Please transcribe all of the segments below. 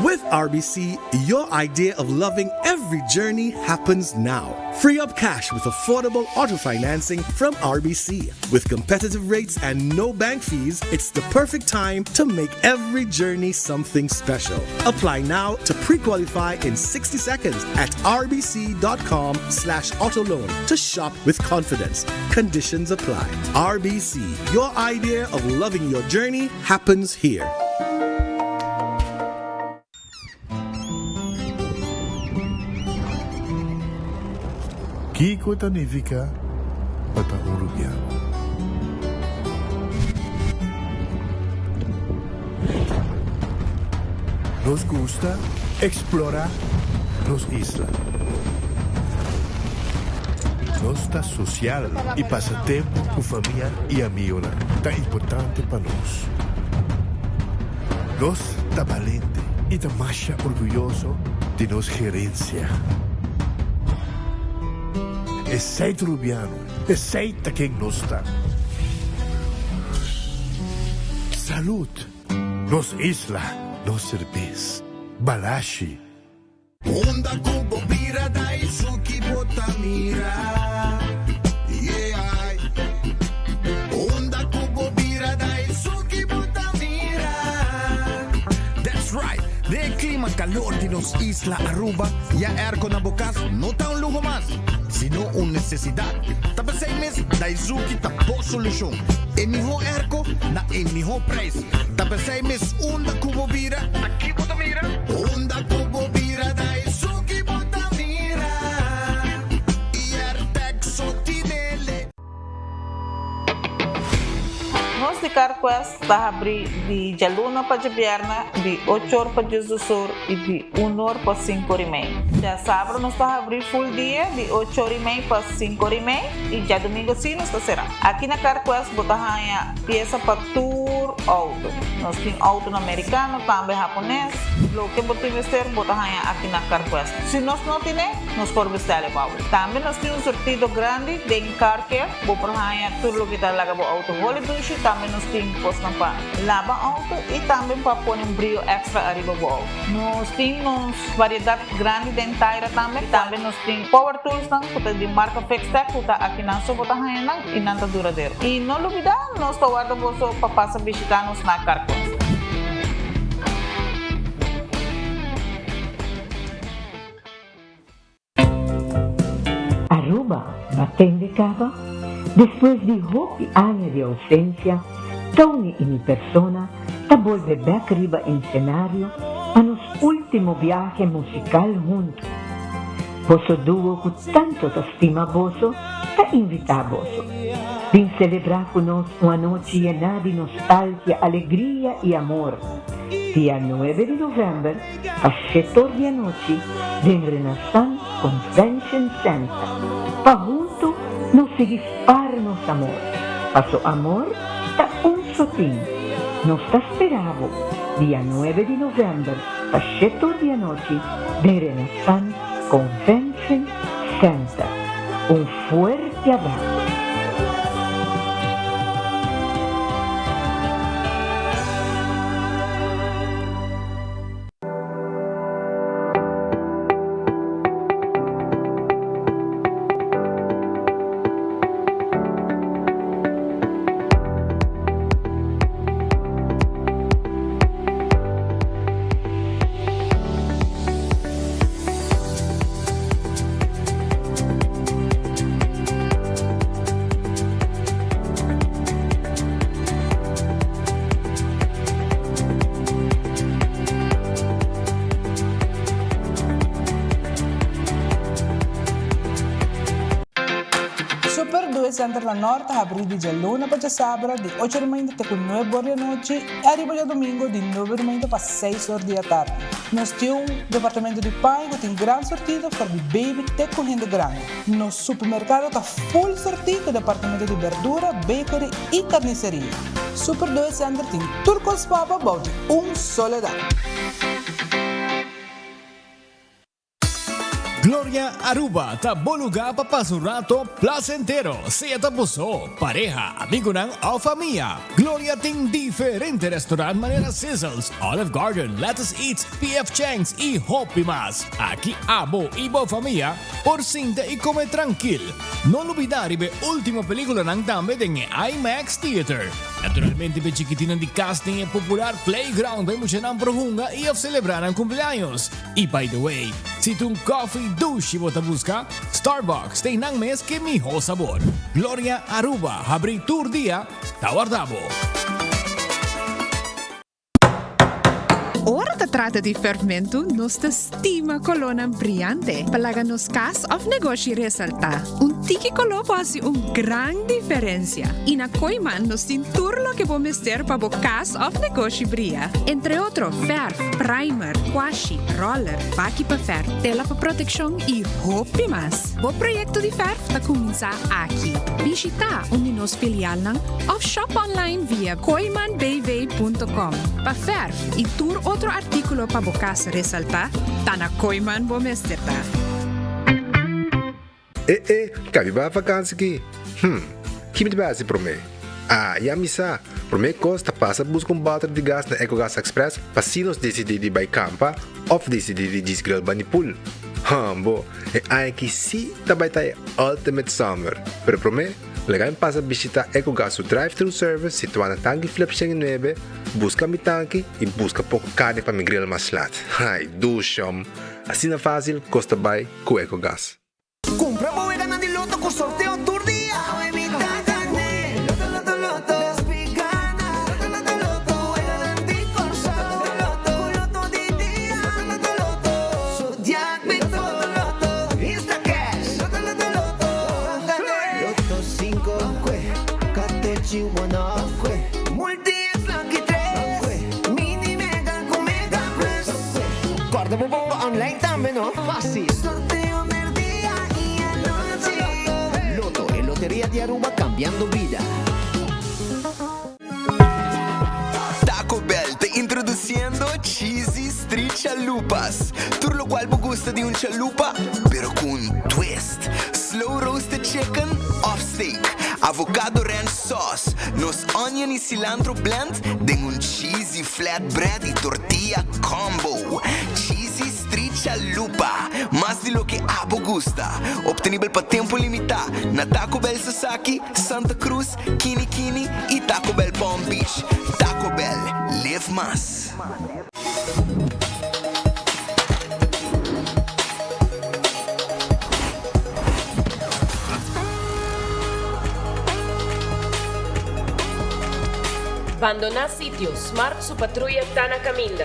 With RBC, your idea of loving every journey happens now. Free up cash with affordable auto financing from RBC. With competitive rates and no bank fees, it's the perfect time to make every journey something special. Apply now to pre-qualify in 60 seconds at rbc.com/autoloan to shop with confidence. Conditions apply. RBC, your idea of loving your journey happens here. Kiko ta nifiká pa ta un rubiano? Nos gusta eksplorá nos isla. Nos ta sosial i pasa tempu ku famia i amigonan ta importante pa nos. Nos ta balente i ta masha orguyoso di nos gerensia. Esei ta Rubiano, esei ta ken nos ta. Salud! Nos isla, nos serbes. Balashi. Unda ku bo bira Daisuki bo ta mira, yeah. Unda ku bo bira Daisuki bo ta mira. That's right! Den e klima kalor di nos isla Aruba, ya airco na bo kas no ta un luho mas, sino un nesesidat. Ta p'esei mes Daisuki ta bo solushon. E mihó airco na e mihó prijs. Ta p'esei mes unda ku bo bira, ta ki bo ta mira? Unda ku bo bira ta esun ki bo ta mira. I Airtag so tinele. Nos di CarQuest ta habri di djaluna pa djabièrnè di ocho or pa diesdos or i di un or pa sinku or i mei. Djasabra nos ta habri full dia di ocho or i mei pa sinku or i mei i djadumingu si nos ta será. Aki na CarQuest bo ta haña piesa pa tur outo. Nos tin outonan merikano, tambe hapones. Loke bo tin mester bo ta haña aki na CarQuest. Si nos no tine, nos por bestèl e pa bo. Tambe nos tin un sortido grandi den Car Care. Bo por haña tur loke ta laga bo outo holi dushi. Tambe nos tin kosnan pa laba outo i tambe pa pone un brio èkstra ariba bo outo. Nos tin nos variedat grandi den taira tambe. Tambe nos tin power toolsnan ku ta di marka Fixtech ku ta akinan so bo ta haña nan. I nan ta duradero. I no lubidá, nos ta warda boso pa pasa bishitá nos na Carquest. Aruba batende caba? Despues di hopi aña di ausencia, Tony y mi persona ta bolbe bek riba ensenario pa nos ultimo biahe musical hunto. Boso duo cu tanto ta stima boso ta invita boso. Bin celebra cu nos un anochi yena di nostalgia, alegria y amor. Dia nuebe di november pa shetor di anochi den Renaissance Convention Center pa hunto nos sigui spar nos amor. Paso amor ta un sotin. Nos ta spera bo dia nuebe di november pa shetor di anochi den Renaissance Convention Center. Un fuerte abrazo. Super Due Center na Nort ta habrí di djaluna pa djasabra di ocho di mainta te ku nuebe or di anochi i ariba djadumingu di nuebe di mainta pa seis or di atardi. Nos tin un departamento di paña ku tin gran sortido for di baby te ku hende grandi. Nos supermerkado ta full sortí ku departamento di berdura, bakery i karniseria. Super Due Center tin tur kos pa bo bou di un soledad. Gloria Aruba ta bo lugar pa pasa un rato placentero, sea ta bo so, pareha, amigonan of famia. Gloria tin diferente restaurant manera Sizzles, Olive Garden, Lettuce Eats, PF Chang's y hopi mas. Aki abo y bo famia por sinta y come trankil. No lubida riba e ultimo peliculanan tambe den e IMAX Theater. Naturalmente p'e chikitinnan di cas den e popular playground pa e muchanan por hunga y of celebra nan cumpleaños. Y by the way, si ta un coffee dushi bo ta busca, Starbucks ta einan mes ke miho sabor. Gloria Aruba habri tur dia ta warda bo. Ora ta trata di ferfmentu, nos ta stima kolónan briante pa laga nos kas òf negoshi resaltá. Un tiki koló por hasi un gran diferensia. I na Kooiman nos tin tur loke bo mester pa bo kas òf negoshi bria. Entre otro fèrf, primer, kwashi, roller, baki pa fèrf, tela pa protekshon i hopi mas. Bo proyekto di fèrf ta kuminsá aki. Bishitá un di nos filialnan òf shop online via kooimanbv.com. Pa fèrf i tur otro artíkulo pa bo kas resaltá, ta na Kooiman bo mester ta. E e, kabi bai vakansi ki? Hm, ki mi ta bai hasi promé? Ah, ya mi sa! Promé kos ta pasa buska un bòter di gas na Ecogas Express pa si nos disidí di bai kampa òf disidí di djis grill bani pool. Hambo, e aña aki sí ta bai ta e ultimate summer! Pero promé, laga mi pasa bishitá Ecogas su drive-thru service situá na Tanki Flip 109, buska mi tanki i buska poko karni pa mi grill mas lat. Ai, dushom! Asina fásil kos ta bai ku Ecogas. Kumpra bo weganan di loto ku sorteo tur dia. Awe mi ta gane. Loto loto loto. Despi gana. Loto loto loto. Weganan di Kòrsou. Loto loto. Ku loto di dia. Loto loto loto. Zodiac mi loto loto loto. Instacash. Loto loto loto. Gane. Loto sinku. Kue. Katochi one off. Kue. Multi es lucky tres. Kue. Mini mega ku mega plus. Kòrda bo bonga online tambe no. Fácil. Sorteo merdia y anochi. Lotto, e loteria di Aruba cambiando bida. Taco Bell ta introduciendo Cheesy Street Chalupas. Tur locual bo gusta di un chalupa, pero cu un twist. Slow roasted chicken of steak, avocado ranch sauce, nos onion y cilantro blend den un cheesy flatbread y tortilla combo. Cheesy Street Chalupa, mas di loke abo gusta. Obtenibel pa tempo limita na Taco Bell Sasaki, Santa Cruz, Kini Kini y Taco Bell Palm Beach. Taco Bell, live mas. Bandoná sitio, Smart su patruya ta na kaminda.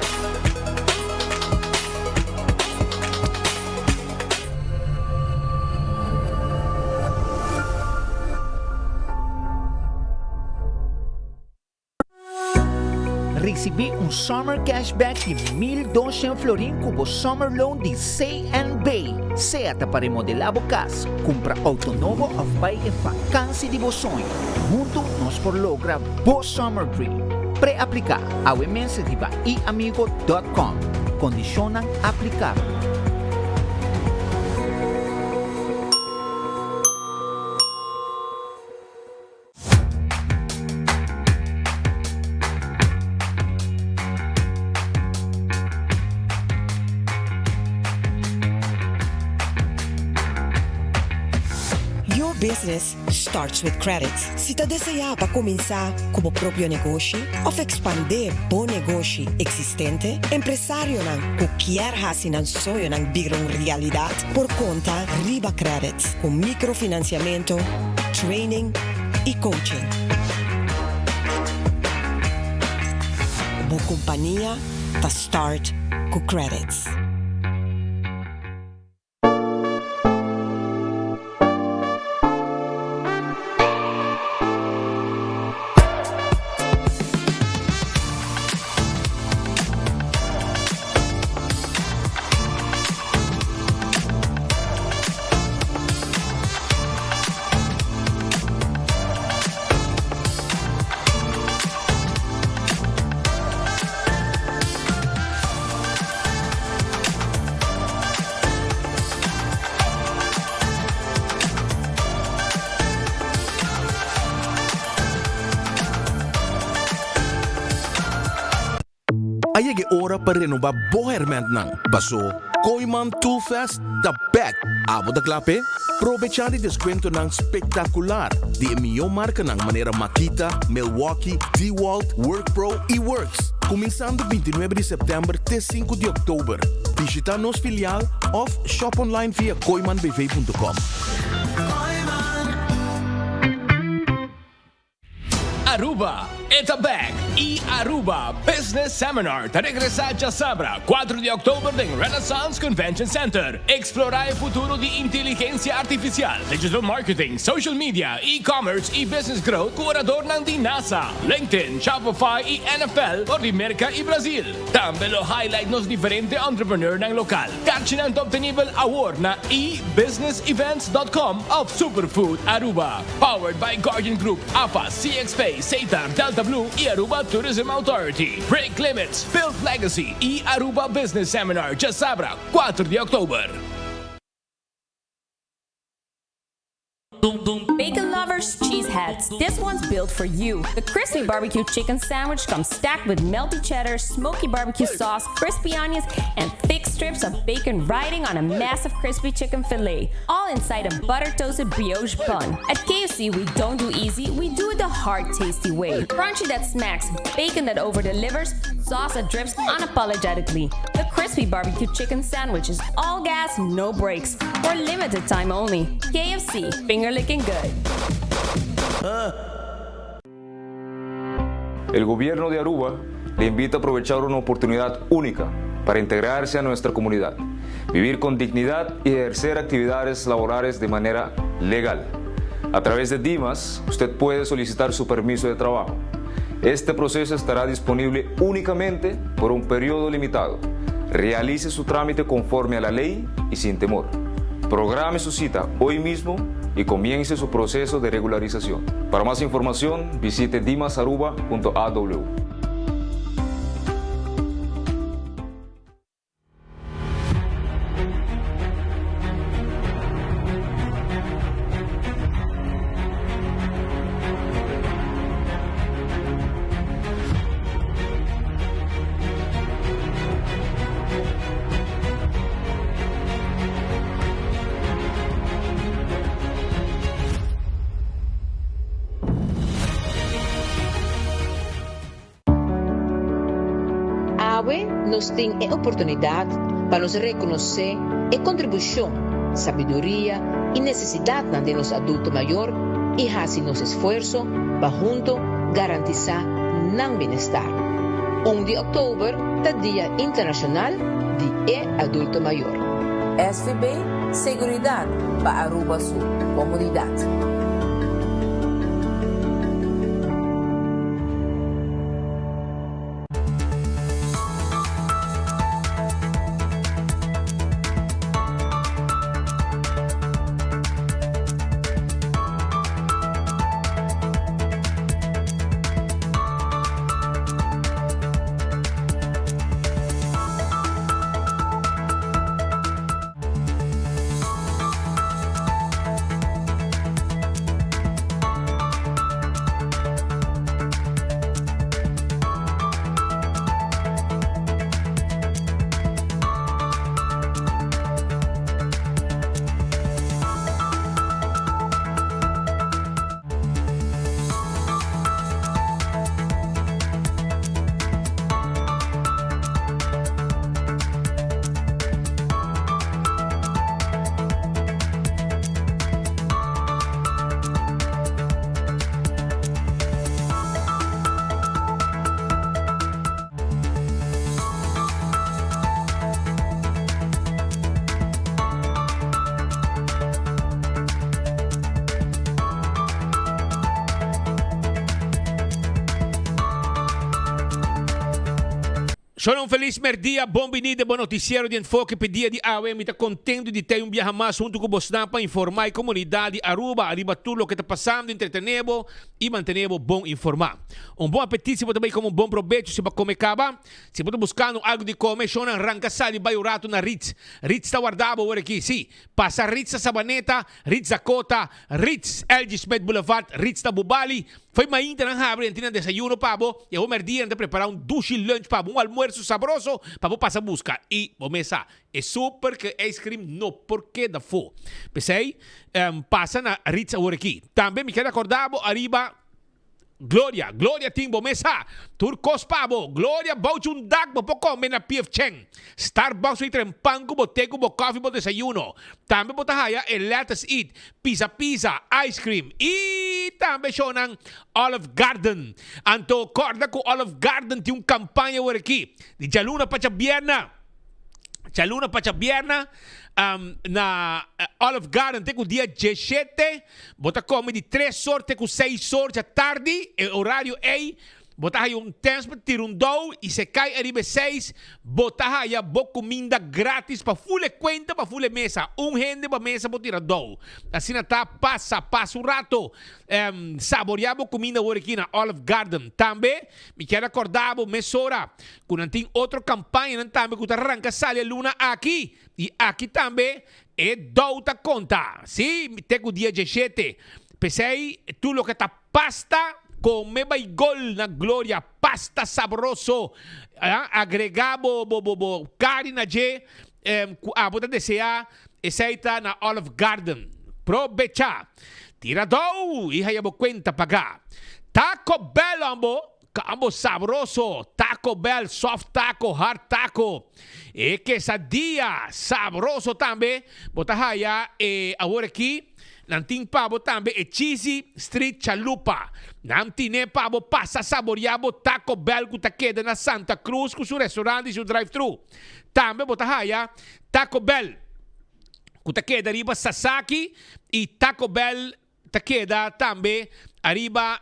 Risibí un Summer Cashback di 1200 florin ku bo Summer Loan di CNB. Sea ta pa remodelá bo kas, kumpra outo nobo òf bai e vakansi di bo soño. Huntu nos por logra bo Summer Dream. Pre-apliká awe mes riba iamigo.com. Kondishonnan aplikabel. Your business starts with credit. Si ta deseá pa kuminsá ku bo propio negoshi òf ekspandé bo negoshi eksistente, empresarionan ku kier hasi nan soñonan bira un realidat por konta riba Credit ku mikrofinansiamentu, training y coaching. Bo compania ta start cu Qredits. A yega e ora pa renoba bo hermentnan, paso Kooyman Toolfest ta bek! Abo ta kla p'e? Probecha di deskuentonan spektakular di e mihó markanan manera Makita, Milwaukee, DeWalt, WorkPro i Worx! Kuminsando bintinuebe di sèptèmber te sinku di òktober. Bishita nos filial òf shop online via kooymanbv.com. Aruba, e ta bek! E Aruba Business Seminar ta regresa djasabra, cuatro di october den Renaissance Convention Center. Explora e futuro di inteligencia artificial, digital marketing, social media, e-commerce y business growth cu oradornan di NASA, LinkedIn, Shopify y NFL for di Merca y Brazil. Tambe lo highlight nos diferente entrepreneurnan local. Karchinan ta obtenibel awor na ebusinessevents.com of Superfood Aruba. Powered by Guardian Group, AFA, CXP, Setar, Delta Blue y Aruba Tourism Authority. Break Limits, Build Legacy y Aruba Business Seminar djasabra cuatro di october. Bacon lovers, cheese heads, this one's built for you. The crispy barbecue chicken sandwich comes stacked with melty cheddar, smoky barbecue sauce, crispy onions, and thick strips of bacon riding on a massive crispy chicken fillet, all inside a butter toasted brioche bun. At KFC, we don't do easy, we do it the hard, tasty way. Crunchy that smacks, bacon that over delivers, sauce that drips unapologetically. The crispy barbecue chicken sandwich is all gas, no brakes. For limited time only. KFC, finger licking good. El gobierno de Aruba le invita a aprovechar una oportunidad única para integrarse a nuestra comunidad, vivir con dignidad y ejercer actividades laborales de manera legal. A través de DIMAS, usted puede solicitar su permiso de trabajo. Este proceso estará disponible únicamente por un periodo limitado. Realice su trámite conforme a la ley y sin temor. Programe su cita hoy mismo y comience su proceso de regularización. Para más información, visite dimasaruba.aw. Awe nos tin e oportunidat pa nos rekonosé e kontribushon, sabiduria i nesesidatnan di nos adulto mayor i hasi nos esfuerso pa hunto garantisá nan bienestar. Un di òktober ta Dia Internashonal di e Adulto Mayor. SVB, Seguridad pa Aruba su comunidad. Shona un felis merdia, bon bini den bo noticiero di Enfoke p'e dia di awe. Mi ta contento di tei un biaha mas hunto cu bosnan pa informa e comunidad di Aruba ariba tur loke ta pasando, entretene bo y mantene bo bon informa. Un bon apetit si bo ta bay come un bon probecho si bo a come caba. Si bo ta buscando algo di come, shona ranca sali bay un rato na Ritz. Ritz ta warda bo awor aki, si. Pasa Ritz na Sabaneta, Ritz Dakota, Ritz LG Smith Boulevard, Ritz na Bubali. Fo'i mainta nan habri nan tin nan desayuno pa bo i awor merdia nan ta prepara un dushi lunch pa bo, un almuerzo sabroso pa bo pasa buska. I bo mes sa, e super ku ice cream no por keda afó. P'esei, pasa na Ritz awor aki. Tambe mi ker akorda bo ariba Gloria, Gloria tin bo mesa, tur kos pa bo. Gloria bouchi un dak bo por kome na PF Chang. Starbucks wi tren pan ku bo te ku bo kofi bo desayuno. Tambe bo ta haya e Let Us Eat, Pizza Pizza, Ice Cream i tambe shownan Olive Garden. Anto kòrda ku Olive Garden tin un kampaña awor aki di djaluna pa djabierna. Djaluna pa djabierna na Olive Garden te ku dia dieshete. Bo ta kome di tres or te ku seis or djatardi, e orario ei bo ta haya un tens pa tira un dou i se kai ariba e seis bo ta haya bo kuminda gratis pa ful e kuenta pa ful e mesa. Un hende pa mesa por tira dou. Asina ta pasa pasa un rato saborea bo kuminda awor aki na Olive Garden. Tambe mi kier akorda bo mesora ku nan tin otro kampañanan tambe ku ta ranka sali e luna aki i aki tambe E dou ta konta, sí, te ku dia djeshete. P'esei, tur loke ta pasta, kome bai gol na gloria, pasta sabroso. Agregá bo bo bo bo kari na dje ku abo ta deseá, esei ta na Olive Garden. Probechá! Tira dou i haya bo kuenta pagá. Taco Bell ambo Kambo sabroso, Taco Bell, soft taco, hard taco, e quesadilla sabroso tambe bo ta haya e awor aki nan tin pa bo tambe e cheesy street chalupa nan tine pa bo pasa saboria bo Taco Bell cu ta keda na Santa Cruz cu su restaurant y su drive thru tambe bo ta haya Taco Bell cu ta keda riba Sasaki y Taco Bell Ta keda tambe ariba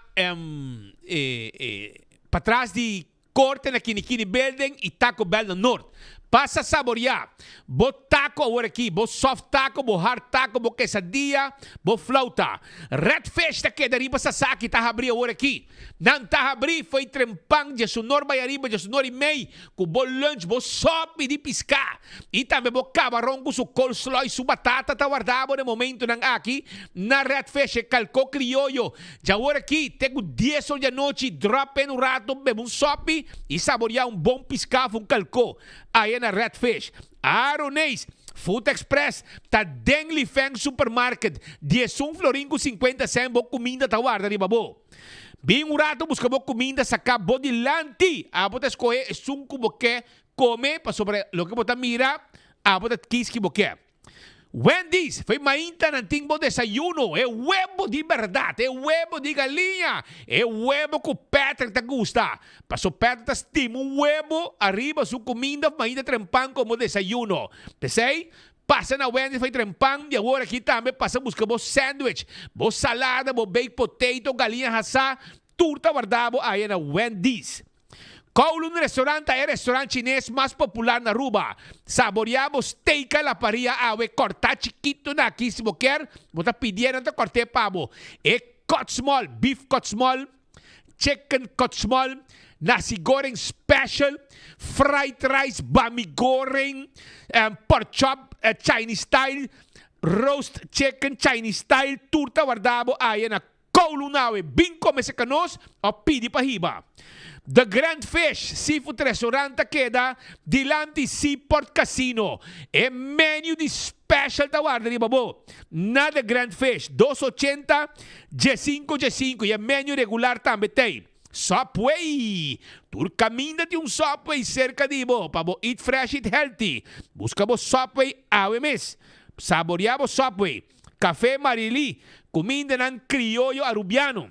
patras di Korte na Kinikini Building y Taco Bell na Noord. Pasa saborea bo taco awor aki, bo soft taco, bo hard taco, bo quesadilla, bo flauta. Red Fish ta keda riba Sasaki ta habri awor aki. Nan ta habri fo'i trempan djesunor bai ariba djesunor y mei ku bo lunch, bo sopi di piská i tambe bo kabaron ku su coleslaw i su batata ta warda bo na e momentunan aki na Red Fish e kalkó krioyo. Djawor aki te ku dies or di anochi drop in un rato bebe un sopi i saboriá un bon piská of un kalkó aya na Red Fish. Aroneis Food Express ta den Lifeng Supermarket, diesun florin ku sinkuenta sènt bo kuminda ta warda riba bo. Bin un rato buska bo kuminda saká bo dilanti. Abo ta skohe esun ku bo ke kome pasobra loke bo ta mira abo ta kis ki bo ke. Wendy's, Fo'i mainta nan tin bo desayuno, e webo di bèrdat, e webo di galiña, e webo ku Patrick ta gusta. Paso Patrick ta stima un webo ariba su kuminda òf mainta trempan komo desayuno. P'esei, Pasa na Wendy's pa tren pan di awor aki tambe pasa buska bo sandwich, bo salada, bo baked potato, galiña hasá, tur ta warda bo aya na Wendy's. Kowloon Restaurant ta e restaurant chines mas popular na Aruba. Saborea bo steak a la parrilla awe kòrtá chikito na aki si bo kier, bo ta pidié nan ta kòrt'é pa bo. E cut small, beef cut small, chicken cut small, nasi goreng special, fried rice, bami goreng, pork chop Chinese style, roast chicken Chinese style, tur ta warda bo aya na Kowloon awe. Bin come cerca nos of pidi pa hiba. The Grand Fish Seafood Restaurant ta keda dilanti Seaport Casino. E menu di special ta warda riba bo na The Grand Fish, dos ochenta, diesinco diesinco y e menu regular tambe t'ey. Subway! Tur caminda tin un Subway cerca di bo pa bo eat fresh eat healthy. Busca bo Subway awe mes. Saborea bo Subway. Café Marily, cumindanan crioyo Arubiano.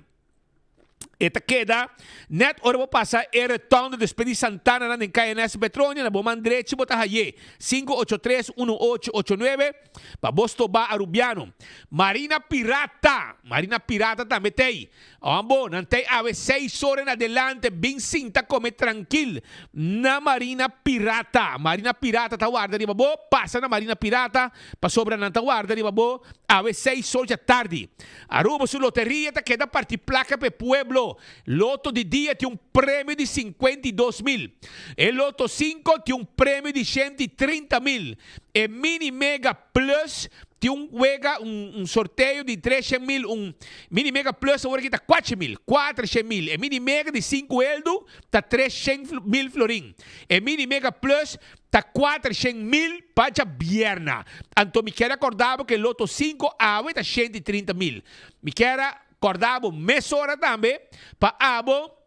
E ta keda net ora bo pasa e rotonde despues di Santana nan den Kaya Ernesto Petronia na bo man drechi bo ta haye 583-1889 pa bo stoba Arubiano. Marina Pirata, Marina Pirata tambe t'ey. Hombo, nan t'ey awe seis ora en adelante bin sinta come trankil na Marina Pirata. Marina Pirata ta warda riba bo, pasa na Marina Pirata pasobra nan ta warda riba bo awe seis or dja tardi. Aruba su loteria ta keda parti placa pa e pueblo. Loto di dia tin un premio di 52 mil. E Loto 5 tin un premio di 130 mil. E Mini Mega Plus. Tin un wega, un, un sorteo di 300.000, un Mini Mega Plus awor aki ta 4.000, 400.000. E Mini Mega di sinku eldu ta 300.000 florin. E Mini Mega Plus ta 400.000 pa djabierna. Anto mi kier a korda bo ku e Loto sinku awe ta 130.000. Mi kier a korda bo mesora tambe pa abo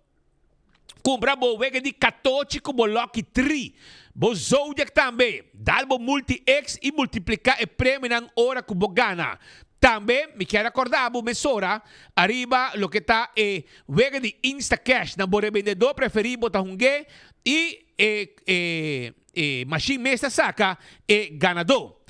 Kumpra bo wega di katochi ku bo lucky tri. Bo zodiac tambe. Dal bo multi X i multipliká e premionan ora ku bo gana. Tambe mi kier a kòrda bo mesora ariba loke ta e wega di Instacash. Na bo rebendedó preferí bo ta hung'é i e e e mashin mes ta saka e ganadó.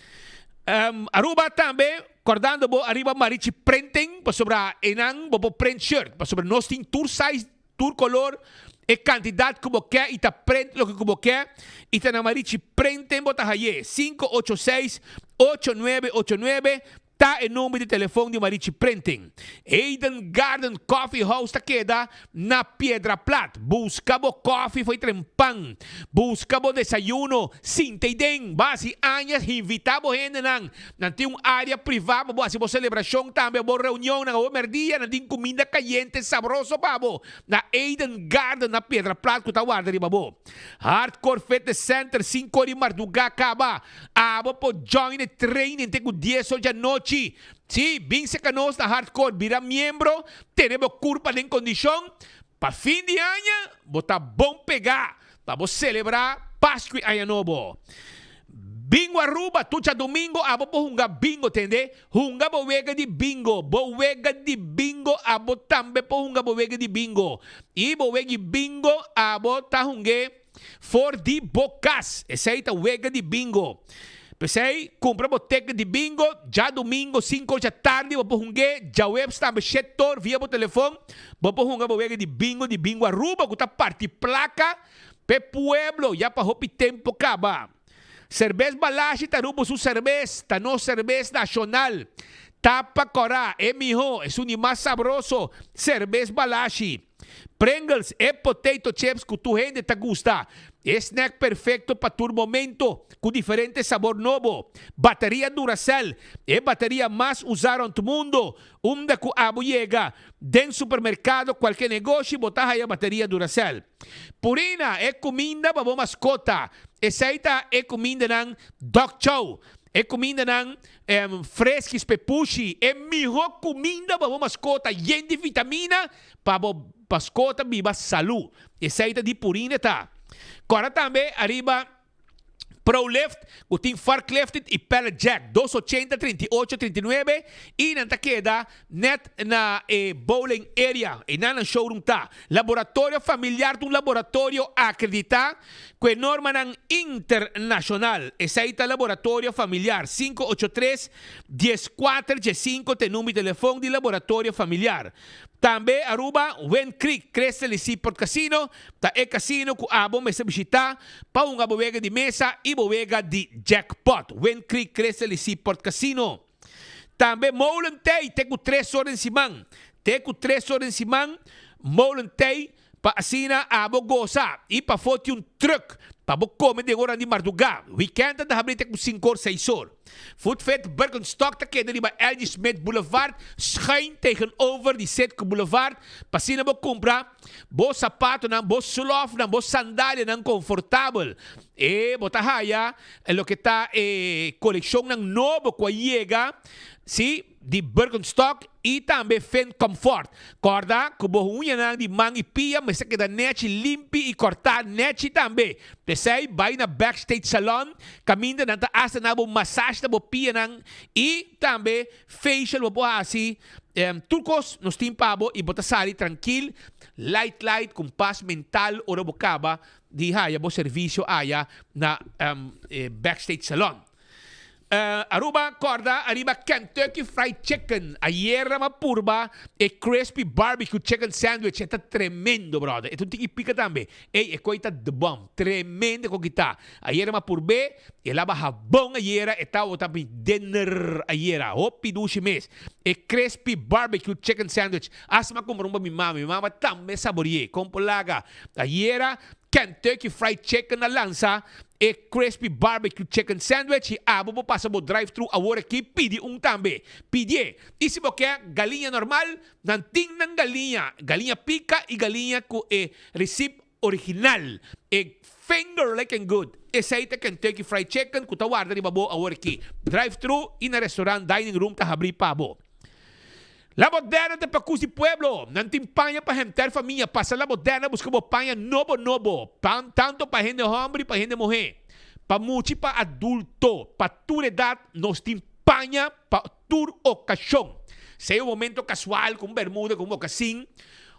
Aruba tambe kòrdando bo ariba Marichi Printing pasobra einan bo por print shirt pasobra nos tin tur size Tur color, e cantidad cu bo ke y ta prent loke cu bo ke y ta na Marichi Prenten bo ta haye. 586 8989 ta e number di telefon di Marichi Printing. Eden Garden Coffee House ta keda na Piedra Plat. Busca bo koffie fo'i tren pan. Busca bo desayuno. Sinta ei den. Bo hasi añas invita bo hendenan. Nan tin un área privá pa bo hasi bo selebrashon tambe, bo reunionnan. Awe mèrdia nan tin kuminda kayente sabroso pa bo na Eden Garden na Piedra Plat ku ta warda riba bo. Hardcore Fitness Center sinku or di mardugá kaba. Abo por join e training te ku dies or djanochi. Sí, bin seka nos na Hardcore, bira miembro, tene bo kurpa den kondishon pa fin di aña bo ta bon pegá Pa bo selebrá Pasku i Aña Nobo. Bingo Aruba, tur djadumingo abo por hunga bingo, tende? Hunga bo wega di bingo, bo wega di bingo, abo tambe por hunga bo wega di bingo. I bo wega di bingo abo ta hung'é for di bo kas. Esei ta wega di bingo. P'esei, kumpra bo teken di bingo djadumingo sinku or djatardi bo por hung'é, djaweps tambe shetor via bo telefon bo por hunga bo wega di bingo di Bingo Aruba ku ta parti plaka p'e pueblo ya pa hopi tempu kaba. Serbes Balashi ta Aruba su serbes, ta nos serbes nashonal. Tapa kòrá, e mihó, esun di mas sabroso, Serbes Balashi. Pringles, e potato chips cu tur hende ta gusta. E snack perfecto pa tur momento, cu diferente sabor nobo. Bateria Duracell, e bateria mas usa rond mundo. Unda cu abo yega, den supermercado, cualke negoshi, bo ta haya bateria Duracell. Purina, e cuminda pa bo mascota. Esey ta e cumindanan Dog Chow. E kumindanan freskis p'e pushi, e mihó kuminda pa bo maskota yen di vitamina pa bo maskota biba salú. Esei ta di Purina ta. Kòrda tambe ariba Prolift ku tin forklift i pallet jack dos ochenta 38 39 i nan ta keda Net na e bowling area, einan nan showroom ta. Laboratorio Familiar ta un laboratorio akreditá ku e normanan internashonal. Esei ta Laboratorio Familiar. 583 14 15 ta e number di telefon di Laboratorio Familiar. Tambe Aruba Wind Creek Crystal y Seaport Casino ta e casino ku abo mester bishitá pa hunga bo wega di mesa y bo wega di jackpot. Wind Creek Crystal y Seaport Casino. Tambe Molen Tei te ku tres or den siman. Te ku tres or den siman Molen Tei pa asina abo gosa i pafó tin un trùk pa bo kome den oran di mardugá. Wikènt ta habri te ku sinku or seis or. Food Fit Birkenstock ta keda riba LG Smith Boulevard schuin tegenover di Citgo Boulevard pa asina bo kumpra bo sapatonan, bo slòfnan, bo sandalianan konfortabel. E bo ta haya loke ta e kolekshonnan nobo ku a yega, sí, di Birkenstock i tambe Finn Comfort. Kòrda ku bo huñanan di man i pia mester keda nèchi limpi i kòrtá nèchi tambe. P'esei bai na Backstage Salon kaminda nan ta hasta na bo masash na bo pianan i tambe facial bo por hasi. Tur kos nos tin pa bo i bo ta sali trankil, light light, ku un pas mental ora bo kaba Di haya bo servicio aya na Backstage Salon. Aruba corda ariba Kentucky Fried Chicken. Ayera m'a purba e Crispy Barbecue Chicken Sandwich. E ta tremendo, brother. E ta un tiki pica tambe. Ey, e coy ta the bomb. Tremendo con ki ta. Ayera m'a purb'é. E laba habon ayera. E tabata mi dinner ayera. Hopi dushi mes. E Crispy Barbecue Chicken Sandwich. Asta m'a cumpra un pa mi mama. Mi mama tambe sabori'é. Con por laga. Ayera. Kentucky Fried Chicken a lansa e Crispy Barbecue Chicken Sandwich y abo por pasa bo drive-thru awor aki pidi un tambe. Pidié. Y si bo ke galiña normal, nan tin nan galiña, galiña pica y galiña cu e recipe original, e finger licking good. Esey ta Kentucky Fried Chicken cu ta warda riba bo awor aki. Drive-thru y na restaurant dining room ta habri pa bo. La Moderna ta pa kus di pueblo. Nan tin paña pa henter famia. Pasa La Moderna buska bo paña nobo nobo. Pan tanto pa hende homber y pa hende muhe. Pa mucha y pa adulto. Pa tur edad nos tin paña pa tur ocasion. Sea un momento casual cu un bermuda cu un mocasin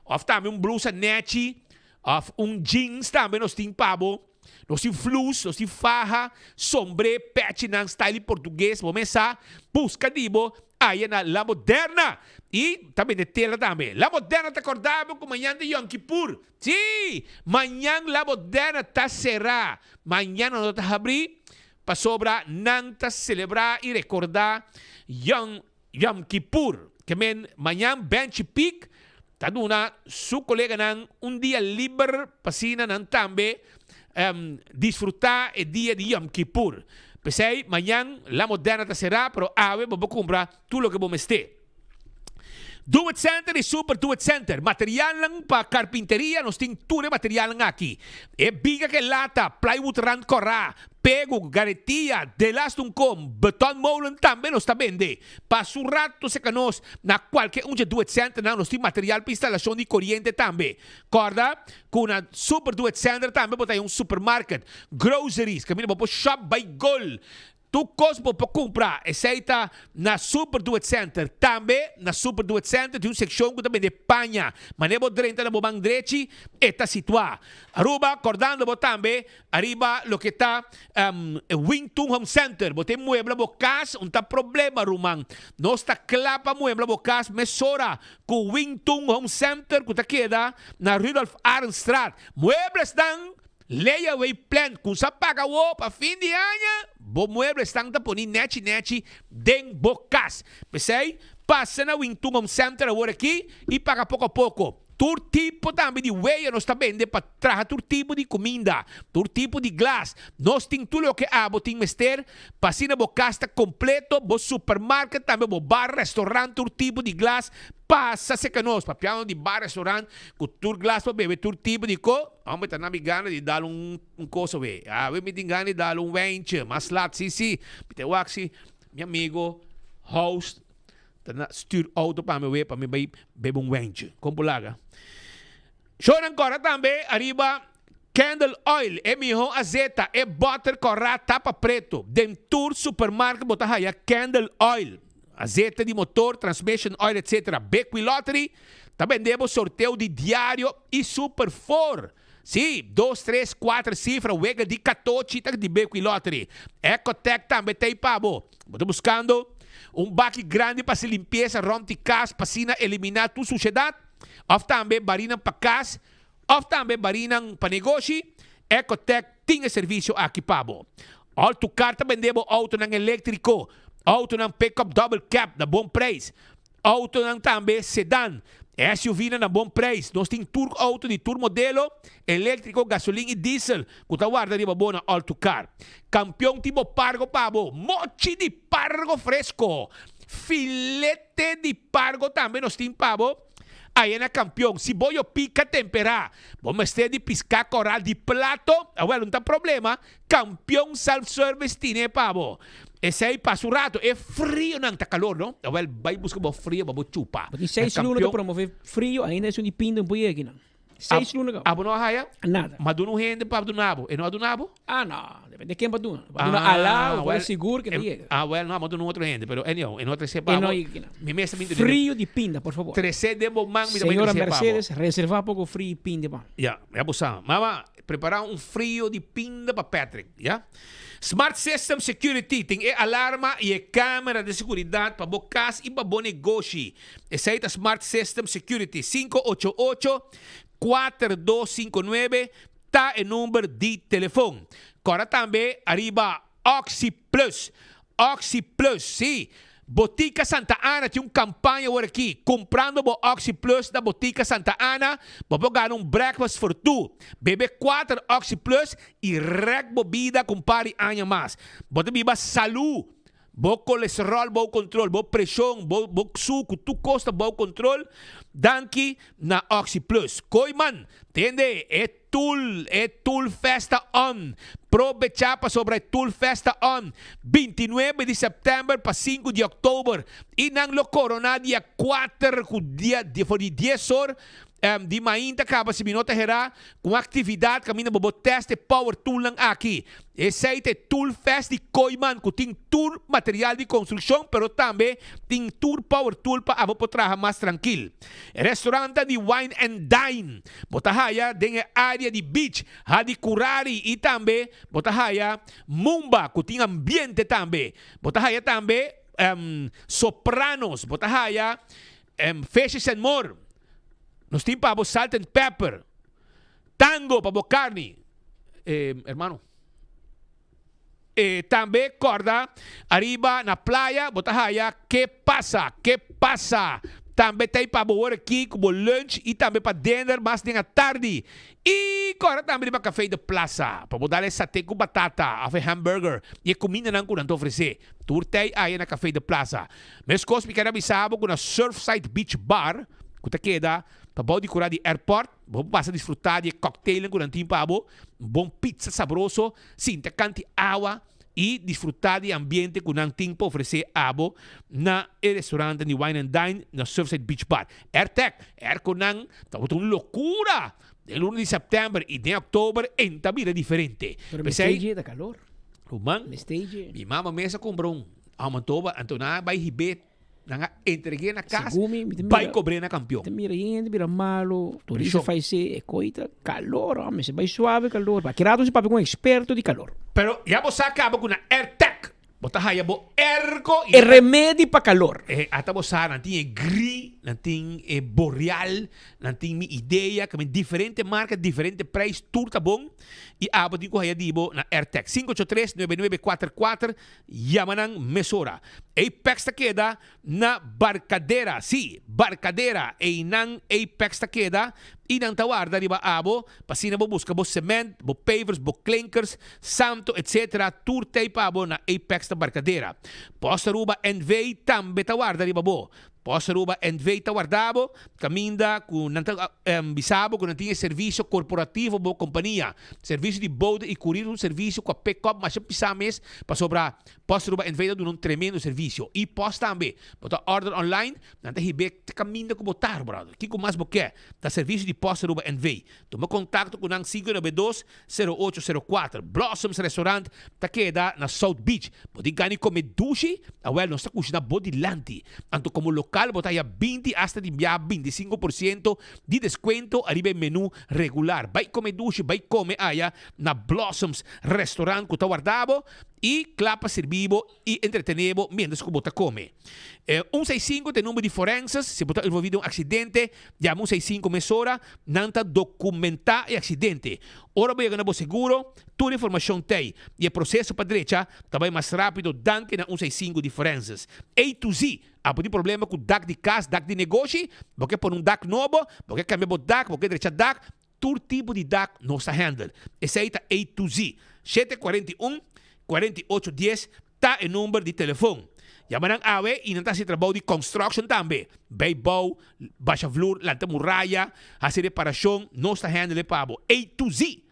of tambe un blusa nechi of un jeans tambe nos tin pa bo. Nos tin flus, nos tin faha, sombré, pechinan style portugues, bo mes sa, busca di bo aya na La Moderna. Y ta bende tela tambe. La Moderna ta corda bo cu mañan ta Yom Kippur. Sí! Mañan La Moderna ta cera. Mañan no ta habri pasobra nan ta celebra y recorda Yom Yom Kippur, ke men mañan Benchi Piek ta duna su koleganan un dia liber pa asina nan tambe disfrutá e dia di Yom Kippur. P'esei mañan La Moderna ta será, pero awe bo por kumpra tur loke bo mester. Do It Center y Super Do It Center, materialnan pa karpinteria, nos tin tur e materialnan aki. E biga ke lata, plywood rand kòrá, Pego, garetia, delas un kom, betonmolen tambe nos ta bende. Pasa un rato serka nos na kualke un dje Duet Centernan, nos tin material pa instalashon di koriente tambe. Kòrda ku na Super Duet Center tambe bo ta haña un supermarket, groceries, kaminda bo por shop bai gol. Tur kos bo por kumpra, esei ta na Super Duet Center. Tambe na Super Duet Center tin un sekshon ku ta bende paña. Manera bo drenta na bo man drechi e ta situá. Aruba, kòrdando bo tambe Ariba loke ta Wing Tun Home Center, bo ta muebla bo kas, un ta problema ruman. Nos ta kla pa muebla bo kas mesora ku Wing Tun Home Center ku ta keda na Rudolf Arendstraat. Mueblesnan layaway plan ku sa paga awo pa fin di aña, bo mueblesnan ta poni nechi nechi den bo kas. P'esei pasa na Wing Tun Home Center awor aki i paga poko poko. Tur tipo tambe di weya nos ta bende pa traha tur tipo di kuminda, tur tipo di glas. Nos tin tur loke abo tin mester pa asina bo kas ta kompleto, bo supermarket tambe, bo bar, restaurant, tur tipo di glas. Pasa serka nos. Papiando di bar, restaurant ku tur glas pa bebe tur tipo di ko, hombre ta na mi gana di dal un un kos awe. Awe mi tin gana di dal un wijntje, mas lat, si si. Mi ta wak si mi amigo host. Ta na stuur auto pa mi we pa mi bai bebe un wentje. Kon por laga? Shownan kòrda tambe ariba Candle Oil, e mihó azeta, e bòter kòrá tapa preto. Den tur supermarket bo ta haya Candle Oil, azeta di motor, transmission oil etc. Bequi Lottery ta bende bo sorteo di diario y Super Four. Sí, dos, tres, kuater sifra wega di katochi ta di Bequi Lottery. Ecotec tambe ta ei pa bo. Bo ta buskando un baki grandi pa hasi limpiesa rònt di kas pa asina eliminá tur sushedat? Òf tambe barinan pa kas òf tambe barinan pa negoshi? Ecotec tin e servisio aki pa bo. Altucar ta bende bo outonan eléktriko, outonan pick-up double cab na bon preis. Autonan tambe, sedan, SUVnan na bon prijs. Nos tin tur auto di tur modelo, electrico, gasolin y diesel, cu ta warda riba bo na All-to-Car. Campeon tin bo pargo pa bo, mochi di pargo fresco, filete di pargo tambe nos tin pa bo aya na Campeon. Si bo yo pica tempera, bo mester di pisca coral di plato, awel no ta problema, Campeon Self Service tine pa bo. Esey pasa un rato, e frionan ta calor no. Awel bay busca bo frio pa bo chupa. Bo tin seis luna ta promove frio, ainda esun di pinda un poye akinan. Seis luna caba. Abo no a haya? Nada. Ma duna un hende pa duna bo. E no a duna bo? Ah no, depende ken pa duna. Pa duna Ala, bo por sigur ke ta yega. Ah wel, no, amo duna un otro hende, pero anyhow, e no a trece pa E bo. no yega akinan. Mi mes ta bin Frio di pinda, por favor. Trece den bo man, mi ta bay Señora trece pa bo. Mercedes, reserva poco frio y pinda pa. Ya, ya bo sa. Mama, Prepara un frio di pinda pa Patrick, ya. Smart System Security tin e alarma y e camera di seguridad pa bo cas y pa bo negoshi. Esey ta Smart System Security. 588 4259 ta e number di telefon. Cora tambe ariba Oxi Plus. Oxi Plus, si. Botica Santa Ana tin un campaña awor aki. Comprando bo Oxi Plus na Botica Santa Ana, bo por gana un breakfast for two. Bebe cuater Oxi Plus y rek bo bida cu un par di aña mas. Bo ta biba salú, bo colesterol bou control, bo presion, bo bo sucu, tur cos ta bou control danki na Oxi Plus. Kooiman, tende e. Tool, e Tool Fest ta on! Probecha pasobra e Tool Fest ta on! Bintinuebe di september pa sinku di oktober y nan lo corona dia kuater cu dia for di dies or di mainta caba si mi no ta hera cu un actividad caminda bo bo test e power toolnan aki. Esey ta e Tool Fest di Kooiman cu tin tur material di construccion pero tambe tin tur power tool pa abo por traha mas trankil. E restaurantnan di Wine and Dine bo ta haya den e area di beach, Hadi Curari y tambe bo ta haya Mumba cu tin ambiente tambe. Bo ta haya tambe Sopranos, bo ta haya Fishes and More. Nos tin pa bo Salt and Pepper. Tango pa bo carni, eh, hermano. Eh, tambe corda ariba na playa bo ta haya Que Pasa, Que Pasa. Tambe ta pa bo ora aki cu bo lunch y tambe pa dinner mas den atardi. Y corda tambe riba Café de Plaza pa bo dal e sate cu batata of e hamburger y e cumindanan cu nan ta ofrece. Tur tey aya na Café de Plaza. Mescos mi kier a bisa bo cu na Surfside Beach Bar cu ta keda pa bou di cura di airport, Bo por pasa disfrutá di e cocktailnan ku nan tin pa bo, un bon pizza sabroso, sinta kanti awa i disfrutá di e ambiente ku nan tin pa ofresé abo na e restaurantnan di Wine and Dine na Surfside Beach Bar. Airtec, airconan tabata un lokura den luna di sèptèmber i den òktober en ta bira diferente. Pero mi P'esei, stage ta kalor. Ruman, Mi stage. mi mama mes a kumpra un, aumentó, anto nan a bai hib'é. Nan a entreg'é na kas, Segun mi, mi ta bai mira, kobr'é na kampion. mi ta mira hende bira malo, turista Preshon. falsé, e koi ta kalor, hombre, se bai suave kalor. Pa ki rato si papia ku un eksperto di kalor. Pero ya bo sa kaba ku na Airtec bo ta haya bo airco y E remedi pa kalor. E ata bo sa nan tin e Gree, nan tin e Boreal, nan tin Mi Idea, kamin diferente marka, diferente prijs, tur ta bon y abo tin ku haya di bo na Airtec. 583 9944 Yama nan mesora. Apex ta keda na Barcadera. Sí, Barcadera. Einan Apex ta keda i nan ta warda riba abo pa asina bo buska bo cement, bo pavers, bo klinkers, santo etc. Tur t'ei pa bo na Apex na Barcadera. Post Aruba NV tambe ta warda riba bo. Post Aruba NV ta warda bo caminda cu nan ta bisa bo cu nan tin e servicio corporativo bo compania. Servicio di bode y curir un servicio cu a pick up masha pisa mes pasobra Post Aruba NV ta duna un tremendo servicio. Y Post tambe. Bo ta order online, nan ta hib'é te caminda cu bo ta, brother. Kico mas bo ke? Ta servicio di Post Aruba NV. Tuma contacto cu nan 592 0804. Blossoms Restaurant ta keda na South Beach. Bo tin gana di come dushi? Awel, nos ta cushina bo dilanti. Anto como local bo ta haya binti hasta di bia bintisinco por ciento di descuento ariba e menu regular. Bay come dushi, bay come aya na Blossoms Restaurant cu ta warda bo y cla pa sirbi bo y entretene bo mientras cu bo ta come. E un seis sinku ta e number di forenses, si bo ta envolvi den un accidente, yama un seis sinku mesora, nan ta documenta e accidente. Ora bo yega na bo seguro, tur informacion t'ey y e proceso pa drecha ta bay mas rapido danki na un seis sinku di forenses. A to Z, abo tin problema cu dak di cas, dak di negoshi, bo ke pone un dak nobo, bo ke cambia bo dak, bo ke drecha dak, Tur tipo di dak nos ta handle. Esei ta A to Z. 741 48 dies ta e number di telefon. Yama nan awe y nan ta haci trabou di construction tambe. Bay bou, basha vloer, lanta muraya, haci reparacion, nos ta handle e pa bo. A to Z.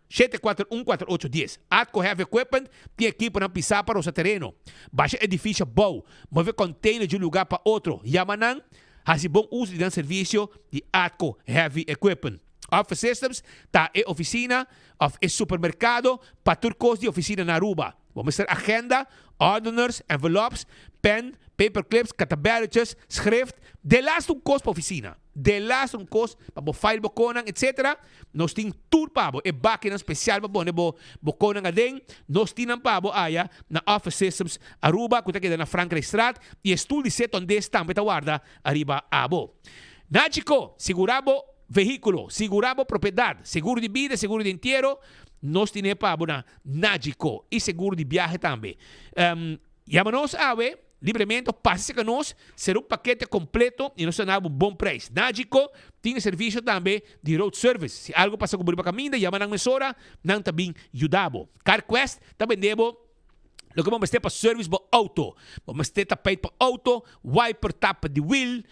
741 48 dies. Atco Heavy Equipment tin ekiponan pisa pa rosa tereno, basha edificio bou, move container di un lugar pa otro. Yama nan. Hasi bon uso di nan servisio di Atco Heavy Equipment. Office Systems ta e oficina of e supermercado pa tur cos di oficina na Aruba. Bo mester agenda, ordeners, envelops, pen, paperclips, katabelletjes, schrift, delaste un cos pa oficina. Delaste un cos pa bo file bo conan etc. Nos tin tur pa bo. E bakinan special pa pone bo bo conan aden, nos tin nan pa bo aya na Office Systems Aruba cu ta keda na Frankrijkstraat y e stoel di setondes tambe ta warda ariba abo. Nachico, sigura bo vehiculo, sigura bo propiedad, seguro di bida, seguro di entiero, nos tine pa bo na Nachico y seguro di biahe tambe. Yama nos awe. Libremente of pasa cerca nos, ser un pakete completo y nos ta duna bo un bon prijs. Nagico tin e servicio tambe di road service. Si algo pasa cu bo riba caminda, yama nan mesora, nan ta bin yuda bo. CarQuest ta bende bo loke bo mester pa service bo auto. Bo mester tapijt pa auto, wiper, tapa di wiel,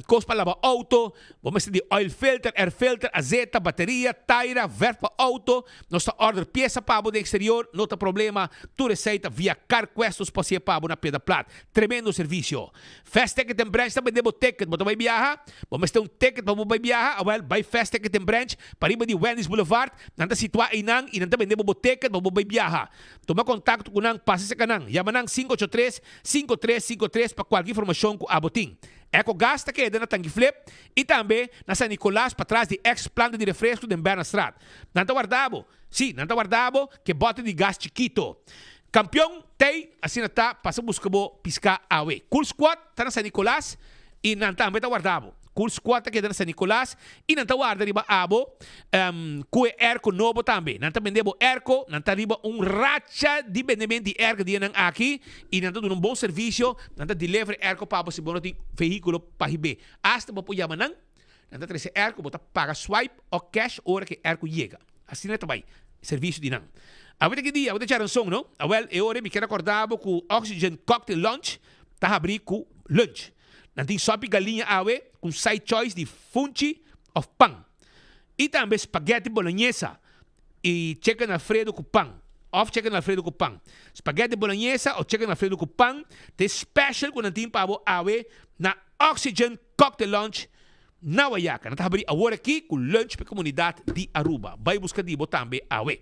kos pa laba auto, bo mester di oil filter, air filter, azeta, bateria, taira, verf pa auto. Nos ta order piesa pa bo den exterior, no ta problema. Tur esei ta via CarQuest nos por hacié pa bo na Piedra Plat. Tremendo servicio. Fast Ticket and Branch ta bende bo ticket. Bo ta bai biaha? Bo mester un ticket pa bo bai biaha? Awel, bai Fast Ticket and Branch pariba di Wendy's Boulevard. Nan ta situa einan y nan ta bende bo bo ticket pa bo bai biaha. Tuma contacto cu nan, pasa cerca nan. Yama nan 583 5353 pa cualke informacion cu abo tin. Ecogas ta keda na Tanguiflip y tambe na San Nicolas patras di ex planta di refresco den Bernardstraat. Nan ta warda bo. Sí, nan ta warda bo ke bote di gas chikito. Kampion t'ei, asina ta, pasa buska bo piská awe. Cool Squad ta na San Nicolas i nan tambe ta warda bo. Cool Squad ta keda na San Nicolas i nan ta warda riba abo ku e airco nobo tambe. Nan ta bende bo airco, nan ta riba un racha di bendement di airco dianan aki i nan ta duna un bon servisio. Nan ta deliver e airco pa bo si bo no tin vehíkulo pa hib'é. Asta bo por yama nan. Nan ta trese airco, bo ta paga swipe o cash ora ku e airco yega. Asina ta bai servicio di nan. Awe ta ki dia? Awe ta djaranson, no? Awel, e ora mi kier acorda bo cu Oxygen Cocktail Lounge ta habri cu lunch. Nan tin sopi galiña awe cu un side choice di funchi of pan. Y tambe spaghetti bolognesa y chicken alfredo cu pan of chicken alfredo cu pan. Spaghetti bolognesa of chicken alfredo cu pan ta e special cu nan tin pa bo awe na Oxygen Cocktail Lounge Na Wayaca, nan ta habri awor aki cu lunch pa e comunidad di Aruba. Bay busca di bo tambe awe.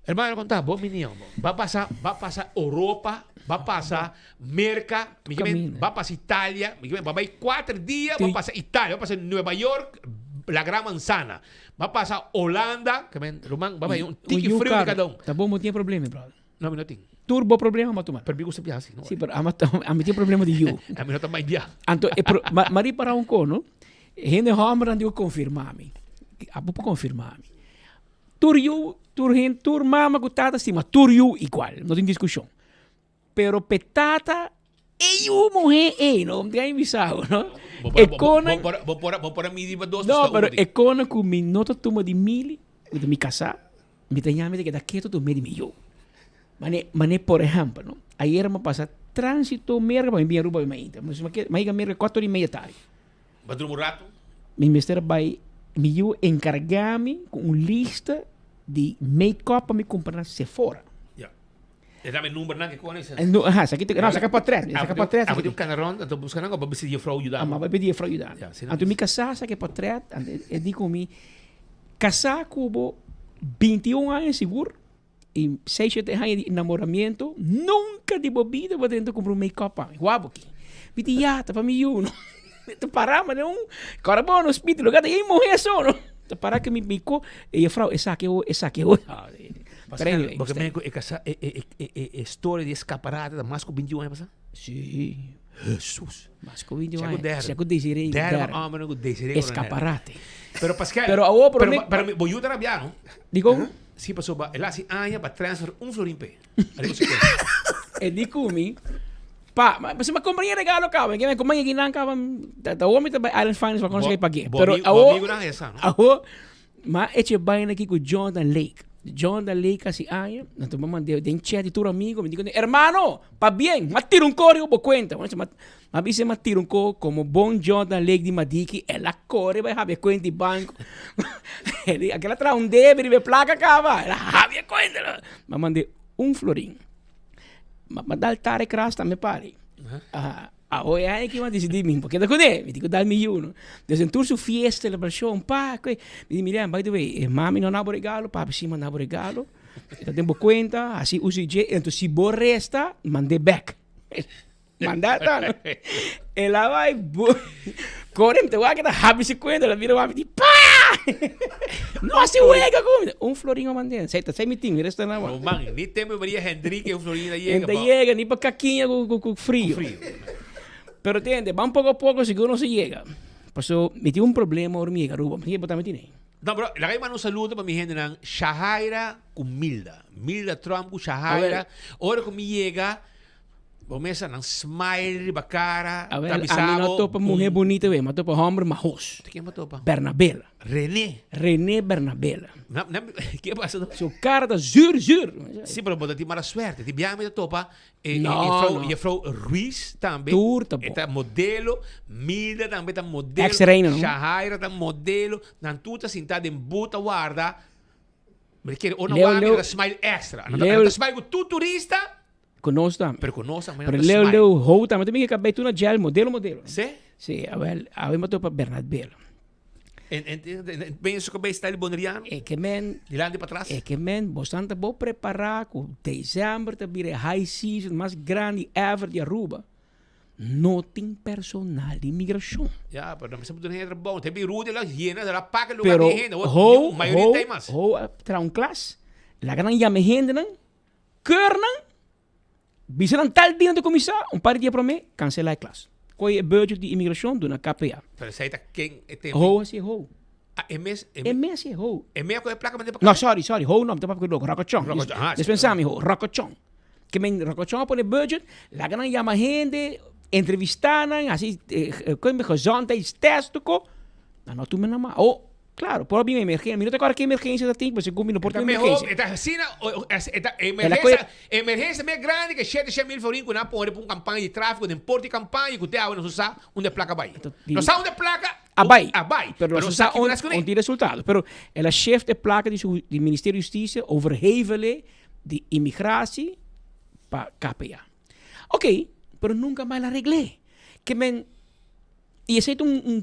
Hermano, con ta bo mini hombo? Ba pasa, ba pasa Europa, ba pasa Merca, mi ke men, ba pasa Italia, mi ke men, ba bay cuater dia, ba pasa Italia, ba pasa Nueva York, la Gran Manzana, ba pasa Holanda, ke men, ruman, ba bay un tiki frio di cada un. Ta bon, bo tin e problema, brother. No, mi no tin. Tur bo problema ma tuma. Pero mi gusta biaha si, no? Sí, pero ama, ami tin problema di yu. Ami no ta mai biaha. Anto, e pro, ma, ma ripara un ko, no? Hende hombernan digo confirma mi. Abo por confirma mi. Tur yu, tur hen, tur mama ku tata stima tur yu igual. No tin discusion. Pero pe tata, e yu muhe ei, no? Om tin bisao, no? Bo E por, bo, konan, bo, bo por, bo por a midi pa dos, no, pasobra pero uno tin. e konan ku mi no ta tuma di mili, ku ta mi kasá, Mi ta ñami ta keda ketu tur medi mi yu. Mane, mane por ehempel, no? Ayer mi a pasa transito merka pa mi bin Aruba mi mainta. Mi a yega merka cuatro y media tardi. Bo a drumi un rato? Mi mester a bai, mi yu encarga mi cu un lista di make-up pa mi cumpra na Sephora. Ya. E dame numbernan ke con ese? No, aha, esaki ta, no, saka portret, saka portret. Abo tin un cana rond, anto busca nan o bo bisa di juffrouw yuda bo? Amo a pidi juffrouw yuda mi. Anto mi casá saka e portret, anto e di cu mi, Casá cu bo 21 aña sigur y seis siete aña di enamoramiento, nunca di bo bida bo tenta cumpra un make-up pa mi. Wou bo aki. Mi di ya, ta pa mi yu no. Ta para manera un carabao no spit lugar ta ey muher so no. Ta para cu mi mi co e juffrouw esaki ho esaki ho. Pero anyway. Bo ke men cu e casa e e e e storia di escaparate ta mas cu 21 aña pasa? Si. Jesus. Mas cu 21 aña. Sea cu Desiree. Derde homber cu Desiree. Escaparate. Pero Pascal. Pero awor pero mi. Pero bo yu ta rabia no? Dicon? Si pasobra el haci aña pa transfer un florin p'e. Ariba su cuenta. E di cu mi, pa, ma si mi compra e regalo caba, mi compra e guinan caba, ta awor mi ta bay Island Finance pa conoce pa ke. Pero awor, Bo amigonan esa no? Awor, ma eche baina aki cu Jonathan Lake. Jonathan Lake haci aña, anto mi a manda den chat di tur amigo, mi di cu hermano, pabien, mi a tira un co riba bo cuenta. Mi a bisa mi a tira un co como bon Jonathan Lake di Madiki, el a core bay habia cuenta di banco. Aquel a traha un debe riba e placa caba, el a habia cuenta. Mi a manda un florin. Mi a dal Tarek Ras tambe pari. Awo e aña aki mi a disidí mi por keda kuné, mi tin ku dal mi yu no. Des den tur su fiesta, selebrashon, pa kue, mi di Miriam, by the way, e mami no a dabo regalo, papi si manda bo regalo, e ta den bo kuenta, hasi uso di dje, enton si bo resta, mand'é bèk. Manda ta no. El a bai bu kore mi ta wak e ta habri su kuenta, el a bira wak mi di pa! No hasi wega ku mi. Un florin a mand'é, esei ta esei mi tin, mi resta na No man, ni tempo Maria Hendrike un florin a yega pa. E ta yega ni pa kakiña ku frio. Ku frio. Pero tende, ban poko a poko sigur nos a yega. Paso mi tin un problema ora mi yega Aruba, mi bo tambe tine. No, pero laga mi manda un saludo pa mi hendenan Shahaira ku Milda. Milda Trump ku Shahaira. Ora ku mi yega. Bo mesa nan smile riba cara. A ver, a mi no topa mujer bonita we, ma topa hombre mahos. Ken bo topa? Bernabela. René. René Bernabela. Na, na, ke pasa? Su cara ta zuur, zuur. Sí, pero bo ta tin mala suerte. Ti biaha mi ta topa eh, No, juffrouw, no. juffrouw Ruiz tambe. Tur ta bon. E ta modelo. Milda tambe ta modelo. Ex-reina, no? Shahaira ta modelo. Nan tur ta sinta den boot a warda. Mi ta kere ora Leo, wak mi Leo. ta smile extra. Nan ta Leo. nan ta smile ku tur turista. Ku nos tambe. Pero ku nos tambe nan Pero ta Leo, smile. Leo hou tambe. Tambe ke bay tu na gel modelo, modelo. Sí? Sí, awel, awe mi a topa Bernard Belo. En, en, en, en, ben su kabes style boneriano? E ke men. Dilanti pa tras? E ke men, bosnan ta bo prepara ku december ta bira e high season mas grandi ever di Aruba. No tin personal di inmigracion. Ya, pero nan mester duna hende trabou. Te bi Rudy la yena, la paka lugar Pero di hende. Awor, ho, mayoria ho, ta ei mas. ho a traha un klas, laga nan yama e hendenan, keur nan, bisa nan tal dia nan ta kuminsá, un par di dia promé, kanselá e klas. Koe e budget di inmigracion duna KPA. Pero esei ta ken e tempo? Ho hasi e ho. Ah, e mes, e E mes e ho. E mes a kohe plaka manda pa No, sorry, sorry, ho no, mi ta papia ku loko, Rokochon. Rokochon, ah, Des pensa mi ho, Rokochon. Ke men Rokochon a pone budget, laga nan yama hende, entrevista nan, hasi eh, gezondheidstest tuko, nan no tuma nan mas. Oh, claro, por a bin un emergencia, mi no ta acorda ke emergencia ta tin, pero segun mi no por Ta tin mehor, emergencia. e ta asina, e ta El a kohe- emergencia, emergencia mes grandi ke shete shen mil florin ku nan a pone pa un campaña di tráfico den por di campaña ku te awe nos no sa unda e plaka bai. No sa unda e plaka A bai. A bai. Pero nos sa kiko nas kuné. un tin resultado. Pero el a shift e plaka di su di Ministerio di Husticia overhevele di immigratie pa KPA. Ok, pero nunca mas el a regl'é. Ke men, y esei ta un, un,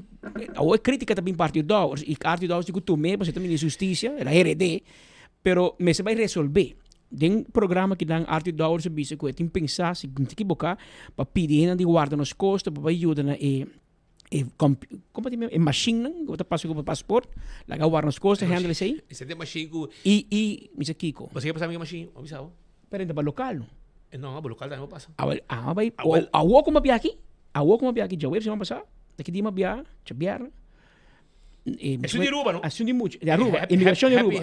awor e critica ta bin pa Arthur Dowers, y Arthur Dowers di cu tum'é pasobra e ta Minister di Husticia, el a hered'é, pero mester bai resolb'é. Den programa kinan Arthur Dowers a bisa cu e tin pensa, si mi ta ekiboca, pa pidi hendenan di guarda nos costa pa bai yuda na e e como ta e machine nan ku ta pasa ku bo passport laga warda nos kos ta handle esei. Esei ta e machine ku I i mi sa kiko. Bo sa ke pasa mi ku e machine? Bo bisa bo. Pero e ta pa lokal no. No, bo lokal tambe bo pasa. Awel amo bai awor ku mi a bia aki awor ku mi a bia aki djaweps siman pasa ta ki dia mi a bia djabièrnè. Esun di Aruba no? Esun di mucha di Aruba imigracion di Aruba.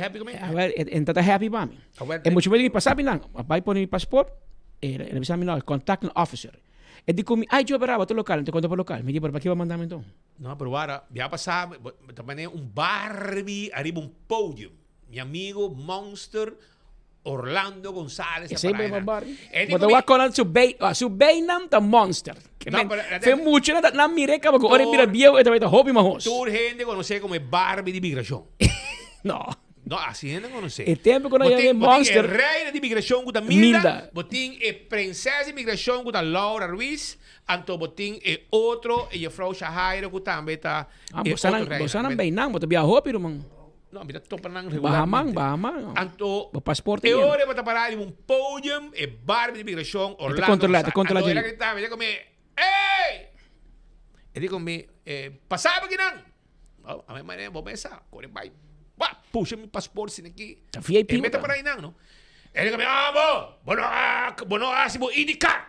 Awel e ta ta happy pa mi. E mucha mi pasa binan a bai pone mi passport el a bisa mi no contact un officer. E di ku mi, Ai, djobe raba, ta lokal, mi ta konta pa lokal. Mi di, pero pa ke bo a manda mi anto? No, pero wara, bia pasá, ta manera un Barbie ariba un podium. Mi amigo Monster Orlando Gonzales a Esei para bo einan. Barbie. E di Bo ku ta mi, wak konan su bei, ah, su beinam ta monster. Ke No, men, pero, fe mucho na nan mire kaba ku ora e bira Tur- bieu e ta bai ta hopi mahos. Tur hende konosé komo e Barbie di migrashon. No. No, asi hende konosé. E tempo ku nan Bo yama tin, e bo tin e monster. reina di migrashon ku ta Milda, Milda. bo tin e prinses di migrashon ku ta Laura Ruiz, anto bo tin e otro, e juffrouw Shahaira ku tambe ta Ah, e bo sa otro nan, reina. bo sa nan beinan, bo ta bia hopi ruman. No, mi ta topa nan Bahaman, regularmente. Bahaman. Anto, Bo paspoort e yen. ora bo ta pará riba un podium, e Barbie di migrashon, E ta Orlando kontrolá, e ta Gonzales. kontrolá Anto el a dje. grita mi, el a come, Ey! E di con mi, eh, pasá bo kinan! Oh, a mi manera, bo mesa, kore bai, pa, pusha mi paspoort sin aki. Ta VIP E meta bo ta. para einan, no? E di con mi, ah, bo, bo no, ah, bo no hasi bo ID card.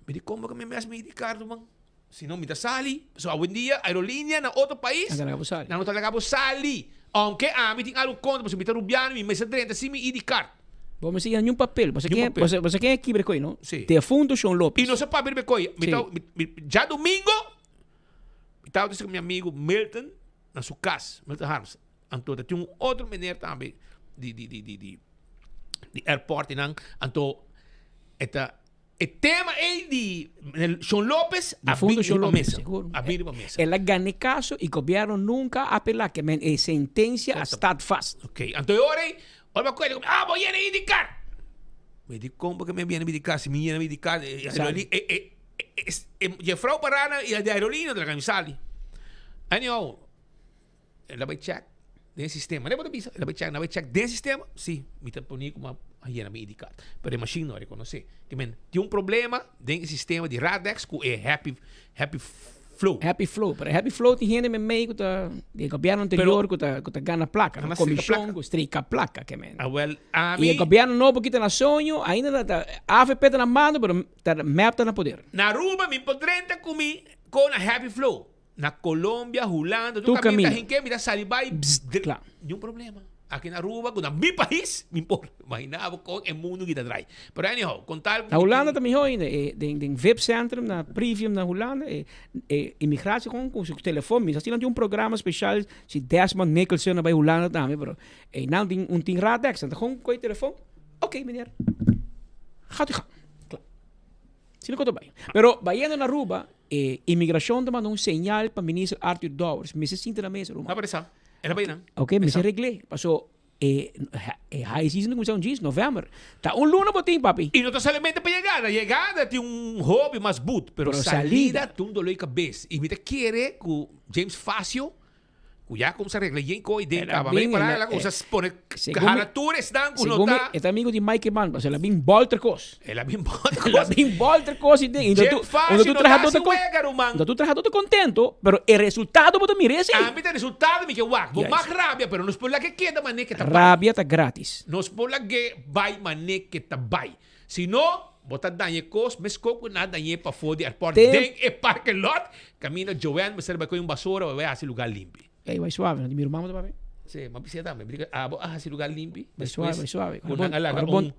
Mi di, como que mi mes mi ID card, man? Si no, mi ta sali. So, awendia, aerolinea na otro pais, Nan ta laga bo sali. nan no ta laga bo sali. Aunke ami tin algo contra, pasobra mi ta rubiano, mi mester drenta sin mi ID card. Bo mester yena niun papel. Bo sa Niun ken, papel. bo sa, bo sa ken e kibra koe, no? Sí. Defunto Shon Lopez. Y no sa papia riba e koe. Mi Sí. ta, mi, mi, djadomingo, mi tabata ku mi amigo Milton na su kas, Milton Harms. Anto ta tin un otro meneer tambe di, di, di, di, di, di airport einan. Anto e ta E tema ei di Shon Lopez a Difunto bin Shon riba Lopez, mesa. seguro. A bin riba mesa. El a gana e caso y gobierno nunca a apela ke men e sentencia a staat vast. Ok, anto e ora ei, ora mi a cuenta, ah, bo yena ID card. Mi di, con porque mi yena ID card? Si mi yena ID card, e, Sali. e, e, e, e, juffrouw Parana y de aerolínea de la que sali. Anyhow, El a bai check den e sistema. Bo ta bisa, el a bai check, el a bai check den e sistema. Sí, mi ta poni kuma a yena mi ID card. Pero e machine no a reconoce. Ke men, tin un problema den e sistema di Radex ku e Happy, Happy Flow. Happy Flow. Pero Happy Flow tin hende memey ku ta, di e gobierno anterior ku ta, ku ta gana plaka. Gana strika Komishon plaka. ku strika plaka, ke men. Awel, ami. I e gobierno nobo kita na soño, ainda ta, ta, avp ta na mando, pero ta, mep ta na poder. Na Aruba mi por drenta ku mi kon na Happy Flow. Na Colombia, Hulanda, Tur tur caminda caminda. hinke mi ta sali bai Bzzt, kla. Niun problema. Aki na Aruba, ku na mi pais, mi por imagina bo kon e mundu ki ta drai. Pero anyhow, kon tal Na Hulanda ta mihó ainda. E den den VIP Centrum na Privium na Hulanda e e immigratie kon ku su telefon. Mi sa si nan tin un programa speshal si Desmond Nicholson a bai Hulanda tambe pero einan tin un tin Radex. Nan ta kon koe telefon. Oké meneer, gaat u gang. Kla. Asina ku ta bai. Pero bayendo na Aruba e immigracion ta manda un señal pa minister Arthur Dowers. Mester sinta na mesa ruman. No por esa. El a bai nan. Ok, mester regl'é. Paso e e high season ta kuminsá un djis, novèmber. Ta un luna bo tin, papi. I no ta solamente pa yegada. Yegada tin un hopi mas but, pero salida tin un dolor di kabes. I mi ta kere ku James Facio Ku ya kumsa regla yen koi den kaba. Mei para el a kumsa pone hala tur esnan ku no ta. E ta amigo di Mike Eman, pasobra el a bin bolter kos. El a bin bolter kos. El a bin bolter kos i den. Dje fácil no ta hasi wega, ruman. Unda tur trahadó ta kontento, pero e resultado bo ta mira esei. Ami ta resultado mi ke wak. Bo mag rabia, pero nos por laga keda mané ke ta bai. Rabia ta gratis. Nos por lag'é bai mané ke ta bai. Si no, bo ta daña e kos meskó ku nan a dañ'é pafó di airport den e parking lot kaminda Joanne mester bai kohe un basura pa bai hasi lugar limpi. Ey, bai suave, no di mi ruman bo ta papia. Sí, m'a bisa tambe. Mi di abo a hasi lugar limpi. Bai suave, bai suave. Ku nan a laga un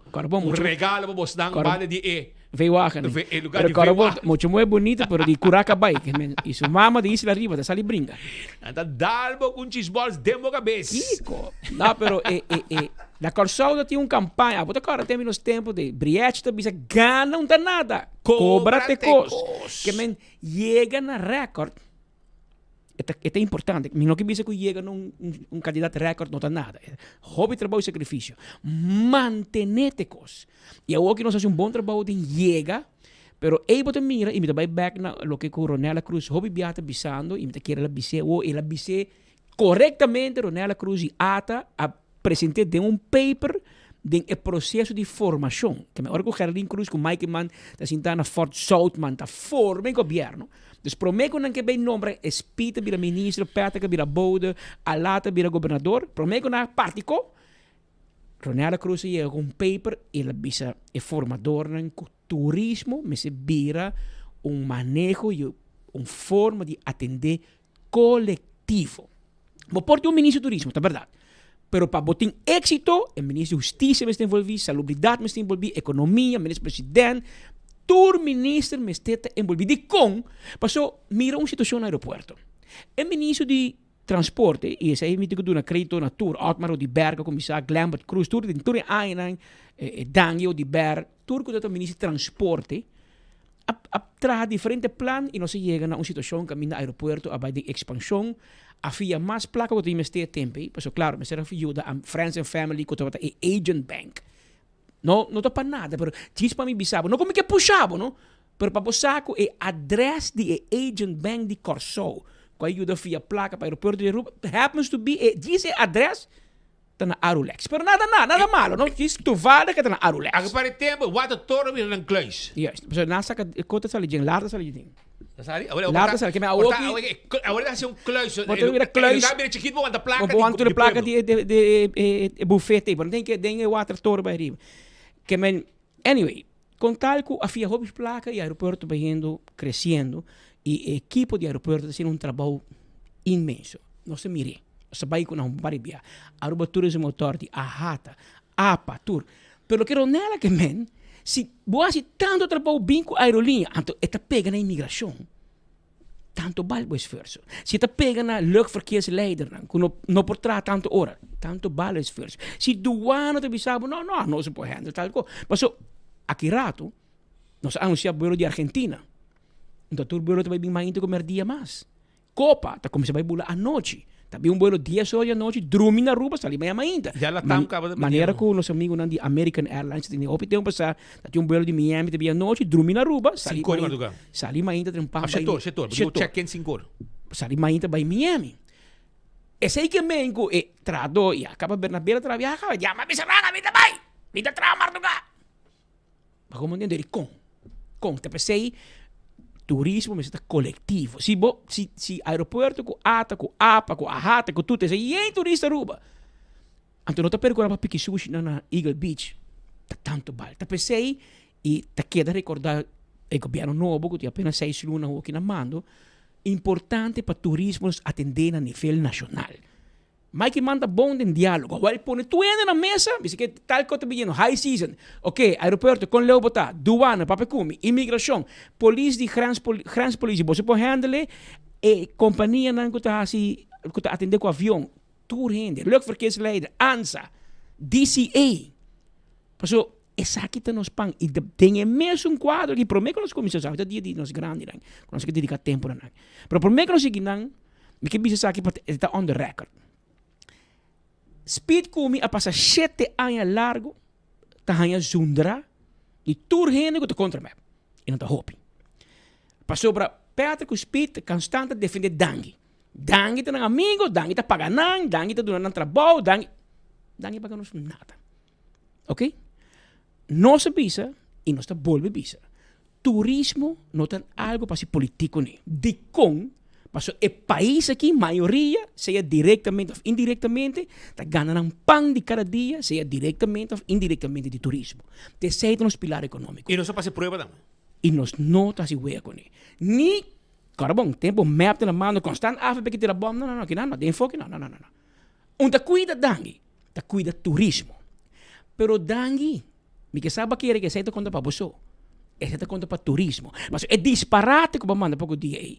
regalo pa bosnan banda di e V-wagen. E lugar di V-wagen. Mucho muy bonito, pero di curaca bai. Y su mama di Isla Riba ta sali bringa. Nan ta dal bo ku un chisbols den bo kabes. Kiko? No, pero e, e, e. Na Kòrsou ta tin un kampaña, abo ta kòrda tempu nos tempu di Brièch ta bisa gana un ta nada, kobra te kos. Ke men yega na rèkòrt e ta e ta importante. Mi no ke bisa ku yega na un un kandidat rèkòrt no ta nada. Hopi trabou i sakrifisio. Mantené te kos. I awor ki nos hasi un bon trabou den yega, pero ei bo ta mira i mi ta bai bèk na loke ku Ronella Cruz hopi biaha ta bisando i mi ta kere el a bis'é awor, el a bis'é Korektamente Ronella Cruz i ata a present'é den un paper den e proseso di formashon. Keme ora ku Geraldine Cruz ku Mike Eman ta sintá na Fort Zoutman ta forma e gobièrnu. Dus promé ku nan ke bay nombra Espí ta bira ministro, Patrick a bira bode, Alaa ta bira gobernador, promé ku nan a parti ko, Ronella Cruz a yega ku un paper i el a bisa e formadornan ku turismo mester bira un maneho i un forma di atendé kolektivo. Bo por tin un ministro di turismo, ta bèrdat. Pero pa bo tin éksito, e ministro di hustisia mester envolví, salubridat mester envolví, ekonomia, minister president, tur minister mester ta envolví. Dikon? Paso mira un situashon na aeropuerto. E ministro di transporte, i esei mi tin ku duna kredito na tur, Otmar Oduber a kuminsá, Glenbert Croes, tur den tur e añanan, Dangui Oduber, tur ku ta minister di transporte, a a traha diferente plan y nos a yega na un situacion caminda aeropuerto a bay den expansion, a fia mas placa cu tin mester e tempo ey, pasobra claro mester a yuda a friends and family cu tabata e agent bank. No, no ta pa nada, pero djis pa mi bisa bo, no cu mi ke pusha bo no, pero pa bo sa cu e adres di e agent bank di Corsou cu a yuda fia placa pa aeropuerto di Aruba happens to be e djis e adres Ta na Arulex. Pero nada na, nada malo, no? Djis toevallig e ta na Arulex. Aki para e tempo, water toren bira nan kluis. Juist. Pasobra nan saka e kota sali djen, larta sali djen. Ta sali? Awor, Larta sali, ke men awor awoki. Awor ta hasi un kluis. Bo ta bira kluis. E lugar bira chikito bo wanta plaka di Bo wanta plaka di di e buffet ei, bo no tin ke den e water toren bai riba. Ke men, anyway, kon tal ku a fia hopi plaka i aeropuerto bayendo, kresiendo, i e ekipo di aeropuerto ta hasiendo un trabou inmenso. Nos ta mir'é. Nos ta bai ku nan un par di bia. Aruba Tourism Authority, AHATA, apa, tur. Pero loke Ronella ke men, si bo hasi tantu trabou bin ku aerolínea, anto e ta pega na imigrashon. Tantu bal bo esfuerso. Si e ta pega na luchtverkeersleidernan ku no no por traha tantu ora, tantu bal e esfuerso. Si duana ta bisa bo, no, no, nos no por handle tal kos. Paso, aki rato nos a anunsia buelo di Argentina. Anto tur buelo ta bai bin mainta ku merdia mas. Copa ta cuminsa bay bula anochi. Ta bin un buelo dies ora di anochi, drumi na Aruba, sali maña mainta. Ya Latam caba ta Manera cu nos amigonan di American Airlines ta tene hopi tempo pasa, ta tin un buelo di Miami ta bin anochi, drumi na Aruba, sali Cinco ora di mainta, madruga. sali mainta trempan Ah, bay shetor, shetor. Bo Shetor. check in cinco ora. Sali mainta bay Miami. Esey ke men cu e trahador ya caba Bernabela traha biaha caba, ya ma bisa raga mi ta bay, mi ta traha marduga. Pa como ntende di con? Con? Ta pesey turismo mester ta colectivo. Si bo, si, si aeropuerto cu ata, cu apa, cu ahata, cu tuta, esey yen turista Aruba. Anto no ta percura pa piki sushi nan na Eagle Beach. Ta tanto bal. Ta pesey y ta keda recorda e gobierno nobo cu tin apenas seis luna hoki na mando, importante pa turismo nos atende na nivel nacional. Mike Eman ta bon den dialogo. Awor el pone tur hende na mesa, bisa ke tal kos ta biniendo, high season, ok, aeropuerto, kon leu bo ta, duana, papia ku mi, imigrashon, polis di grens, grenspolitie, boso por handle e kompanianan ku ta hasi, ku ta atende ku avion, tur hende, luchtverkeersleider, ANSA, DCA. Paso esaki ta nos pan y den e mesun cuadro aki prome cu nos cuminsa usá, ta dia di nos grandinan cu nos ke dedica tempo na nan. Pero prome cu nos sigui nan, mi ke bisa esaki pa e ta on the record. Speed cu mi a pasa shete aña largo ta haña zundra di tur hende cu ta contra mep y nan ta hopi. Pasobra Patrick cu Speed ta constant ta defende Dangui. Dangui ta nan amigo, Dangui ta paga nan, Dangui ta duna nan trabou, Dangui, Dangui paga nos nada. Ok? Nos a bisa y nos ta bolbe bisa, turismo no ta algo pa haci politico ni. Dicon? Pasobra e pais aki mayoria, sea directamente of indirectamente, ta gana nan pan di cada dia, sea directamente of indirectamente di turismo. T'esey ta nos pilar economico. Y nos a pasa e prueba tambe. Y nos no ta haci wega cune. Ni, kòrda bon, tempo mep ta na mando constant afp ki tira bom, no, no, no, kinan no, den enfoke no, no, no, no. Un ta cuida dangui, ta cuida turismo. Pero dangui, mi ke sa bo a kere ke esei ta conta pa bo so. Esei ta conta pa turismo. Pasobra e disparate cu bo a manda poco dia ei,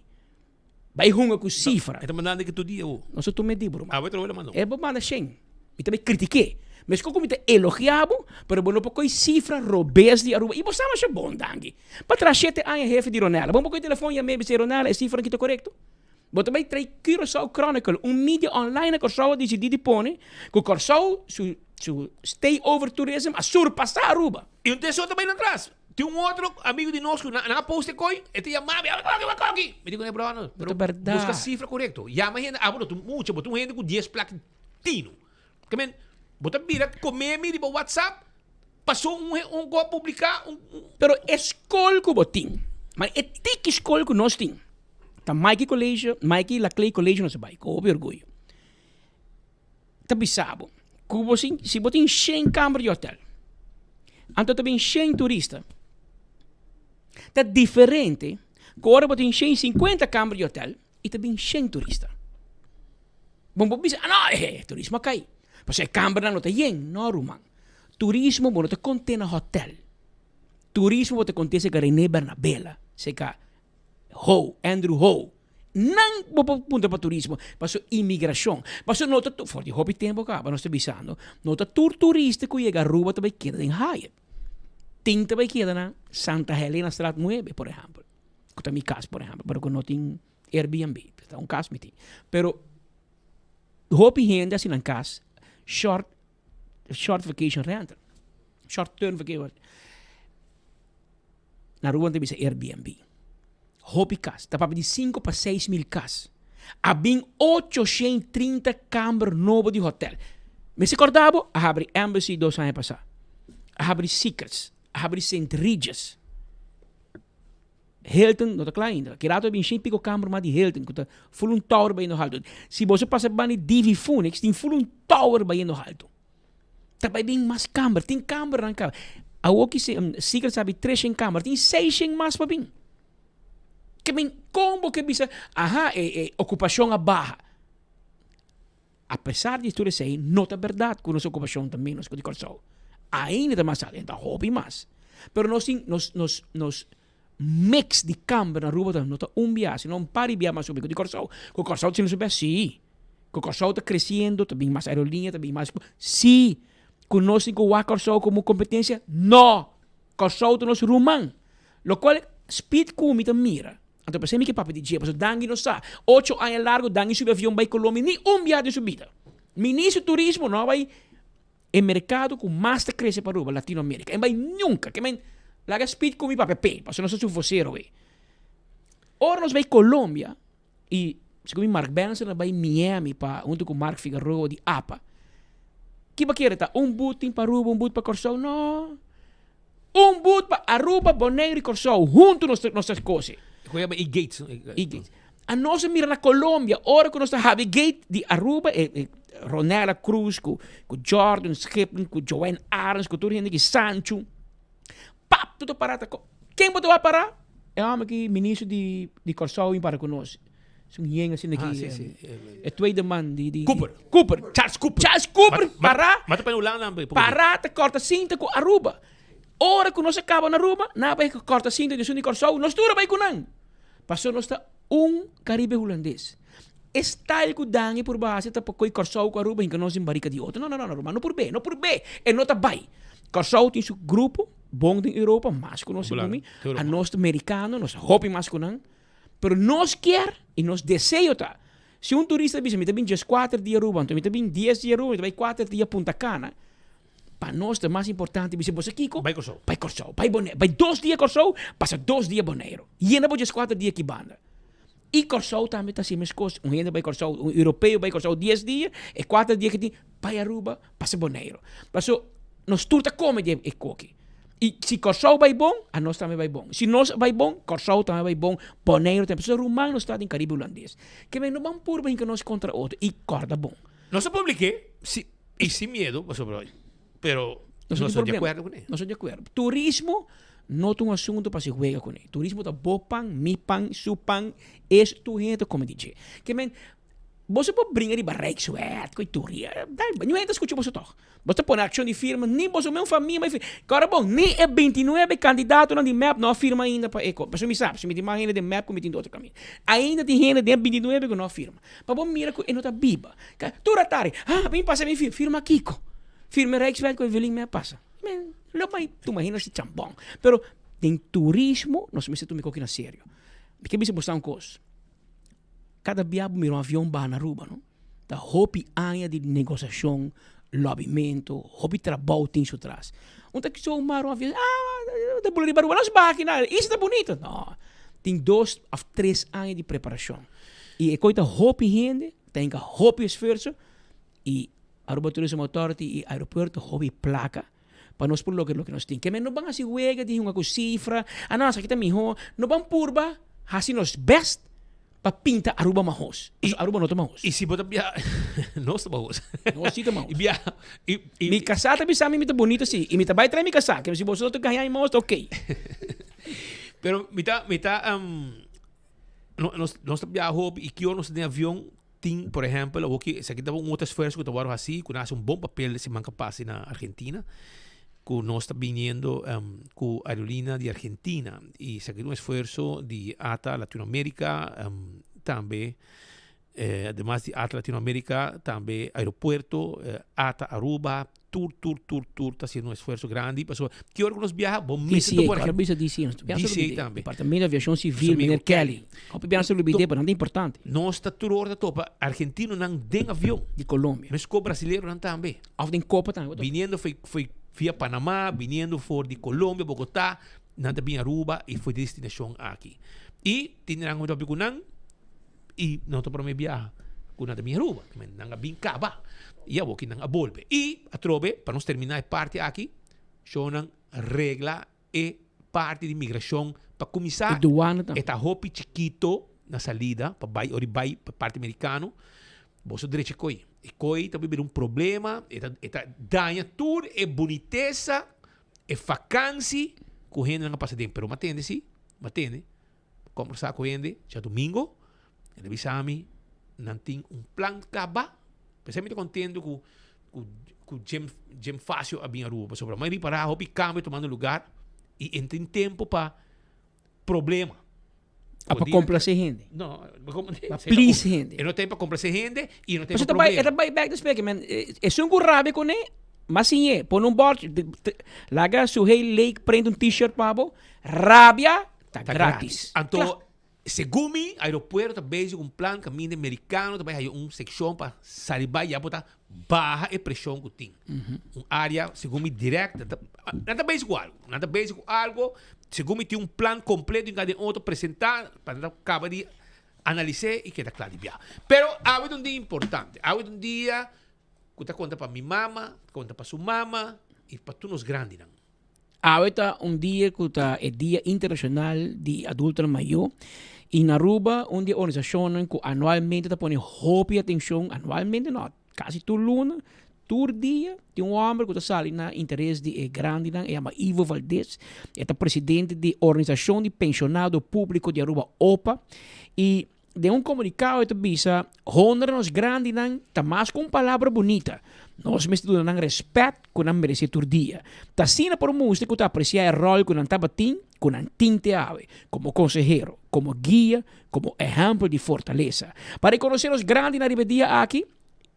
bai hunga cu cifra. E ta mandando ki tur dia bo? No so tur me di bo ruman. Awe trobe lo mando. E bo manda shen. Mi ta bai critique. Mesco cu mi ta elogia bo, pero bo no por coy cifra robes di Aruba. Y bo sa masha bon dangui. Pa tras shete aña hefe di Ronella. Bo no por coy telefon yam'e bisa Ronella e cifranan ki ta corecto? Bo ta bai trae Curaçao Chronicle, un media online na Kòrsou a disidí di pone ku Kòrsou su su stay over tourism a surpasá Aruba. I un tesoro ta bai nan tras. Tin un otro amigo di nos ku nan a post e koi, e ta yama mi, Abra koki, abra koki! Mi di ku ne, Brother, No ta bèrdat. buska sifra korekto. Yama hende, abo no ta mucha, bo ta un hende ku dies plak tinu. Ke men, bo ta bira kome mi riba WhatsApp, paso un un ku a publiká un. Pero e skol ku bo tin, ma e tiki skol ku nos tin, Ta Mikey College, Mikey Laclay College nos a bai, ku hopi orguyo. Ta bisa bo, ku bo sin, si bo tin shen kamber di hotel, anto ta bin shen turista, ta diferente ku ora bo tin shen sinkuenta kamber di hotel i ta bin shen turista. Bo por bisa, ah no, e turismo a kai, pasobra e kambernan no ta yen. No ruman, turismo bo no ta kont'é na hotel, turismo bo ta kont'é serka Rene Bernabela, serka Ho, Andrew Ho. Nan bo por puntra pa turismo, paso imigrashon. Paso no ta tur, for di hopi tempo kaba nos ta bisando, no ta tur turista ku yega Aruba ta bai keda den Hyatt. Tin ta bai keda na Santa Helena Straat nuebe, por ehèmpel, ku ta mi kas, por ehèmpel, pero ku no tin Airbnb, ta un kas mi tin. Pero hopi hende hasi nan kas short, short vacation rental, short term vacation. Na Aruba nan ta bisa Airbnb. Hopi kas. Ta papia di sinku pa 6000 kas. A bin 830 kamber nobo di hotel. Mester korda bo, a habri Embassy dos aña pasá. A habri Secrets. A habri Saint Regis. Hilton no ta kla ainda. Ki rato a bin shen piko kamber mas di Hilton ku ta ful un tower bayendo haltu. Si boso pasa banda di DV Phoenix tin ful un tower bayendo haltu. Ta bai bin mas kamber, tin kambernan kaba. Awor ki Secret sabi 300 kamber, tin 600 mas pa bin. Ke bin, kon bo ke bisa, aha, e, e okupashon a baha. A pesar di tur esei, no ta bèrdat ku nos okupashon ta ménos ku di Kòrsou. Ainda ta mas altu, ta hopi mas. Pero nos tin, nos, nos, nos mix di kamber na Aruba ta, no ta un bia, sino un par di bia mas hopi ku di Kòrsou. Ku Kòrsou ta sinti su bes? Sí. Ku Kòrsou ta kresiendo, ta bin mas aerolínea, ta bin mas. Sí. Ku nos tin ku wak Kòrsou komo kompetensia? No! Kòrsou ta nos ruman. Lokual Speed ku mi ta mira, anto p'esei mi ke papia di dje, pasobra Dangui no sa. Ocho aña largu Dangui subi avion bai Colombia, ni un biaha den su bida. Ministro di Turismo no a bai e merkado ku mas ta krese pa Aruba, Latinoamérika. E bai nunka. Ke men laga Speed ku mi papia p'e, pasobra nos ta su vosero ei. Ora nos bai Colombia, Y segun mi Mark Benson a bay Miami pa hunto cu Mark Figaroa di apa. Ki bo kere ta un boot tin pa Aruba un boot pa Corsou? No. Un boot pa Aruba, Bonaire y Corsou hunto nos nos ta escoge. Cu yama e-gates. E-gates. A nos a mira na Colombia ora cu nos ta habri gate di Aruba e e Ronella Cruz cu cu Jordan Schippen cu Joanne Arends cu tur hende ki Sancho. Pap! Tur ta para ta ko. Ken bo ta wak para? E hòmber ki ministro di di Kòrsou bin para ku nos. Un yen asina Ah, aki. sí, sí. E tweede man di, di Cooper. Cooper. Charles Cooper. Charles Cooper, para. Ma ta pa Hulanda tambe. Para ta corta cinta cu Aruba. Ora cu nos a caba na Aruba, nan a bay corta cinta di esun di Corsou, nos tur a bay cu nan. Pasobra nos ta un Caribe Hulandes. E style cu Dangui por base ta pa coy Corsou cu Aruba hinca nos den barica di otro. No, no, no, no, ruman, no por be, no por be. E no ta bay. Corsou tin su grupo bon den Europa, mas cu nos segun mi. Anos ta Mericano, nos ta hopi mas cu nan. Pero nos kier y nos deseo ta, si un turista bisa mi ta bin dieskuater dia Aruba, anto mi ta bin dies dia Aruba, mi ta bai kuater dia Punta Cana, pa nos ta mas importante bisa bo sa kiko? Bai Kòrsou. Bai Kòrsou, bai Boneiru, bai dos dia Kòrsou, pasa dos dia Boneiru. Yena bo dieskuater dia aki banda. Y Kòrsou tambe ta hasi meskos, un hende bai Kòrsou, un europeo bai Kòrsou dies dia, e kuater dia ki tin, bai Aruba, pasa Boneiru. Paso nos tur ta kome di e koki. I si Kòrsou bai bon, anos tambe bai bon. Si nos bai bon, Kòrsou tambe bai bon, Boneiru tambe. Pasobra ruman nos ta den Karibe Hulandes. Ke men no ban purba hinka nos kontra otro i kòrda bon. Nos a publik'é si i sin miedo pasobra pero Nos nos no ta tin di problema. akuerdo kuné. Nos ta di akuerdo. Turismo no ta un asuntu pa si huega kuné. Turismo ta bo pan, mi pan, su pan, es tur hende ta kome di dje. Ke men Boso por bringa riba Rijkswet cu e tur y niun hende ta scucha boso toch. Boso ta pone accion di firma, ni boso mes famia mai firma. Cora bon, ni e 29 candidatonan di mep no a firma ainda pa e co. Pasobra mi sa, pasobra mi tin mas hende den mep cu mi tin den otro caminda. Ainda tin hende den 29 cu no a firma. Pa bo mira cu e no ta biba. Tur atari, ah, bin pasa bin firma. Firma kico? Firma e Rijkswet cu Evelyn mep pasa. Men, lo mai tuma hende si chambon. Pero den turismo nos mester tuma e coki na serio. Mi ke bisa boso un cos. Kada bia bo mira un avion baha na Aruba no, ta hopi aña di negosiashon, lobbymentu, hopi trabou tin su tras. Un ta kiso un mara un avion, ah, ta bula riba Aruba, nos baha aki na, isla ta bunito. No, tin dos of tres aña di preparashon. I e koi ta hopi hende, ta hinka hopi esfuerso i Aruba Tourism Authority i aeropuerto hopi plaka pa nos por logra loke nos tin. Ke men no ban hasi wega di hunga ku sifra, ah no, esaki ta mihó. No ban purba hasi nos best pa pinta Aruba mahos. Pasobra Aruba no ta mahos. I si bo ta bia, nos ta mahos. Nos si ta mahos. I bia, i, i. Mi kasá ta bisa mi mi ta bonito si, i mi ta bai trae mi kasá. Ke si boso no ta gaña mi mahos ta ok. Pero mi ta, mi ta, no, nos, nos ta bia hopi i ki ora nos ta den avion Tin, por ehempel, awor ki esaki ta un otro esfuerso ku ta wòrdu hasí, ku nan hasi un bon papel siman ku a pasa na Argentina, ku nos ta biniendo ku aerolínea di Argentina. I esaki ta un esfuerso di ata Latinoamérica, tambe ademas di ata Latinoamérica, tambe aeropuerto, ata Aruba, Tur, tur, tur, tur ta haciendo un esfuerzo grandi. Pasobra ki ora ku nos biaha, bo mester ta DCA, por kòrda bisa DCA. Nos biaha DCA lubidé. tambe. Departamento di Aviashon Sivil, Nos amigo meneer Kelly. Hopi biaha nos lubidé, pero nan ta importante. Nos ta tur ora ta topa argentinonan den avion. Di Colombia. Meskó brasileronan tambe. Òf den Copa tambe bo topa. Biniendo foi, foi via Panamá, biniendo for di Colombia, Bogotá, nan ta bin Aruba i foi destinashon aki. I tin nan ku mi ta papia ku nan. I nan ta prome biaha ku nan ta bin Aruba. Nan a bin kaba i awoki nan a bolbe. I atrobe, pa nos terminá e parti aki, shownan regla e parti di migrashon pa kuminsá. E duana tambe. E ta hopi chikito na salida pa bai ora bai pa parti merikano. Boso drecha e koi. E koi ta bira un problema, e ta e ta daña tur e bunitesa, e fakansi ku hendenan a pasa den. Pero m'atende si, m'atende. Kombersá ku hende djadumingo, e ta bisa mi nan tin un plan kaba. P'esei mi ta kontento ku ku ku Jim Jim Facio a bin Aruba pasobra mi a ripará hopi kambio tumando lugar i e tin tempu pa problema. A pa komplasé hende. No, Pa please hende. E no ten pa komplasé hende i e no ten Pasobra pa problema. e ta bai bèk despues ke men esun ku rabia kuné mas siñ'é pone un bòrchi laga Suhey Lake prende un t-shirt pa bo rabia Ta gratis. Anto, segun mi, aeropuerto ta bezig ku un plan kaminda e merikano ta bai haya un sekshon pa sali bai ya bo ta baha e preshon ku tin. Un área, segun mi, dirèkt. Nan ta, nan ta bezig ku algu. Nan ta bezig ku algu. Segun mi tin un plan kompleto i kada otro presentá pa nan ta kaba di analis'é i keda kla di bia. Pero awe ta un dia importante. Awe ta un dia ku ta konta pa mi mama, konta pa su mama i pa tur nos grandinan. Awe ta un dia ku ta e Dia Internashonal di Adultonan Mayó i na Aruba un di e organisashonnan ku anualmente ta pone hopi atenshon, anualmente no, kasi tur luna, tur dia tin un hòmber ku ta sali na interes di e grandinan, e yama Ivo Valdez, e ta presidente di Organisashon di Penshonado Públiko di Aruba, opa, i. Den un komunikado e ta bisa, Honra nos grandinan ta mas ku un palabra bunita. Nos mester duna nan rèspèt ku nan meresé tur dia. Ta asina por mustra ku ta apresiá e ròl ku nan tabatin, ku nan tin te awe, komo konsehero, komo guia, komo ehèmpel di fortalesa. Pa rekonosé nos grandinan riba e dia aki,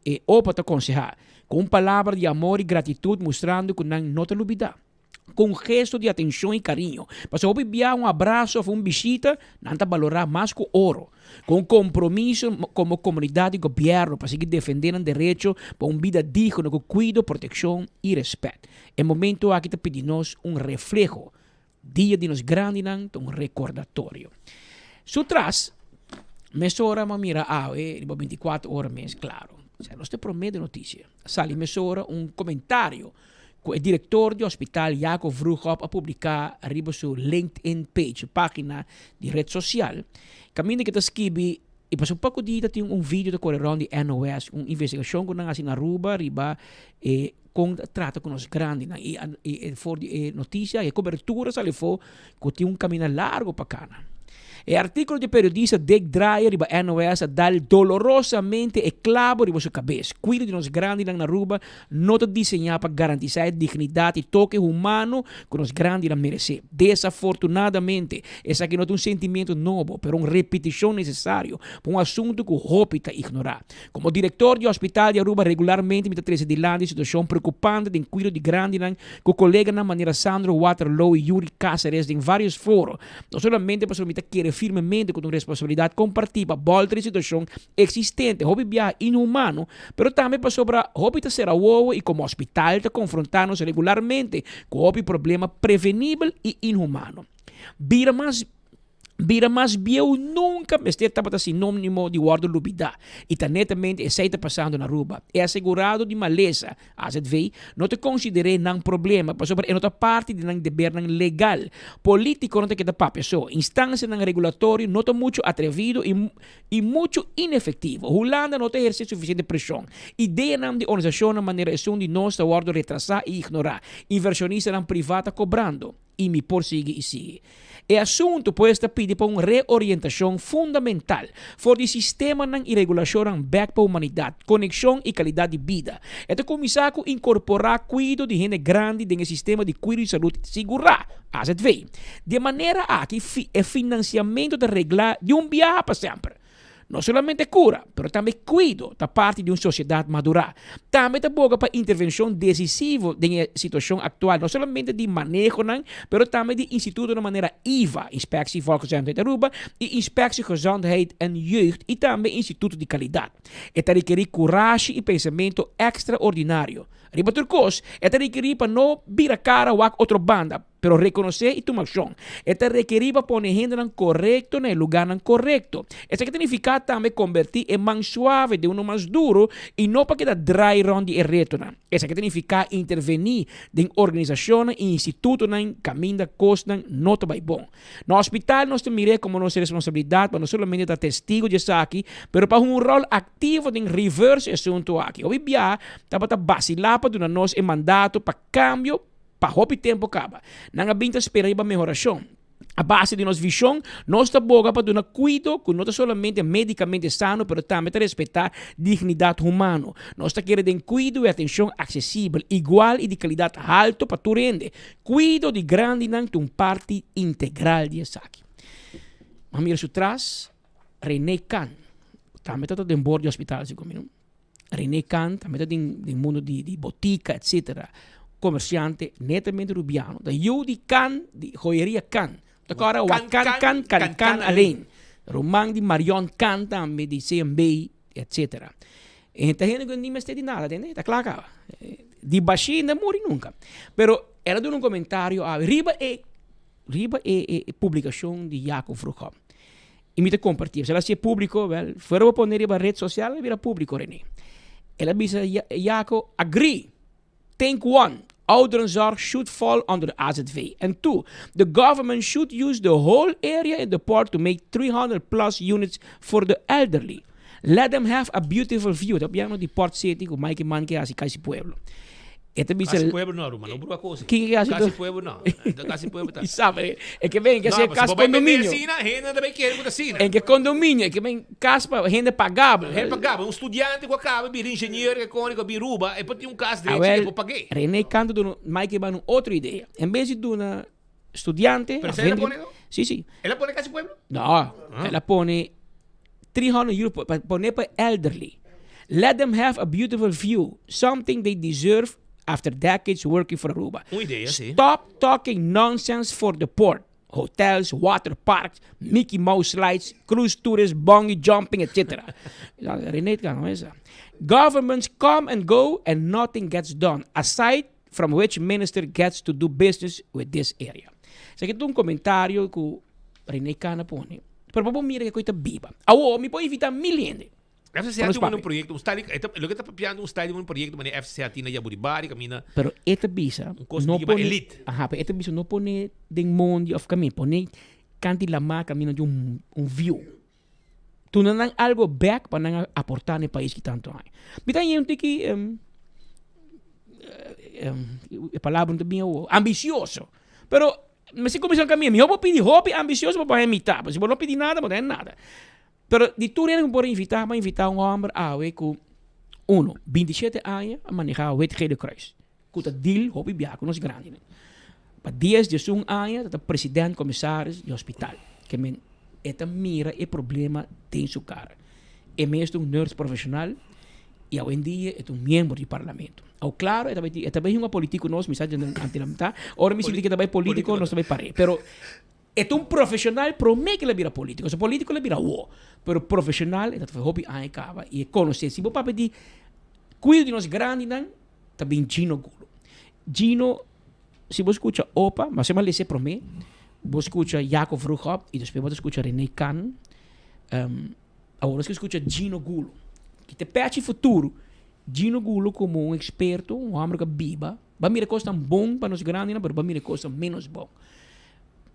e opa ta konsehá, ku un palabra di amor i gratitut mustrando ku nan no ta lubidá. Ku un gesto di atenshon i kariño. Pasobra hopi bia un abraso òf un bishita nan ta balorá mas ku oro. Ku un kompromiso komo komunidat i gobièrnu pa sigui defendé nan derecho pa un bida digno ku kuido, protekshon i rèspèt. E momento aki ta pidi nos un refleho. Dia di nos grandinan ta un rekordatorio. Su tras, mesora m'a mira awe riba bintikuater ora mes, klaro. Esei nos ta e promé di notisia. A sali mesora un komentario ku e direktor di hospital Jaco Vroegop a publiká riba su LinkedIn page, su página di ret sosial, kaminda ku e ta skibi i pasobra poko dia ta tin un video ta kore rònt di NOS, un investigashon ku nan hasi na Aruba riba e kon ta trata ku nos grandinan i i for di e notisia e kobertura sali afó ku tin un kaminda largu pa kana. E artíkulo di periodista Dick Drayer riba NOS a dal dolorosamente e klabo riba su kabes. Kuido di nos grandinan na Aruba no ta diseñá pa garantisá e dignidat i toke humano ku nos grandinan meresé. Desafortunadamente, esaki no ta un sentimiento nobo, pero un repetishon nesesario pa un asuntu ku hopi ta ignorá. Komo direktor di Hospital di Aruba regularmente mi ta trese dilanti e situashon preokupante den kuido di grandinan ku koleganan manera Sandro Waterloo i Yuri Cáceres den vários foro. No solamente pasobra mi ta kere firmemente ku ta un responsabilidat kompartí pa bòlter e situashon eksistente hopi biaha inhumano, pero tambe pasobra hopi ta sera wowo i komo hospital ta konfrontá nos regularmente ku hopi problema prevenibel i inhumano. Bira mas. Bira mas bieu nunca mester tabata sinónimo di wòrdu lubidá, i ta netamente esei ta pasando na Aruba. E asegurado di malesa, AZV, no ta konsider'é nan problema pasobra e no ta parti di nan debernan legal. Polítikonan ta keda papia so, instansianan regulatorio no ta muchu atrevido i i muchu inefektivo. Hulanda no ta ehersé sufisiente preshon. Ideanan di organisashonnan manera esun di nos ta wòrdu retrasá i ignorá. Invershonistanan privá ta kobrando. I mi por sigui i sigui. E asuntu pues ta pidi pa un reorientashon fundamental for di sistemanan i regulashonnan bèk pa humanidat, konekshon i kalidat di bida. E ta kuminsá ku inkorporá kuido di hende grandi den e sistema di kuido di salud sigurá, AZV. Di e manera aki e finansiamentu ta reglá di un biaha pa semper. No solamente kura, pero tambe kuido ta parti di un sosiedat madurá. Tambe ta boga pa intervenshon desisivo den e situashon aktual, no solamente di manehonan, pero tambe di institutonan manera IVA, Inspectie Volksgezondheid Aruba, i Inspectie Gezondheid en Jeugd i tambe Instituto di Kalidat. E ta rekerí kurashi i pensamentu ekstraordinario. Riba tur kos, e ta rekerí pa no bira kara wak otro banda, Pero rekonosé i tuma akshon. E ta rekerí pa pone hendenan korekto na e lugánan korekto. Esaki ta nifiká tambe kombertí e man suave den unu mas duru i no pa keda drai rònt di e retonan. Esaki ta nifiká intervení den organisashonnan i institutonan kaminda kosnan no ta bai bon. Na hospital nos ta mir'é komo nos responsabilidat pa no solamente ta testigo di esaki, pero pa hunga un ròl aktivo den reverse e asuntu aki. Hopi biaha tabata basilá pa duna nos e mandato pa kambio. Pa hopi tempu kaba, nan a bin ta spera riba mehorashon. A base di nos vishon, nos ta boga pa duna kuido ku no ta solamente médikamente sano pero tambe ta respetá dignidat humano. Nos ta kere den kuido i atenshon aksesibel, igual i di kalidat haltu pa tur hende. Kuido di grandinan ta un parti integral di esaki. M'a mira su tras, René Kan, tambe ta ta den bord di hospital, segun mi no. René Kant, tambe ta den den mundo di di botica etcetera, comerciante netamente Rubiano, ta yu di Kan di joyeria Kan, ta kòrda wa Kan Kan Kan Kan alleen, ruman di Marion Kan tambe di CMB etcetera. E ta hende ku ni mester di nada tende, ta kla kaba. Di bashí no muri nunka. Pero el a duna un komentario awe riba e riba e e publikashon di Jaco Vroegop. I mi ta kompartí. Esei a hasié públiko, wèl, fuera bo pone riba ret sosial, a bira públiko, René. El a bisa Jaco, Agree! Think one, ouderenzorg should fall under the AZV. And two, the government should use the whole area in the port to make 300 plus units for the elderly. Let them have a beautiful view. Ta piano di Port City ku Mike Eman ke hasi Casi Pueblo. E ta bisa. Kasi pueblo no, Ruma, no brua kosi. Kiko ke hasi Kasi pueblo no. Kasi pueblo ta. I sabe, e ke ben, ke hasi kas kondominio. Asina, hende ta bai kere ku ta asina. En ke kondominio, e ke ben kas pa hende pagabel. Hende pagabel, un studiante ku a kaba bira ingenier ke koni ku a bin Ruba, e por tin un kas drechi, e por pag'é. Rene Kanto duna Mike Eman un otro idea. En bes di duna studiante. Pero esei el a pone no? Si, si. El a pone kasi pueblo? No, el a pone 300 euro pa pone pa elderly. Let them have a beautiful view, something they deserve after decades working for Aruba. Un idea, si. Stop talking nonsense for the port, hotels, water parks, Mickey Mouse slides, cruise tourists, bungee jumping, etc. Rene het no esa. Governments come and go and nothing gets done. Aside from which minister gets to do business with this area. Esaki ta un comentario cu Rene Kahn a pone. Pero pa bo mira ke koe ta biba. Awo, mi por invita mil hende. FCCA tin un proyecto, un style, e ta, loke ta papiando un style di un proyecto manera FCCA tin na Yaburibari, camina. Pero e ta bisa, Un cos no di ba pone, elite. aha, pero e ta bisa no pone den mondi of camina, pone kanti lama camina di un, un view. Tuna nan algo bek pa nan a aporta na e pais ki tanto aña. Mi ta haña un tiki, e palabra no ta bin awo, ambicioso. Pero mester cuminsa un camino. Miho bo pidi hopi ambicioso pa bo haña mitad. Pero si bo no pidi nada, bo no haña nada. Pero di tur hende ku por invita, bo a invita un homber awe ku, uno, bintishete aña a maneha Wit Gele Kruis, ku ta deal hopi biaha ku nos grandinan. Pa dies, diesun aña ta ta president komisaris di hospital. Ke men e ta mira e problema den su kara. E mes ta un nurse profeshonal i awendia e ta un miembro di parlamento. Aw klaro e ta bai e ta bai hunga politik ku nos, mi sa ante la mitad. Ora mi sinti ke ta bai politiko nos ta bai par'e. Pero E ta un profesional prome ke el a bira politico. So politico el a bira awo. Pero profesional e ta for hopi aña caba y e conoce. Si bo papia di cuido di nos grandinan ta bin Gino Gulo. Gino, si bo scucha Opa, mas e malese prome, bo scucha Jaco Vroegop y despues bo ta scucha Rene Kan. Um, awor nos ke scucha Gino Gulo. Ki ta pechi futuro. Gino Gulo como un experto, un homber ku a biba. Ba mira cosnan bon pa nos grandinan, pero ba mira cosnan menos bon.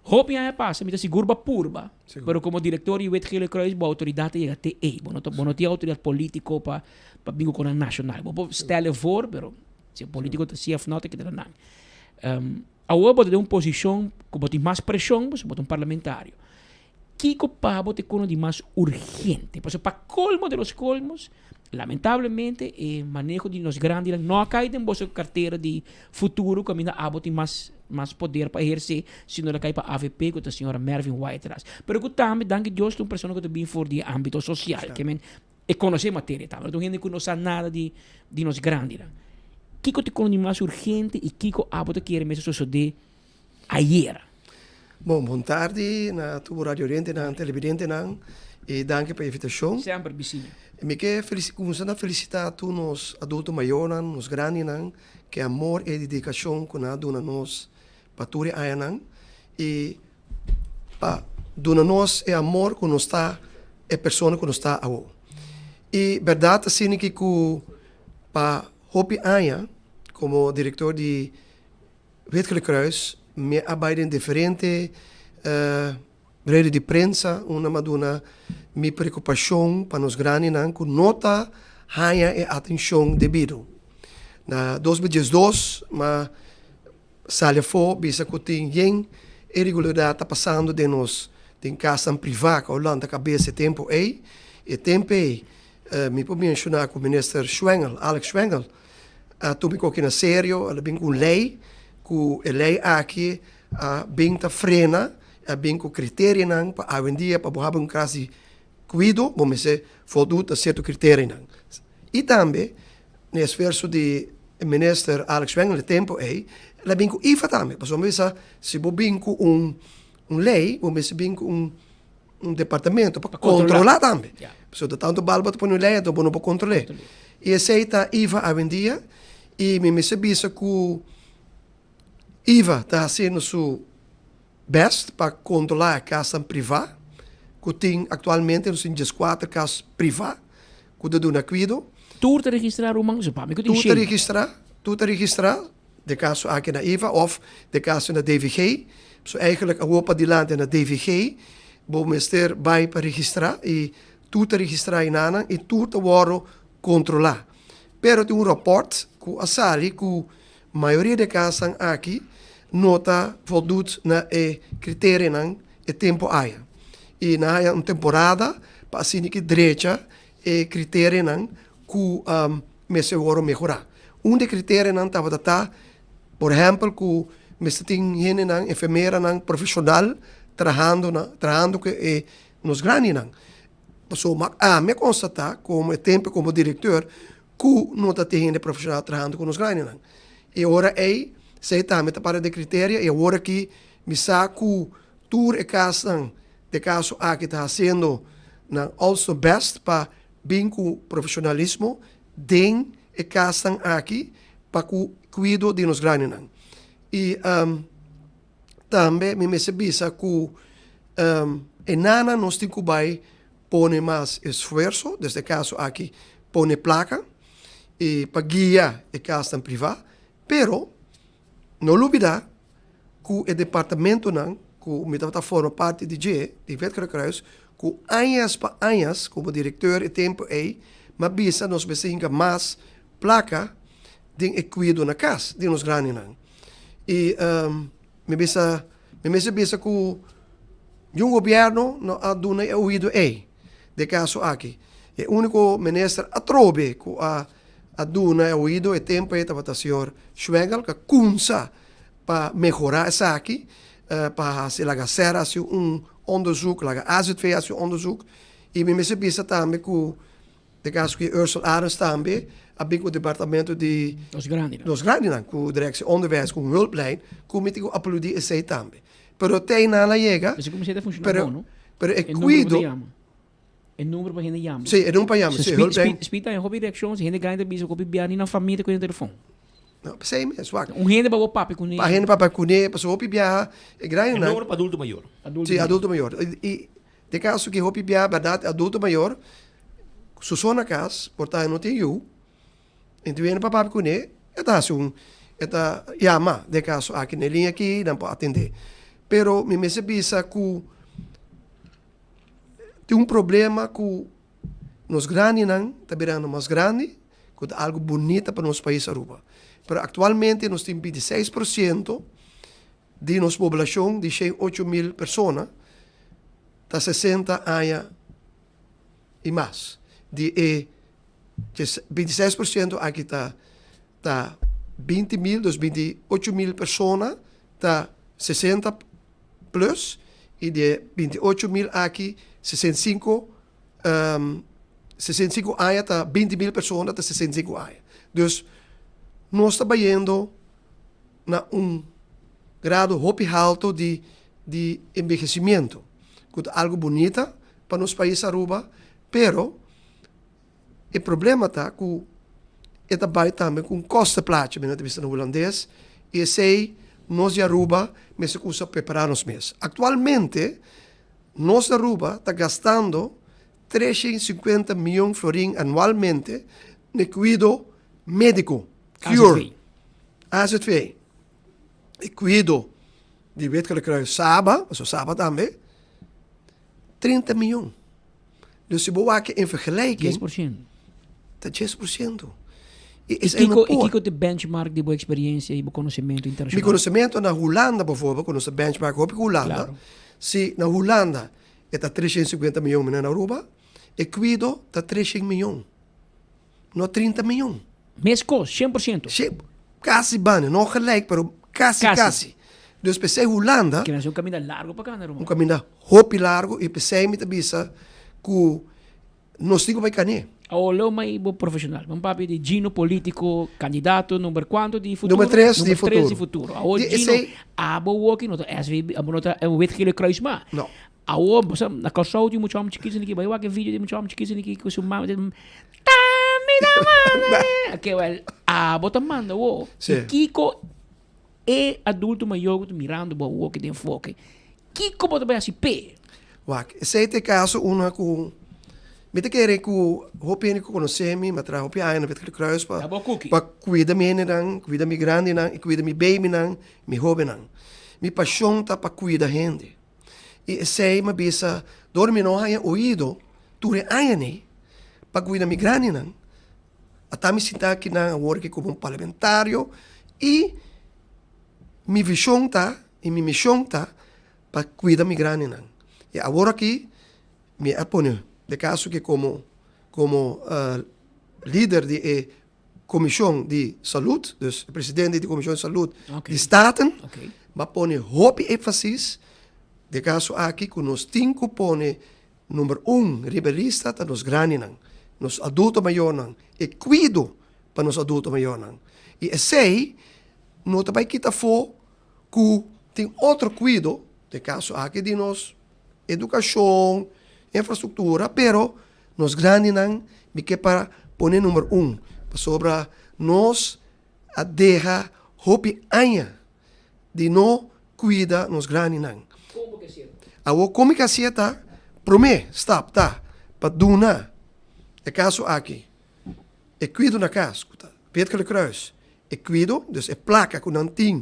Hopi aña pasa, mi ta sigur ba purba, pero como director di Wit Gele Kruis, bo autoridad ta yega te ey. Bo no ta, bo no tin autoridad politico pa, pa bin cu conan nacional. Bo por stelle voor, pero si e politico ta si of no, ta keda na nan. Um, awor bo ta den un posicion cu bo tin mas presion, pasobra bo ta un parlamentario. Kiko pa bo ta e kono di mas urgente? Pasobra pa kolmo de los kolmos, lamentablemente e maneho di nos grandinan no a kai den boso kartera di futuro kaminda abo tin mas mas poder pa ehersé, sino el a kai pa avp ku ta señora Mervin Wyatt-Ras. Pero ku tambe, danki Dios, ta un persona ku ta bin for di e ámbito sosial, ke men e konosé materia tambe. No ta un hende ku no sa nada di di nos grandinan. Kiko ta e kono di mas urgente i kiko abo ta kere mester sosodé ayera. Bon, bon tardi na tur bo radio orientenan, televidentenan y danki pa e invitacion. Semper bisiña. Mi ke cuminsa na felicita tur nos adulto mayornan, nos grandinan, ke amor y dedicacion cu nan a duna nos pa tur e añanan y pa duna nos e amor cu nos ta e persona cu nos ta awo. Y berdad ta asina ki cu pa hopi aña como director di Wit Kruis, mi a bai den diferente rede di prensa unda mi a duna mi preokupashon pa nos grandinan ku no ta haña e atenshon debido. Na 2012 mi a sali afó bisa ku tin yen iregularidat ta pasando den nos den kasnan privá ku a lanta kabes e tempu ei. E tempu ei mi por menshoná ku minister Schwengle, Alex Schwengle, a tuma e koki na serio, el a bin ku un lei, ku e lei aki a bin ta frena, a bin ku kriterianan pa awendia pa bo haba un klas di kuido bo mester voldoet na sierto kriterianan. I tambe na e esfuerso di e minister Alex Schwengle e tempu ei, el a bin ku IFA tambe, pasobra mi bisa si bo bin ku un lei bo mester bin ku un un departamento pa controla tambe. Pasobra ta tanto bal bo ta pone un lei anto bo no por control'é. Y esey ta IVA awendia y mi mester bisa cu IVA ta haciendo su best pa controla e casnan priva cu tin actualmente nos tin dieskuater cas priva cu ta duna cuido. Tur ta registra ruman? So pa mi cu tin Tur ta shei. registra, tur ta registra. De kaso aki na IVA of de kaso na DVG. So eigenlijk awor padilanti na DVG bo mester bai pa registra y tur ta registra enanan y tur ta wòrdu kontrolá. Pero tin un rapòrt ku a sali ku. mayoria di e kasnan aki no ta voldoet na e kriterianan e tempu aya. I nan haya un temporada pa asina ki drecha e kriterianan ku mester wòrdu mehorá. Un di e kriterianan tabata ta, por ehèmpel ku mester tin hendenan, enfermeranan profeshonal trahando na trahando ku e nos grandinan. Pasobra ami a konstatá komo e tempu komo direkteur ku no ta tin hende profeshonal trahando ku nos grandinan. E ora ei esei tambe ta parti di e kriteria i awor aki mi sa ku tur e kasnan den kaso aki ta hasiendo nan also best pa bin ku profeshonalismo den e kasnan aki pa ku kuido di nos grandinan. I tambe mi mester bisa ku e nana nos tin ku bai pone mas esfuerso, desde e kaso aki pone plaka i pa guia e kasnan privá, pero no lubida ku e departamentonan ku mi tabata forma parti di dje, di Wit Gele Kruis, ku añas pa añas komo direkteur e tempu ei mi a bisa nos mester hinka mas plaka den e kuido na kas di nos grandinan. I mi bisa, mi mester bisa ku niun gobièrnu no a duna e oido ei den e kaso aki. E úniko minister atrobe ku a a duna e oido e tempu ei tabata señor Schwengle ku a kumsa pa mehorá esaki, pa hasi laga ser hasi un onderzoek, laga AZV hasi un onderzoek. I mi mester bisa tambe ku Den kaso ku Ursel Arends tambe a bin ku departamento di Nos grandinan. Nos grandinan, ku Directie Onderwijs, ku un hulplijn, ku mi tin ku aplaudí esei tambe. Pero te einan a yega. Esei kuminsá ta funshoná pero, bon, no? Pero e E number kuido. ku ta yama. E number pa hende yama. Sí, e number pa yama, sí, hulplijn. Speed ta hopi reakshon, si hende grandi ta bisa ku hopi bia ni nan famia ta kuida nan telefon. No, p'esei mes, wak. Un hende pa bo papia kuné. Pa hende papia kuné, pasobra hopi biaha e grandinan. E number pa adulto mayor. Sí, adulto mayor. I Den kaso ki hopi bia bèrdat e adulto mayor su so na kas por ta e no tin yu i tin wende pa papia kuné e ta hasi un e ta yama den kaso aki na e liña aki nan por atendé pero mi mester bisa ku tin un problema ku nos grandinan ta birando mas grandi ku ta algu bunita pa nos pais Aruba pero aktualmente nos tin 26 por siento Di nos poblashon di shen 8000 persona ta 60 aña i mas. Di e 26% aki ta ta 20 mil, dus 28 mil persona ta 60 plus i di e 28 mil aki 65 65 aña ta 20 mil persona ta 65 aña. Dus nos ta bayendo na un grado hopi halto di di envejecimiento, cu ta algo bunita pa nos pais Aruba, pero e problema ta cu e ta bay tambe cu un kostenplaatje, men ta bisa na Hulandes, y esey nos di Aruba mester cuminsa prepara nos mes. Actualmente nos di Aruba ta gastando 350 miyon florin anualmente na e cuido medico, cure. AZV, e kuido di Wit Gele Kruis Saba, pasobra Saba tambe, 30 miyon. Dus si bo wak en vergelijking, 10%. ta 10%. I I esei no kiko, i por. kiko ta e benchmark di bo eksperiencia i bo konosementu Mi internashonal? konosementu na Hulanda bijvoorbeeld, ku nos ta benchmark hopi ku Hulanda, Klaro. si na Hulanda e ta 350 miyon menen na Aruba, e kuido ta 300 miyon. No 30 miyon. Meskos, 100%. Shen, kasi bani, no gelijk, pero kasi, Kasi. kasi. Dus p'esei Hulanda. Kina un kaminda largo pa kanda, ruman. Un kaminda hopi largo i p'esei mi ta bisa ku nos tin ku bai kané. Awor lo mai bo profesional. Bo papia di Gino politico, candidato number cuanto di futuro? Number tres di Number tres di futuro. futuro. Awor Di Gino, esei- abo woki no ta SVB, abo no ta Wit Gele Kruis ma. No. Awor, bo sa, na Kòrsou tin mucha hòmber chikis aki, bai wak e video di mucha hòmber chikis aki ku su mama ta mi ta manda mi. Oké, wèl, abo ta manda awor. Sí. I kiko e adulto mayor ku ta mirando bo awor ki den enfoke, kiko bo ta bai hasi p'e? Wak, esei ta e kaso una ku mi ta kere ku hopi hende ku konosé mi, mi a traha hopi aña na Wit Gele Kruis pa Da bo kuki. pa kuida mi hendenan, kuida mi grandinan i kuida mi babynan, mi hóbennan. Mi pashon ta pa kuida hende. I esei mi a bisa, dor mi no haña oido tur e aña-nei pa cuida mi grandinan, ata mi sinta akinan awor aki como un parlamentario. I mi vishon ta i mi mishon ta pa kuida mi grandinan. I awor aki mi a pone de kaso ke komo komo lider di e komishon di salud, dus e presidente di komishon di salud di Staten, mi a pone hopi énfasis de kaso aki ku nos tin ku pone number un riba e lista ta nos grandinan, nos adulto mayornan, e kuido pa nos adulto mayornan. I esei no ta bai kita afó ku tin otro kuido, den kaso aki di nos edukashon, infrastruktura, pero nos grandinan mi ke pa pone number un, pasobra nos a deha hopi aña di no kuida nos grandinan. Awor kon mi ke hasié ta, promé stap ta pa duna e kaso aki e kuido na kas ku ta Wit-Gele Kruis, e kuido, dus e plaka ku nan tin,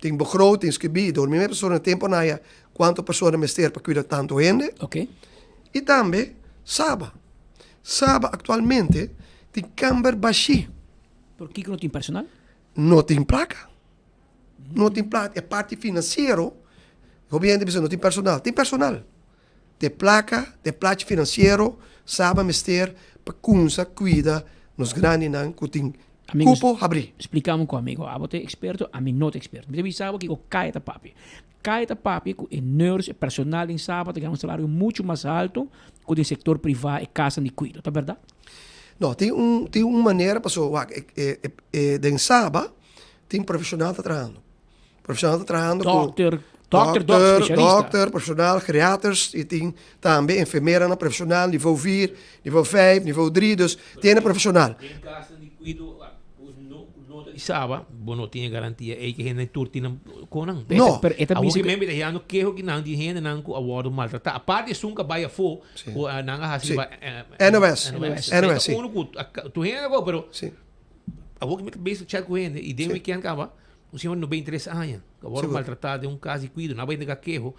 tin begroting skibí dor mi persona tempu nan haya kuantu persona mester pa kuida tantu hende. I tambe Saba. Saba aktualmente tin kamber bashí. Por kiko no tin personal? No tin plaka. No tin plaka. E parti finansiero, hopi hende bisa no tin personal. Tin personal. Te plaka, te plachi finansiero, Saba mester pa kunsa kuida nos grandinan ku tin kupo habrí. Splika mi ku amigo, abo ta eksperto, ami no ta eksperto. Mi ta bisa bo kiko Kaya ta papia. Kaya ta papia ku e nurse, e personal den Saba ta gana un salario muchu mas alto ku den sektor privá, e kasnan di kuido. Ta bèrdat? No, tin un tin un manera pasobra wak e e den Saba tin profeshonal ta trahando. Profeshonal ta trahando ku Dokter, dokter, dokter, spesialista. Dokter, profeshonal, geriaters i tin tambe enfermeranan profeshonal nivo vier, nivo vijf, nivo drie, dus tin hende profeshonal. Den kasnan di kuido ku no ku no ta di Saba, bo no tin e garantia ei ku hende tur tin nan konan. No. Pero e ta Awor bisa ki ku men mi ta hendo keho ki nan di hendenan ku a wòrdu maltratá. Aparte esun ku a bai afó ku nan a hasi Sí. riba NOS. NOS. NOS, sí. Unu ku tur hende a go pero Sí. awor ki mi ta bezig chat ku hende i den weekend kaba Un señor di 93 aña ku a wòrdu maltratá den un kas di kuido. Nan a bai entrega keho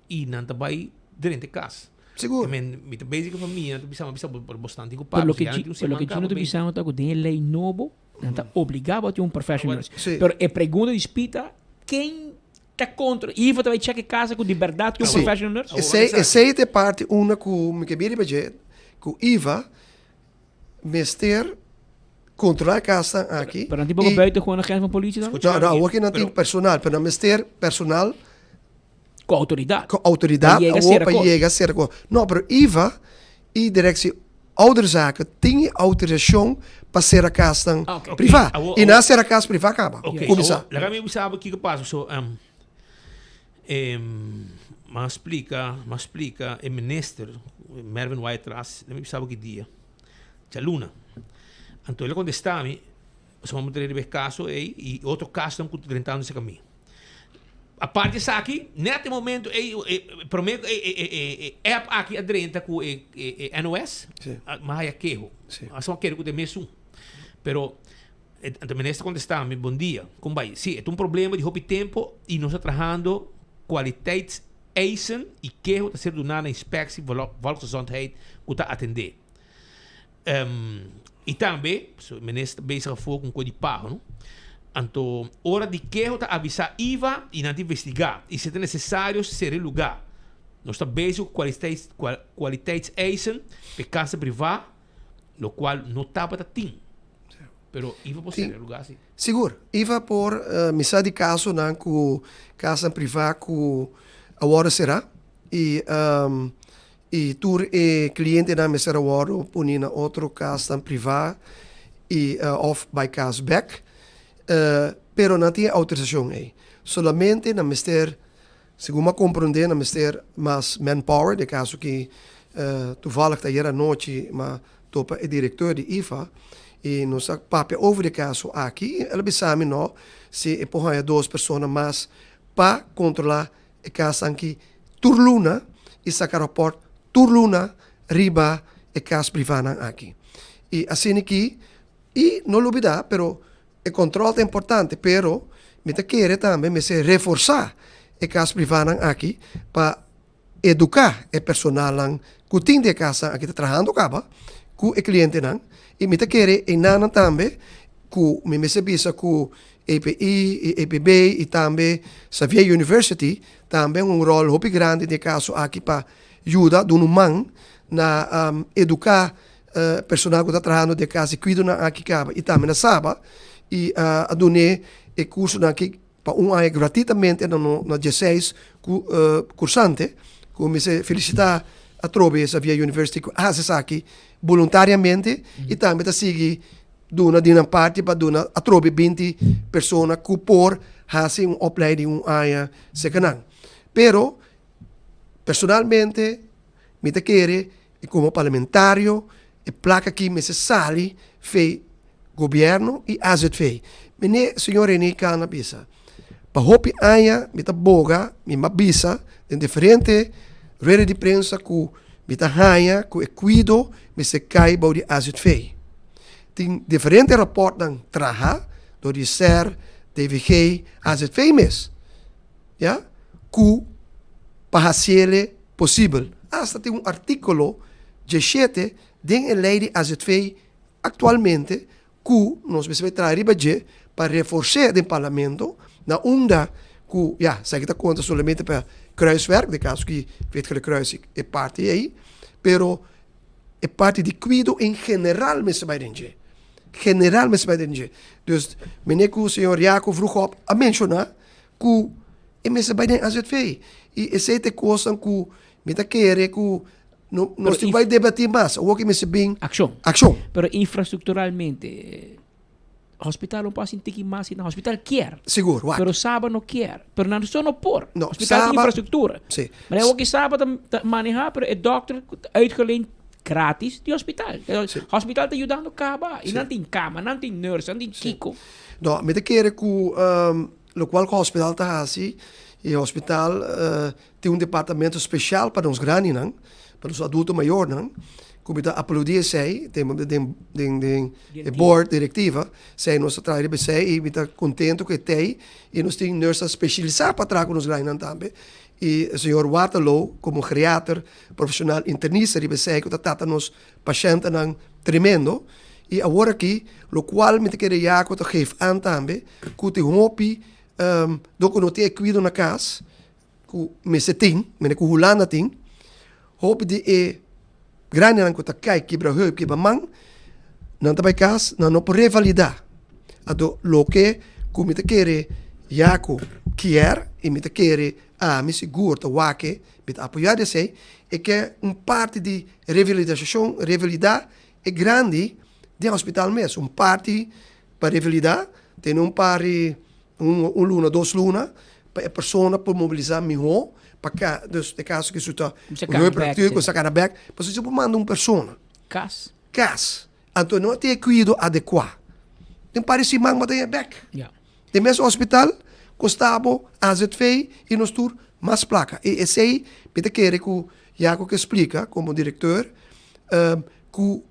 i nan ta bai drenta e kas. Sigur. I men, mi ta bezig ku e famia, nan ta bisa mi, bisa bo bosnan tin ku Pero paga. loke Ya nan tin un pero loke siman Gino kaba ta bin. bisando ta ku den e lei nobo nan ta obligá bo tin un professional nurse. Sí. Pero e pregunta di Spita, ken ta kontra? Ivo ta bai chèk e kasa ku di bèrdat tin un Sí. professional nurse? Esei, esei ta e parti unda ku mi ke bira riba dje, ku Iva mester controla e casnan aki. Pero nan tin poco buiten gewoon agent van politie dan? No, no, awor ki nan tin personal, pero nan mester personal Cu autoridad. Cu autoridad Pa yega awor cera pa cos. yega cera cos. No, pero IVA y Directie Ouderenzaken tin e autorisacion pa cera casnan Ah, ok. priva. Awor- Y nan a awor- cera cas priva caba. Ok, Cuminsa. awor, laga mi bisa bo kiko pasa. So, um, em, m'a splika, m'a splika e minister, Mervin Wyatt-Ras, laga mi bisa bo ki dia. Djaluna. Anto el a kontestá mi, pasobra mi a trae riba e kaso ei i otro kasonan ku ta drentando serka mi. Aparte di esaki, nèt e momento ei, e promé ku e app aki a drenta ku e NOS, mi a haya keho. A sa kere ku ta e mesun. Pero anto e minister a kontestá mi, Bon dia, kon bai? Sí, e ta un problema di hopi tempu i nos ta trahando kwaliteitseisen i keho ta ser duná na Inspectie Volksgezondheid ku ta atendé. I tambe, so minister ta bezig afó ku un kos di pago, no? Anto ora di keho ta avisá IVA i nan ta investigá i si ta nesesario sera e lugá. Nos ta bezig ku kwaliteits kwaliteitseisen pa e kasa privá, lokual no tabata tin. Pero IVA por sera e lugá si. Sigur, IVA por mi sa di kasonan ku kasnan privá ku a wòrdu será i I tur e klientenan mester a wòrdu puni na otro kasnan privá i òf bai kas bèk. Pero nan tin e outorisashon ei. Solamente nan mester, segun mi a komprondé, nan mester mas manpower, den kaso ki toevallig ta ayer anochi mi a topa e direktor di IFA i nos a papia over di e kaso aki i el a bisa mi no si e por haña dos persona mas pa kontrolá E kas anki tur luna i saka rapòrt tur luna riba e kas privánan aki. I asina ki, i no lubidá, pero e kòntròl ta importante, pero mi ta kere tambe mester reforsá e kas privánan aki pa eduká e personalnan ku tin di e kasnan aki ta trahando kaba ku e klientenan. I mi ta kere enanan tambe ku mi mester bisa ku. EPI i EPB i tambe Xavier University tambe un ròl hopi grandi den e kaso aki pa yuda duna un man na eduká personal ku ta trahando den e kas di kuidonan aki kaba i tambe na Saba i a dun'é e kursonan aki pa un aña gratitamente na na dieseis kursante ku mester felisitá atrobe Xavier University ku a hasi esaki boluntariamente i tambe ta sigui duna di nan parti pa duna atrobe binti persona ku por hasi un opleiding un aña serka nan. Pero personalmente mi ta kere i komo parlamentario e plaka aki mester sali fei gobierno i azv. Mene señor Rene Cana bisa pa hopi aña mi ta boga mi a bisa den diferente rueda di prensa ku mi ta haña ku e kuido mester kai bou di azv. Tin diferente raportnan traha dor di ser, DVG, azv mes ya ku pa hasiele posibel. Asta tin un artíkulo djeshete den e lei di azv aktualmente ku nos mester bai traha riba dje pa refors'é den parlamento na unda ku ya esaki ta konta solamente pa kruiswerk den kaso ki Wit Gele Kruis e parti ei pero e parti di kuido en general mester bai den dje general mester bai den dje dus mene ku señor Jaco Vroegop a menshoná ku e mester bai den azv i esei ta e kosnan ku mi ta kere ku No, nos tin bai debatí mas. Awor ki mester bin Akshon. Akshon. Pero infrastrukturalmente, hospital no por hasi un tiki mas na hospital kier. Sigur, wak. Pero Saba no kier. Pero nan so no por. No, hospital tin Saba- infrastruktura. Sí. Maar awor ki Saba ta, ta maneha, pero e dokter ta uitgeleend gratis di hospital. Hospital ta yudando kaba. I nan tin kama, nan tin nurse, nan tin kiko. No, mi ta kere ku um, lokual ku hospital ta hasi, i hospital uh, Tin un departamento special pa nos grandinan, pa nos adulto mayornan, cu mi ta aplaudi esey, den den den den e board directiva, esey nos ta traha riba esey y mi ta contento cu e tey y nos tin nursenan specialisa pa traha cu nos grandinan tambe y señor Waterloo como geriater profesional internista riba esey cu ta trata nos pashentenan tremendo y awor aki locual mi ta kere ya cu ta geef aan tambe cu tin hopi dor cu no tin e cuido na cas. ku mester tin, mene ku Hulanda tin, hopi di e grandinan ku ta kai kibra heup, kibra man, nan ta bai kas, nan no por revalidá. Anto loke ku mi ta kere ya ku kier i mi ta kere ami sigur ta wak e, mi ta apoyá di esei, e ke un parti di revalidashon, revalidá e grandi den hospital mes, un parti pa revalidá, tene un par di un un luna, dos luna, pa e persona por mobilisá mihó pa ka, dus e kaso ku su ta Kumsa kana bèk, si. Kumsa kana bèk, pasobra si bo manda un persona. Kas. Kas, anto no tin e kuido adekuá, den par di siman bo ta haña bèk. Ya. Den mes hospital kosta bo azv i nos tur mas plaka. I esei mi ta kere ku Jaco ke splika komo direkteur ku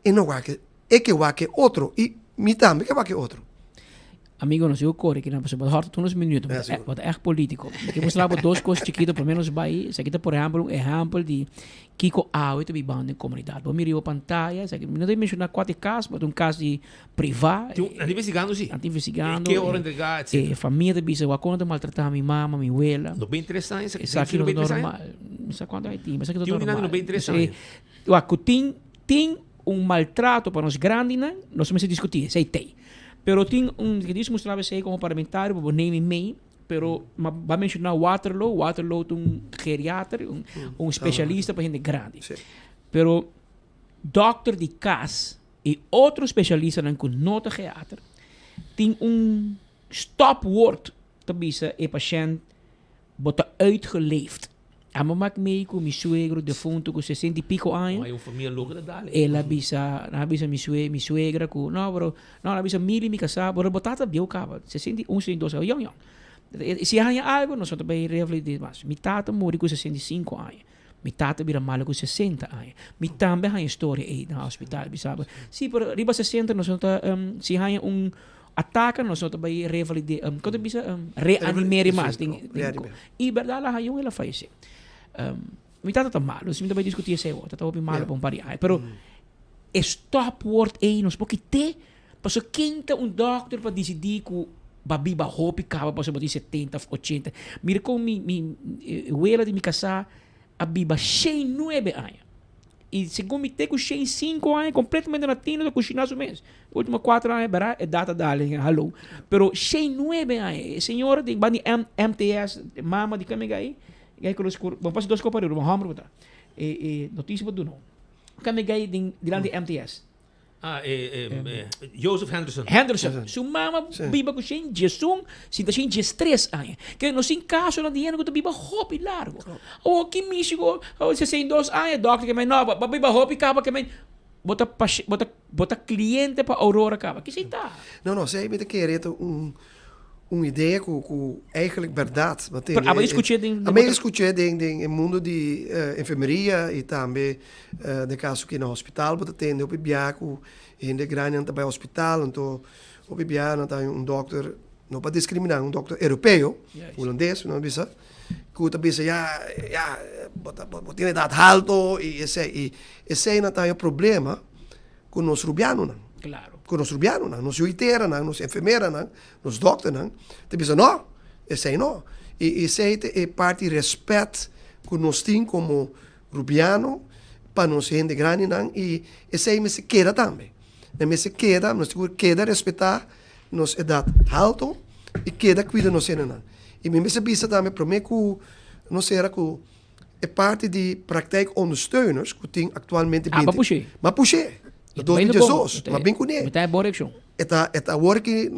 e no wak E ke wak e otro i mi tambe ke wak e otro. Amigo, nos digo kore kinan pasobra bo ta hòrta tur nos minuto, bo ta bo ta ègt polítiko. Mi ke mustra bo dos kos chikito promé nos bai. Esaki ta por ehèmpel un ehèmpel di kiko awe ta bibando den komunidat. Bo mira riba pantaya, esaki mi no ta menshoná kua ta e kas, pero ta un kas di privá. Tin un, nan ta investigando si. Nan ta investigando. E ke ora entregá, etcetera. E famia ta bisa wak kon nan ta maltratá mi mama, mi wela. 93 aña, esaki Esaki no ta 93 aña? normal. Mi sa kuantu ai tin, pero esaki no ta Tin un di nan normal. di 93 aña. Wak ku tin tin un maltrato pa nos grandinan, nos mester diskutí, esei tei. Pero tin un, ke dios mustra esei komo parlamentario, bo neem mee, pero ma ba menshoná Waterloo, Waterloo ta un geriater, un, un spesialista pa hende grandi. Pero dòkter di kas i otro spesialistanan ku no ta geater, tin un stopwoord ta bisa e pashènt Bo ta uitgeleefd. Amo mak mei ku mi suegro defunto ku sesenta i piko aña. Ay, un famia loco ta dale. El a bisa, nan a bisa mi sue, mi suegra ku, no bro, no, nan a bisa Mili mi kasá, bro, bo tata bieu kaba, 61, 62, kaba, yong yong. Si a haña algo, nos no ta bai revalid'é mas. Mi tata muri ku 65 aña. Mi tata bira malo ku 60 aña. Mi tambe a haña storia ei na hospital, bisa bo. Si, pero riba 60 nos no ta, si haña un Ataka nos no ta bai revalide, um, kon ta bisa, um, reanimere mas. Den, den, i berdad la hayon el a fallece. Um, mi tata ta malo, si mi ta bai discuti esei awor, tata hopi malo pa un par di aña. Pero e stopwoord ei nos por kite, paso ken ta un dokter pa disidi ku. Bo a biba hopi kaba pasobra bo tin setenta of ochenta. Mira kon mi mi wela di mi kasá a biba shen nuebe aña. I segun mi te ku shen sinku aña kompletamente na tino ta kushiná su mes. Ultimo kuater aña bèrdat e data dale haló. Pero shen nuebe aña e señora den banda di MTS mama di kami gai gai ku los bon pasa dos kopa riba hòmber bo ta. E e notisia bo duna. Kami gai den dilanti MTS. Ah, eh, eh, Joseph Henderson. Henderson. Su mama biba ku shen diesun, sinta shen diestres aña. Ke nos tin kasonan di hende ku ta biba hopi largo. Awor ki mishi ku 62 aña, dòkter ke men no, bo biba hopi kaba ke men bo ta bo ta bo ta kliente pa Aurora kaba. Kisei ta? No, no, esei mi ta kere ta un un idea ku ku eigenlijk bèrdat. Pero abo a skuch'é den. Ami a skuch'é den den e mundu di enfermeria i tambe Den kaso ki na hospital bo ta tende hopi bia ku hende grandinan ta bai hospital anto hopi bia nan ta haña un dòkter, no pa diskriminá, un dòkter europeo, hulandes nan bisa, ku ta bisa ya ya bo ta bo tin edat halto i esei i esei nan ta haña problema ku nos rubianonan, ku nos rubianonan, nos yuiteranan, nos enfermeranan, nos dòkternan ta bisa no esei no i esei ta e parti rèspèt ku nos tin komo Rubiano pa nos hende grandinan y esey mester keda tambe. Nan mester keda, nos tin cu keda respeta nos edad halto y keda cuida nos hendenan. Y mi mester bisa tambe prome cu nos cera cu e parti di praktijk ondersteuners cu tin actualmente Ah, ba pushe. Ma pushe. Na 2012, ma bin cune. Mi ta e bon reaccion. E ta, e ta awor ki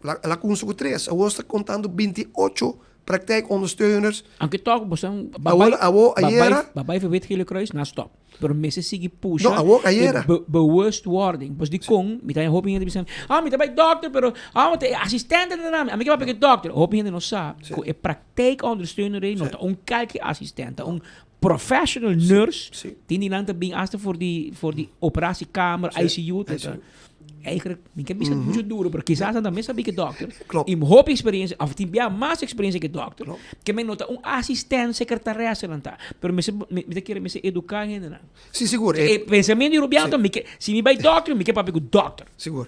el a cunsa cu tres, awor ta contando 28 Praktijkondersteuners. Aunke tok bo san Awor, awor, ayera. Ba bai Wit Gele Kruis na stop. Pero mester sigui pusha. No, awor, ayera. E bewustwording. Pues dikon mi ta haña hopi hende bisa, ah mi ta bai dokter pero ah e asistente ta na mi. Ami ke papia ku e dokter. Hopi hende no sa ku e praktijkondersteuner ei no ta un kalke asistent, ta un professional nurse. Tin di nan ta bin hasta for di for di operatiekamer, ICU. Eigenlijk, mi ke bisa mucho duro, pero kisas nan tambe sabi ke dokter. Klopt. I hopi experiencia, of tin bia mas experiencia ke dokter. Ke men no ta un asistent, secretaresse nan ta. Pero mi mi ta kere mester educa hendenan. Si, sigur. E pensamiento di Rubiano ta, mi ke, si mi bai dokter, mi ke papia ku dokter. Sigur.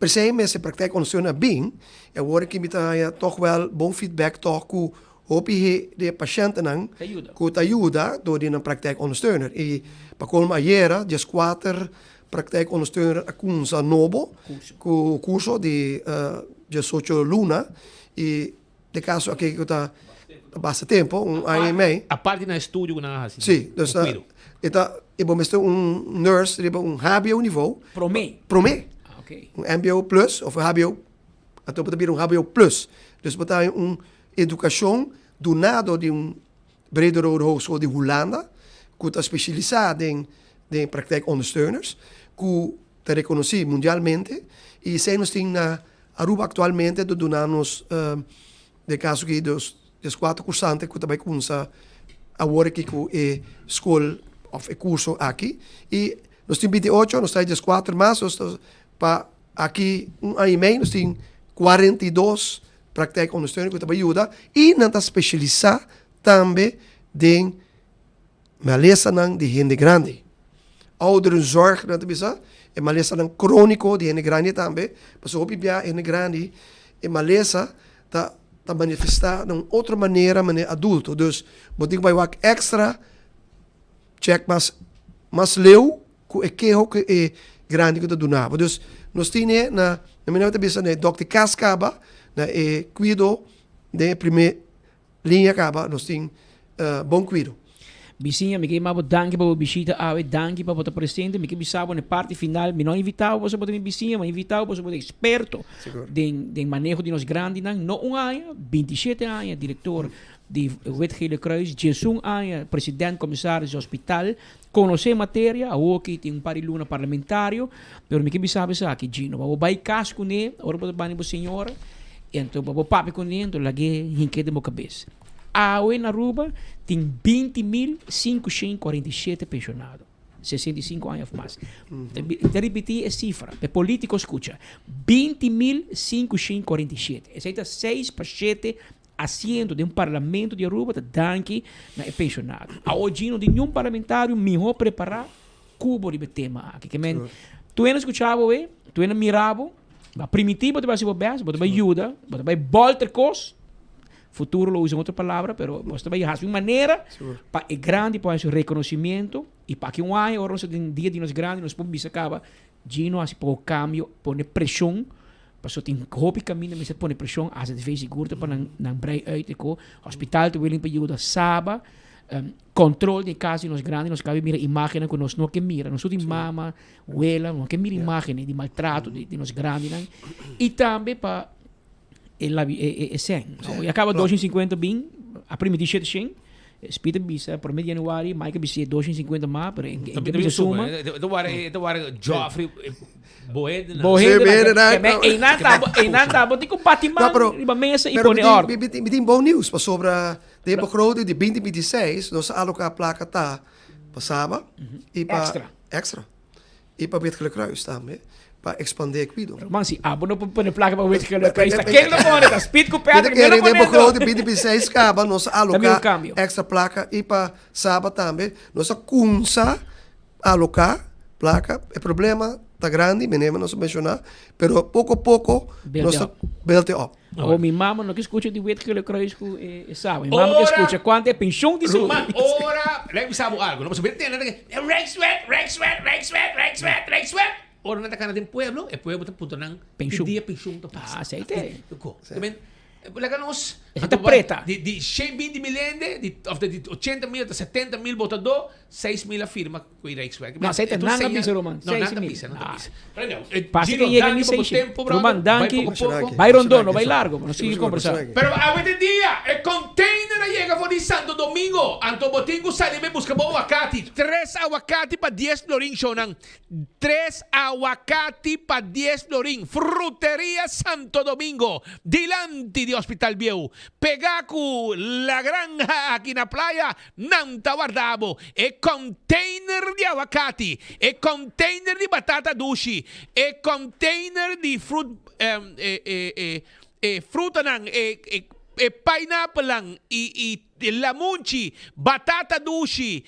P'esei mester praktijk ondersteuner a bin, e awor aki mi ta haña tog wel bon feedback tog ku Hopi he di e pashentenan ku ta yuda dor di nan praktijkondersteuner. I pa kolmo ayera dieskuater praktijkondersteuner a kumsa nobo ku kurso di diesocho luna i den kaso aki ku ta basta tempu, un aña i mei. Aparte di nan estudio ku nan a hasi. Si, dus e ta e bo mester un nurse riba un hbo nivo. Promé. Promé. Un mbo plus of un hbo. Anto bo ta bira un hbo plus. Dus bo ta haña un edukashon duná dor di un Brederode Hogeschool di Hulanda ku ta spesialisá den den praktijkondersteuners ku ta rekonosí mundialmente i esei nos tin na Aruba aktualmente ta duna nos den kaso aki dos des kuater kursante ku ta bai kumsa awor aki ku e skol òf e kurso aki i nos tin 28 nos ta des kuater mas nos ta pa Aki un aña i mei nos tin 42 praktijkondersteuner ku ta bai yuda i nan ta spesialisá tambe den malesanan di hende grandi. Ouderenzorg nan ta bisa, e malesanan króniko di hende grandi tambe, pasobra hopi bia hende grandi e malesa ta ta manifestá na un otro manera manera adulto. Dus bo tin ku bai wak èkstra chèk mas mas leu Ku e keho ku e grandi ku ta duna bo. Dus nos tin e na na mi ta bisa na e dokter kas kaba na e kuido den e prime liña kaba nos tin bon kuido. Bisiña mi ke yama bo danki pa bo bishita awe danki pa bo ta presente mi ke bisa bo na e parti final mi no a invita bo pasobra bo ta mi bisiña mi a invita bo pasobra bo ta experto den den maneho di nos grandinan no un aña 27 aña director di Wit Gele Kruis 11 aña president commissaris di hospital Konosé materia, awoki tin un par di luna parlamentario, pero mi ke bisa bo esaki, Gino, pa bo bai kas kuné, ora bo ta bani bo señora, enton pa bo papia kuné, enton lag'é hink'é den bo kabes. Awe na Aruba tin 20.547 penshonado, 65 aña òf mas. Mi ta ripití e sifra, pa e polítiko skucha, 20.547, esei ta seis pa shete Asiento den parlamento di Aruba ta danki na e pensionado. Awo Gino di niun parlamentario miho prepara cu bo riba e tema aki. Ke men, tu hende scucha bo we, tu hende mira bo. Ba primiti bo ta bai hasi bo best, bo ta bai yuda, bo ta bai bolter kos. Futuro lo usa un otro palabra, pero bo ta bai hasi un manera pa e grandi por haña su reconocimiento y pa aki un aña ora nos ta den dia di nos grandi nos por bisa caba Gino hasi poco cambio, pone presion, pasobra tin hopi caminda mester pone presion, AZV sigur ta pa nan nan brei uit e ko, hospital ta willing pa yuda, Saba, control di e cas di nos grandi, nos cabe mira imagennan cu nos no ke mira, nos tur tin mama, wela, no ke mira imagennan di maltrato di nos grandinan y tambe pa e labi e e sèn. So ya kaba 250 bin, a primiti 700, Speed a bisa prome di januari, Mike a bisa 250 mas, pero en en bisa suma. E ta wara e ta wara Joffrey Bohende nan. Bohende nan. Einan ta einan ta bo tin ku bati man riba mesa i pone orde. Mi tin bon nieuws pasobra den begroting di 2026 nos a aloka plaka ta pa Saba i pa extra. I pa Wit Gele Kruis tambe, pa expandé e kuido. Ruman, si abo no por pone plaka pa Wit Gele Kruis, ta ken lo pone? Ta Speed ku Patrick, mi no pone. Den begroting binti binti seis kaba nos a aloká extra plaka i pa Saba tambe. Nos a kumsa aloká plaka. E problema ta grandi, meneer nos a menshoná, pero poko poko nos ta build it up. Oh, mi mama no ke skucha di Wit Gele Kruis ku e Saba. Mi mama ke skucha kuantu e penshon di su. Ruman, ora, lei bisa bo algu, no? Pasobra mi tende nan ta Rijkswet, Rijkswet, Rijkswet, Rijkswet, Rijkswet. Ora nan ta kana den pueblo, e pueblo ta puntra nan ki dia penshon ta pasa. Ah, esei te. Ko. Laga nos. Esei ta preta. Di 120 mil hende, di, of di 80 mil ta 70 mil botadó, 6 mil a firma. Cu e Rijkswet. No, sei te nan a bisa, Roman. No, nan ta bisa, nan ta bisa. Pasa que yega ni sei Roman, danki. Bai rondó, no bai largo. Nos sigui conversa. Pero awe den dia, e container a yega for di Santo Domingo. Anto bo tin cu sali bai busca bo awacati. Tres awacati pa dies florin, shownan. Tres awacati pa dies florin. Fruteria Santo Domingo, dilanti di Hospital Bieu. Pega cu La Granja aki na Playa. Nan ta warda bo e container di awakati, e container di batata dushi, e container di fruit, e e frutanan, e e pineapplenan i i lamunchi, batata dushi,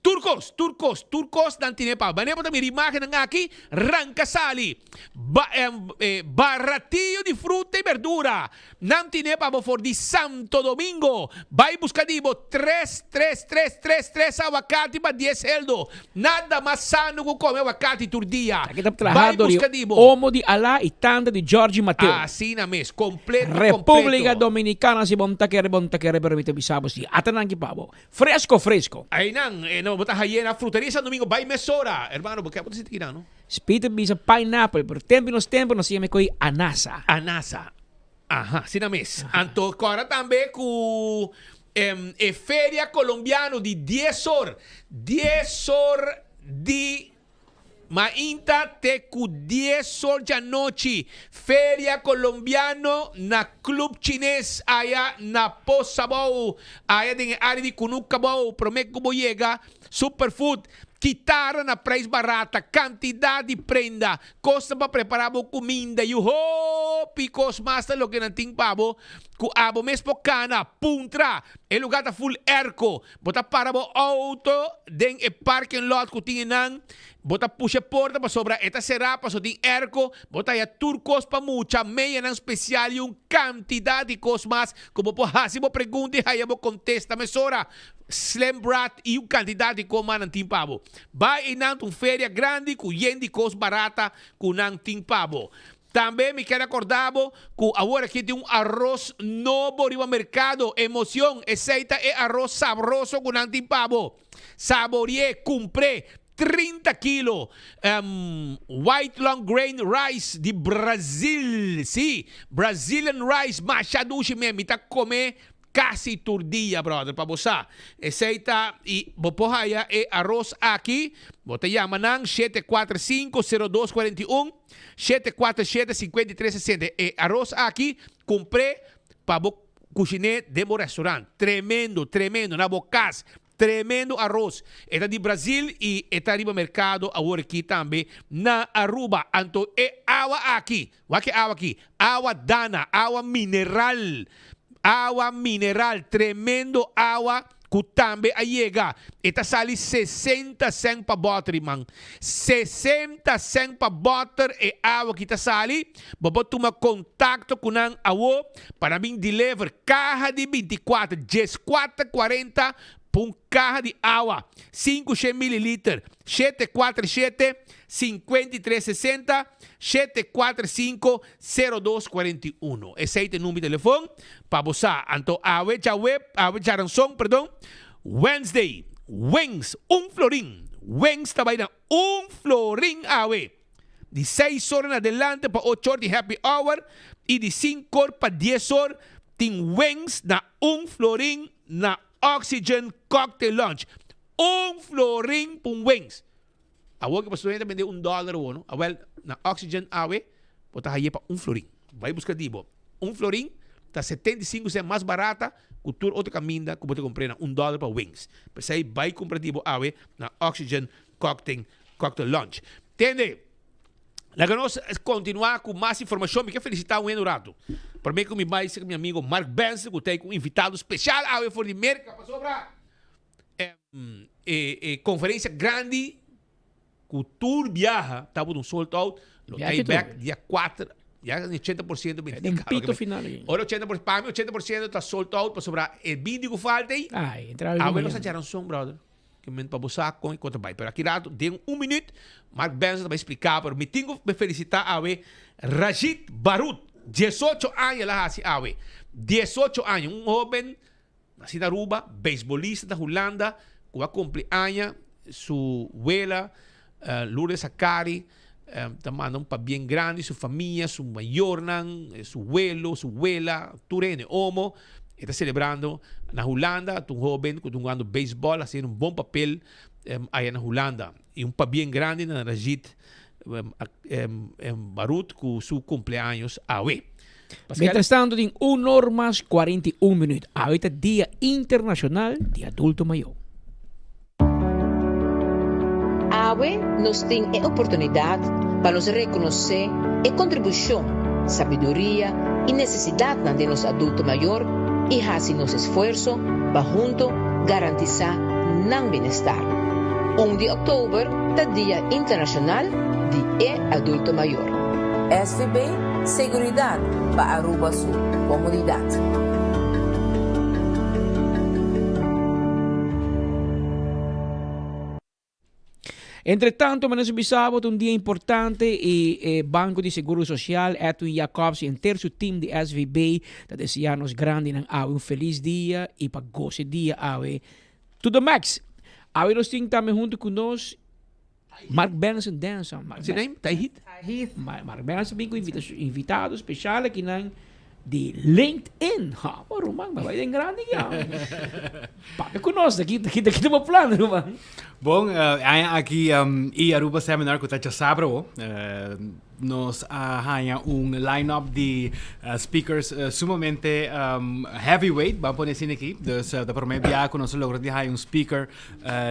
Tur kos, tur kos, tur kos nan tine pa. Manera bo ta mira imagennan aki, ranka sali. Ba, eh, baratillo di fruta i berdura. Nan tine pa bo for di Santo Domingo. Bai buska di bo tres, tres, tres, tres, tres awakati pa dies heldo. Nada mas sano ku kome awakati tur dia. Aki ta Bai trahador di buska di bo. Omo di Alá i tanta di Georgie Mateo. Asina mes, kompleto, República kompleto. Dominicana si bo no ta kere, bo no ta kere, pero mi ta bisa bo si. Ata nan ki pa bo. Fresco fresco. Einan, e no bo ta haye na fruteria San Domingo bai mesora. Hermano, bo ke bo ta sinti kinan no? Speed ta bisa pineapple, pero tempo nos tempo nos yama e koe anasa. Anasa. Aha, asina mes. Anto kòrda tambe ku e feria colombiano di dies or, dies or di Mainta te cu dies or djanochi, Feria Colombiano na Club Chines aya na Posabou, aya den e area di Cunucabou, prome cu bo yega, Superfood, kitara na prijs barata, cantidad di prenda, cosnan pa prepara bo cuminda y hopi cos mas ta loke nan tin pa bo cu abo mes por cana, puntra, e lugar ta full airco. Bo ta para bo auto den e parking lot ku tin einan, bo ta pusha e porta pasobra e ta será paso tin airco, bo ta haya tur kos pa mucha, meyanan spesial i un kantidat di kos mas ku bo por hasi bo pregunta i haya bo kontesta mesora. Slim Brat i un kantidat di kos mas nan tin pa bo. Bai einan ta un feria grandi ku yen di kos barata ku nan tin pa bo. Tambe mi kier acorda bo cu awor aki tin un arroz nobo riba mercado. Emocion, esey ta e arroz sabroso cu nan tin pa bo. Saborie, cumpr'e, 30 kilo white long grain rice di Brazil. Si, Brazilian rice, masha dushi men, mi ta come Casi tur dia brother pa bo sa. Esey ta y bo por haya e aros aki. Bo ta yama nan 745 02 41, 747 53 60. E aros aki cumpr'e pa bo cushine den bo restaurant. Tremendo, tremendo. Na bo cas. Tremendo aros. E ta di Brazil y e ta riba mercado awor aki tambe na Aruba. Anto e awa aki, wak e awa aki, awa dana, awa mineral, awa mineral, tremendo awa. ku tambe a yega. E ta sali 60 sèn pa bòter, riman. 60 sèn pa bòter e awa ki ta sali. Bo por tuma kontakto ku nan awo pa nan bin deliver kaha di 24, 14 40 pa un kaha di awa, 500 mililiter, 747 53 60, 745 0241. Esei ta e number di telefon pa bo sa. Anto awe djaweb, awe djaranson, perdon, Wednesday, Wings, un florin. Wings ta bai na un florin awe. Di seis or en adelante pa ocho or tin happy hour y di cinco or pa dies or tin Wings na un florin na Oxygen Cocktail Lounge. Un florin pa un Wings. Awor ke pasobra ta bende un dollar awor no. Awel na Oxygen awe bo ta haye pa un florin. Bai buska di bo. Un florin ta 75 cent mas barata ku tur otro kaminda ku bo ta kumpr'é na un dollar pa wings. P'esei bai kumpra di bo awe na Oxygen Cocktail Cocktail Lounge. Tende! Laga nos kontinuá ku mas informashon. Mi ke felisitá un hende un ratu. Promé ku mi bai serka mi amigo Mark Benson ku ta ei ku un invitado spesial awe for di Merka pasobra E e conferencia grandi cu tur biaha tabata un sold out, lo ta back dia 4, ya 80% benti Den pito final ahí. Ora 80%, pa mi 80% ta sold out pasobra e bindi cu falta ahí. Ay, entra algo Awe nos a djaranson, brother. Ke men pa bo sa con e con ta bai. Pero aki rato, den un minuut, Mark Benson ta bai explica, pero mi tin cu me felicita awe Rajit Barut, 18 aña el a haci awe. 18 aña, un hoben Nací na Aruba, beisbolista na Hulanda cu a cumpli aña. Su wela, Lourdes Acari, ta manda un pabien grandi su famia, su mayornan, su welo, su wela, tur hende. Omo e ta celebrando na Hulanda, ta un hoben cu ta hungando beisbol, haciendo un bon papel aya na Hulanda. Y un pabien grandi na Rajit Barut cu su cumpleaños awe. Mientras tanto tin un or mas 41 minuut. Awe ta Dia Internacional di Adulto Mayor. Awe nos tin e oportunidad pa nos reconoce e contribucion, sabiduria y necesidadnan di nos adulto mayor y haci nos esfuerzo pa hunto garantisa nan bienestar. Un di october ta Dia Internacional di e Adulto Mayor. SVB, Seguridad pa Aruba su comunidad. Entre tanto, manera su bisa bo ta un dia importante y e Banco di Seguro Social, Edwin Jacobs y henter su team di SVB ta desea nos grandinan awe un feliz dia y pa goza e dia awe to the max. Awe nos tin tambe hunto cu nos Mark Benson Denson. Mark What's your name? Tahit? Tahit. Mark Benson bin ku invitado special aki nan di LinkedIn. Ha, bo ruman, ba bai den grandi ya. Papia ku nos, daki daki daki ta bo plan, ruman. Bon, uh, aña aki um, i Aruba Seminar ku ta djasabra wo. Uh, Nos a haña un line-up di speakers sumamente heavyweight, ban pone asina aki. Dus ta prome bia ku nos a logra di haña un speaker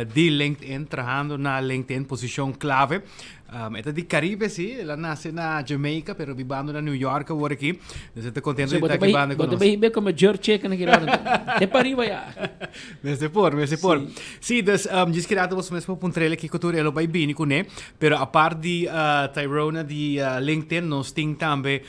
di LinkedIn, trahando na LinkedIn, posishon klave. E ta di Caribe si, el a nase na Jamaica, pero bibando na New York awor aki. Dus e ta kontento di ta aki banda ku nos. Bo ta bai hib'é kome jerk chicken aki rato. Te pa riba ya. Mester por, mester por. Si, dus djis keda boso mes por puntr'el kiko tur e lo bai bini kuné. Pero apart di Tyrona di LinkedIn nos tin tambe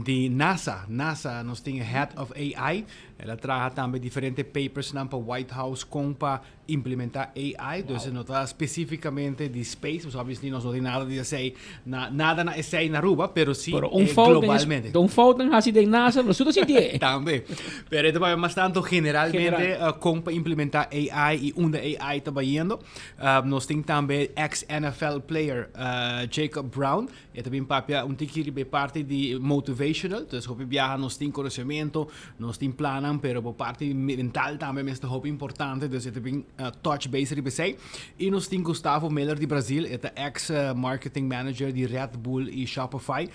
di NASA. NASA nos tin e head of AI. El a traha tambe diferente papersnan pa White House con pa implementa AI. Dus e no ta specificamente di space, pasobra obviously nos no tin nada di esey na nada na esey na Aruba, pero si Pero un fout den globalmente. Un fout nan haci den NASA, nos tur ta sinti e. Tambe. Pero e ta papia mas tanto generalmente General. con pa implementa AI y unda AI ta bayendo. Nos tin tambe ex NFL player Jacob Brown. E ta bin papia un tiki riba e parti di motivational. Entonces hopi biaha nos tin conocimiento, nos tin plannan, pero bo parti mental tambe mester hopi importante. Entonces e ta bin touch base riba esey. Y nos tin Gustavo Miller di Brasil. E ta ex marketing manager di Red Bull y Shopify.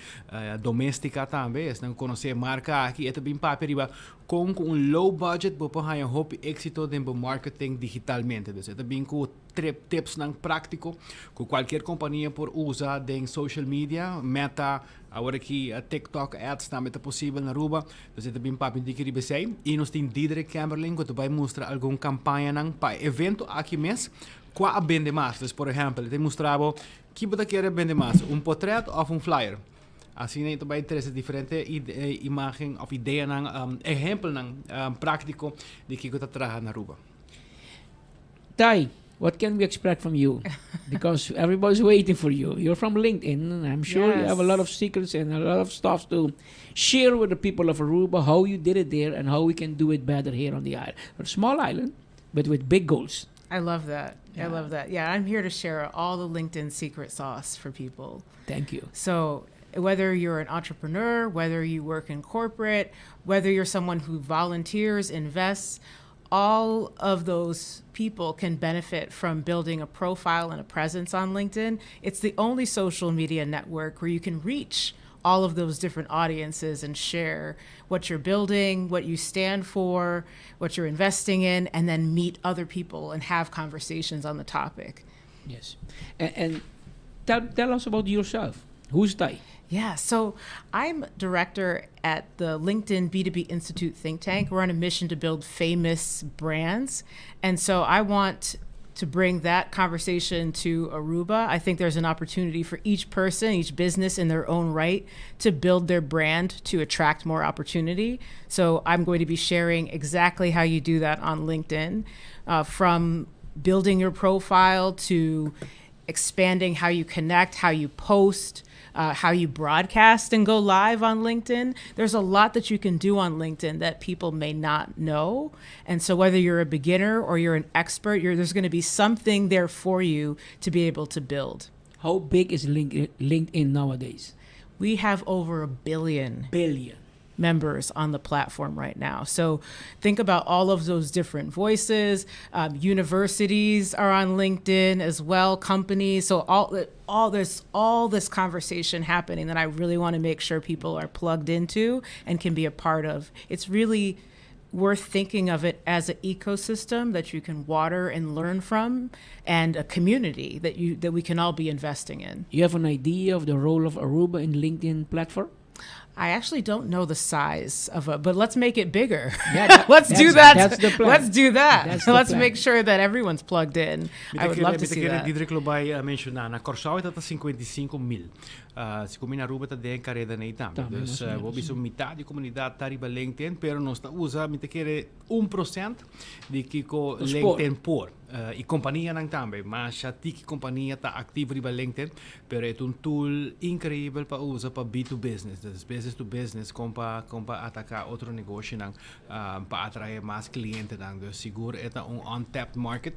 Domestica tambe. Esnan conoce e marca aki. E ta bin papia riba. Con cu un low budget bo por haya hopi exito den bo marketing digitalmente. Dus e ta bin cu trip tipsnan practico cu cualkier compania por usa den social media, Meta, awor aki TikTok ads tambe ta posibel na Aruba. Dus e ta bin papia un tiki riba esey. Y nos tin Diederik Kemmerling cu ta bay mustra algun campañanan pa e evento aki mes cua a bende mas. Dus por ehempel e ta mustra bo ki bo ta kere bende mas, un potret of un flyer. Asina e ta bai trese diferente imagen of ideanan, ehempelnan práktiko di kiko ta traha na Aruba. Tai, what can we expect from you? Because everybody's waiting for you. You're from LinkedIn, and I'm sure you have a lot of secrets and a lot of stuff to share with the people of Aruba, how you did it there and how we can do it better here on the island. A small island, but with big goals. I love that. I love that. Yeah, I'm here to share all the LinkedIn secret sauce for people. Thank you. So, whether you're an entrepreneur, whether you work in corporate, whether you're someone who volunteers, invests, all of those people can benefit from building a profile and a presence on LinkedIn. It's the only social media network where you can reach all of those different audiences and share what you're building, what you stand for, what you're investing in, and then meet other people and have conversations on the topic. Yes. And, and tell, tell us about yourself. Who's Tai? Yeah, so I'm director at the LinkedIn B2B Institute think tank. We're on a mission to build famous brands. And so I want to bring that conversation to Aruba. I think there's an opportunity for each person, each business in their own right to build their brand to attract more opportunity. So I'm going to be sharing exactly how you do that on LinkedIn, from building your profile to expanding how you connect, how you post, how you broadcast and go live on LinkedIn. There's a lot that you can do on LinkedIn that people may not know. And so whether you're a beginner or you're an expert, there's going to be something there for you to be able to build. How big is LinkedIn nowadays? We have over a billion. Billion members on the platform right now. So think about all of those different voices. Universities are on LinkedIn as well, companies. So all there's all this conversation happening that I really want to make sure people are plugged into and can be a part of. It's really worth thinking of it as an ecosystem that you can water and learn from and a community that we can all be investing in. You have an idea of the role of Aruba in LinkedIn platform? I actually don't know the size of it, but let's make it bigger. Yeah, let's do that. That's the plan. Let's do that. That's the Let's plan. make sure that everyone's plugged in. I would love to see that. Diederik lo bai menciona, na Corsou ta 55 mil. Si cu mi na Aruba ta den careda ey tambe. Tambe, Dus mas o menos, bo bisa mitad di comunidad ta riba LinkedIn, pero nos ta usa, mi ta kere 1% di kiko Nos por. LinkedIn por. Y companianan tambe, masha tiki compania ta activo riba LinkedIn, pero e ta un tool increibel pa usa pa B2 business, dus business to business, con pa con pa ataca otro negoshinan pa atrae mas clientenan. Dus sigur e ta un untapped market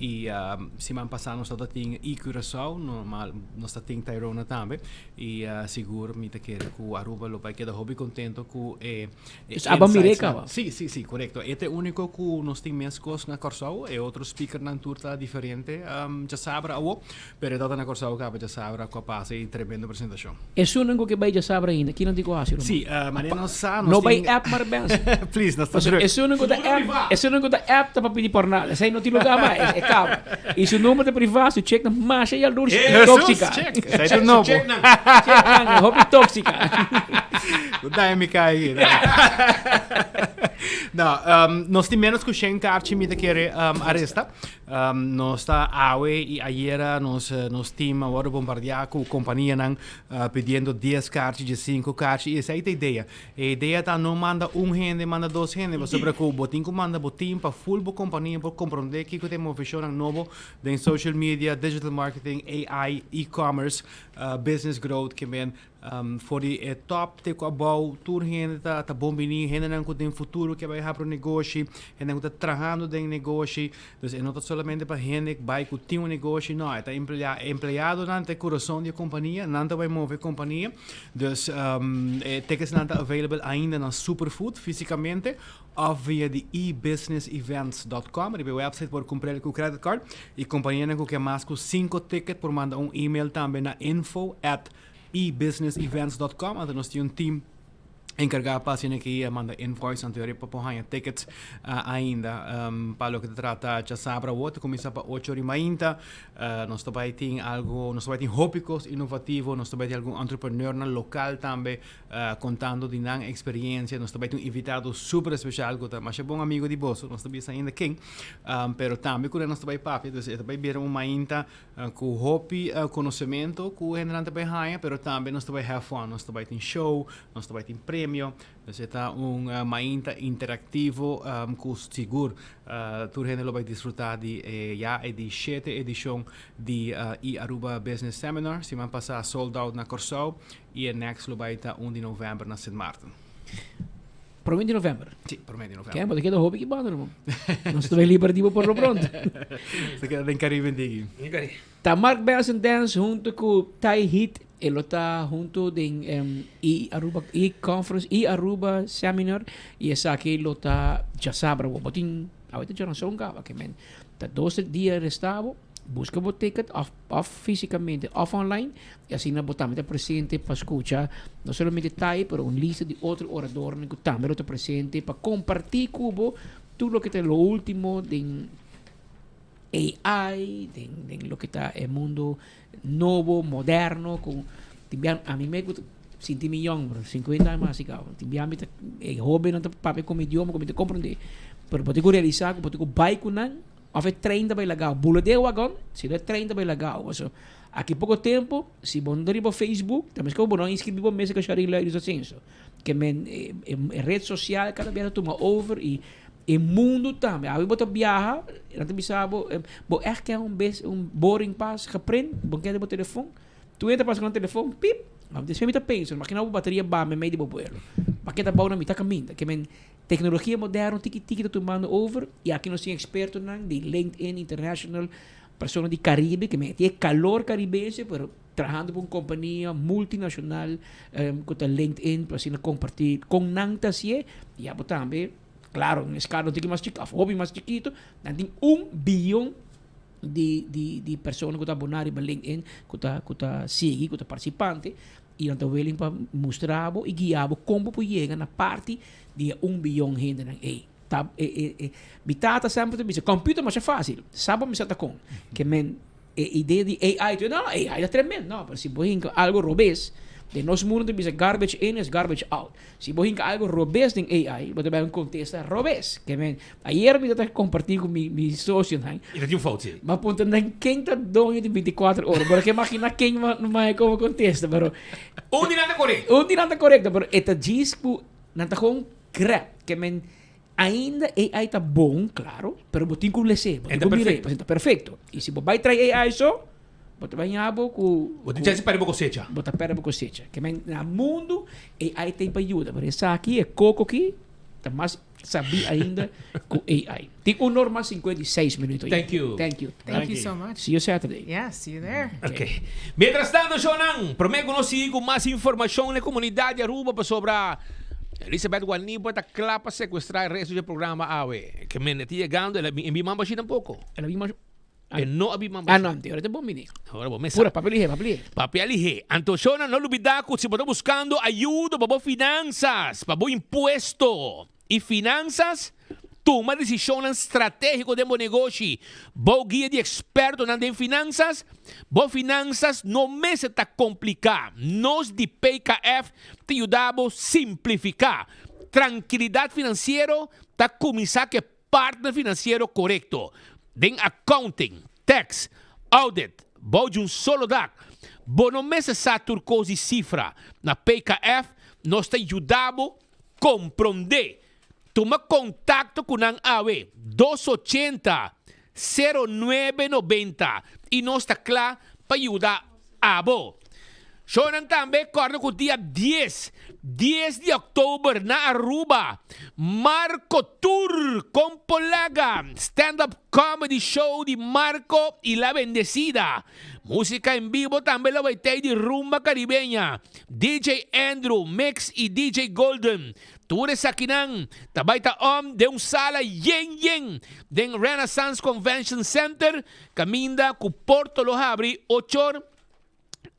y siman pasa nos tabata tin e-Curaçao, normal nos ta tin Tayrona tambe y sigur mi ta kere cu Aruba lo bay keda hopi contento cu e E Dus aba mir'é insights kaba. nan. Sí, sí, sí, korekto. E ta e úniko ku nos tin meskos na Kòrsou. E otro speakernan tur ta diferente djasabra awo. Pero e tabata na Kòrsou kaba djasabra ku a pasa e tremendo presentashon. Esunnan ku ke bai djasabra ainda, kinan tin ku hasi, ruman? Sí, manera nos sa, nos No bai tin app mar bense. Please, nos ta Pasobra druk. esunnan ku ta app, esunnan ku ta app ta pa pidi pornada. Esei no tin lugá mas, e kaba. I su number ta privá, su check nan masha yalurs Jesus, tóksika. check. Esei ta nobo. Check nan, hopi tóksika. No daña mi kai. No, nos tin menos ku shen karchi mi ta kere aresta. Nos ta awe i ayera nos nos team a wòrdu bombardiá ku kompanianan pidiendo dies karchi, diesinku karchi i esei ta idea. E idea ta no manda un hende, manda dos hende pasobra ku bo tin ku manda bo team pa ful bo kompania por komprondé kiko ta e moveshonnan nobo den social media, digital marketing, AI, e-commerce, business growth ke men. For di e top te ku abou tur hende ta ta bon bini, hendenan ku den futuro ke bai habri un negoshi, hendenan ku ta trahando den negoshi. Dus e no ta solamente pa hende bai ku tin un negoshi, no, e ta emplea empleadonan ta e kurason di e kompania, nan ta bai move e kompania. Dus e ticketsnan ta available ainda na Superfood fisikamente òf via di ebusinessevents dòt com. Riba e website por kumpr'el ku credit card i kompanianan ku ke mas ku sinku ticket por manda un email tambe na info at ebusinessevents dot com anto nos tin un team. Encarga pa asina ki a manda invoice anterior pa por haña tickets ainda. Pa loke ta trata djasabra awor ta cuminsa pa ocho ori mainta. Nos ta bay tin algo, nos ta bay tin hopi cos innovativo, nos ta bay tin algun entrepreneurnan local tambe contando di nan experiencia. Nos ta bay tin un invitado super especial cu ta masha bon amigo di boso, nos ta bisa ainda ken, pero tambe cu nos ta bay papia. Dus e ta bay bira un mainta Ku hopi konosementu ku hendenan ta bai haña, pero tambe nos ta bai have fun. Nos ta bai tin show, nos ta bai tin premio. Dus e ta un mainta interaktivo ku sigur tur hende lo bai disfrutá di e ya e di shete edishon di e-Aruba Business Seminar. Siman pasá sold out na Kòrsou i e next lo bai ta un di novèmber na Sint Maarten. Prome di november. Sí, prome di november. Ken, bo ta keda hopi ki banda no. Nos ta bai liber di bo por lo pronto. Ta keda den Caribe digi. Ta Mark Benson Dance hunto cu Ty Heat. E lo ta hunto den um, e Aruba e conference e Aruba seminar y esaki lo ta djasabra. Bo tin awor ta djaranson caba ke men. Ta dos dia restabo. Buska bo ticket of of físicamente of online y asina bo tambe ta presente pa scucha no solamente Tai pero un lista di otro oradornan cu tambe lo ta presente pa comparti cu bo tur loke ta lo ultimo den AI, den den loke ta e mundo nobo, moderno cu tin bia ami me cu ta sinti mi yong bro, cincuenta aña mas y caba tin bia mi ta e hobennan ta papia cu mi idioma cu mi ta comprende pero bo tin cu realisa cu bo tin cu bay cu nan. Of e trein ta bai lagao. Bula den e wagon, si no e trein ta bai lagao. Paso, aki poko tempo, si bo no ta riba Facebook, ta mes como bo no a inscribi bo mes e Sharin Luidos Ascenso. Ke men e e red social kada bia ta tuma over y e mundo tambe. Awe bo ta biaha, nan ta bisa bo, bo echt ke un bes un boarding pass geprint, bo kende bo telefon. Tu entra pasa ku nan telefon, pip! Despues mi ta pensa, makina bo bateria baha meimei di bo buelo. Pake ta bou na mitad kaminda. Ke men Tecnologia moderno tiki tiki ta tumando over y aki nos tin expertonan di LinkedIn International, persona di Caribe que meti e calor caribense pero trahando pa un compania multinacional cu ta LinkedIn pa asina comparti con nan ta hacié y abo tambe, claro un escala un tiki mas chikito of hopi mas chikito, nan tin un biyon di di di persona cu ta abona riba LinkedIn cu ta cu ta sigui cu ta participante. I nan ta willing pa mustra bo i guia bo kon bo por yega na parti di e un biyon hendenan ei. Ta e e e mi tata semper ta bisa, computer masha fácil, sa bo mester ta kon. Ke men e idea di AI tur, no, AI ta tremendo, no, pero si bo hinka algo robes, den nos mundo ta bisa garbage in is garbage out. Si bo hinka algo robes den AI, bo ta bai un kontesta robes. Ke men, ayer mi ta kompartí ku mi mi sosionan. I ta tin un fout, si. Mi a puntra nan ken ta doño di bintikuater ora. Bo no ke imaginá ken mai komo kontesta, pero. Un di nan ta korekto. Un di nan ta korekto, pero e ta djis ku nan ta gewoon krèp. Ke men, ainda AI ta bon, klaro, pero bo tin ku les'é, bo tin ku mir'é, pasobra e ta perfekto. I si bo bai trae AI so. Bo ta baña bo ku. Bo tin chance perde bo kosecha. Bo ta perde bo kosecha. Ke men na mundu AI tin pa yuda, pero esaki e koko aki ta mas sabí ainda ku AI. Tin un or mas 56 minuto. Thank you. Thank you. Thank you so much. See you Saturday. Yeah, see you there. Ok. Mientras tanto shownan, prome ku nos sigui ku mas informashon na e komunidat di Aruba pasobra Elizabeth Guanipa ta kla pa sekuestrá e resto dje programa awe. Ke men e ta yegando, el a bin mas bashí tampoco. El a bin mas. E no a bin mamba. Ah, no, ahora te bon bini. Ahora bo mesa. Pura, papia lihe, papia lihe. Papia lihe. Anto shona, no lubida ku si bo ta buskando ayudo pa bo finansas, pa bo impuesto i finansas, tuma desishonnan stratégiko den bo negoshi. Bou guia di ekspertonan den finansas, bo finansas no mester ta kompliká. Nos di PKF ta yuda bo simplifiká. Trankilidat finansiero ta kuminsá ku e Partner financiero corecto den accounting, tax, audit, bou di un solo dak. Bo no mester sa tur cos di cifra. Na PKF nos ta yuda bo comprende. Tuma contacto cu nan awe, dos ochenta, sero nuebe nobenta, y nos ta cla pa yuda abo. Shownan tambe corda cu dia dies, dies di october na Aruba, Marco Tur con Polaga, stand up comedy show di Marco y La Bendecida. Musica en vivo tambe lo bay tey di Rumba Caribeña, DJ Andrew, Mix y DJ Golden. Tur esakinan ta bay ta om den un sala yen yen den Renaissance Convention Center caminda cu porto lo habri ochor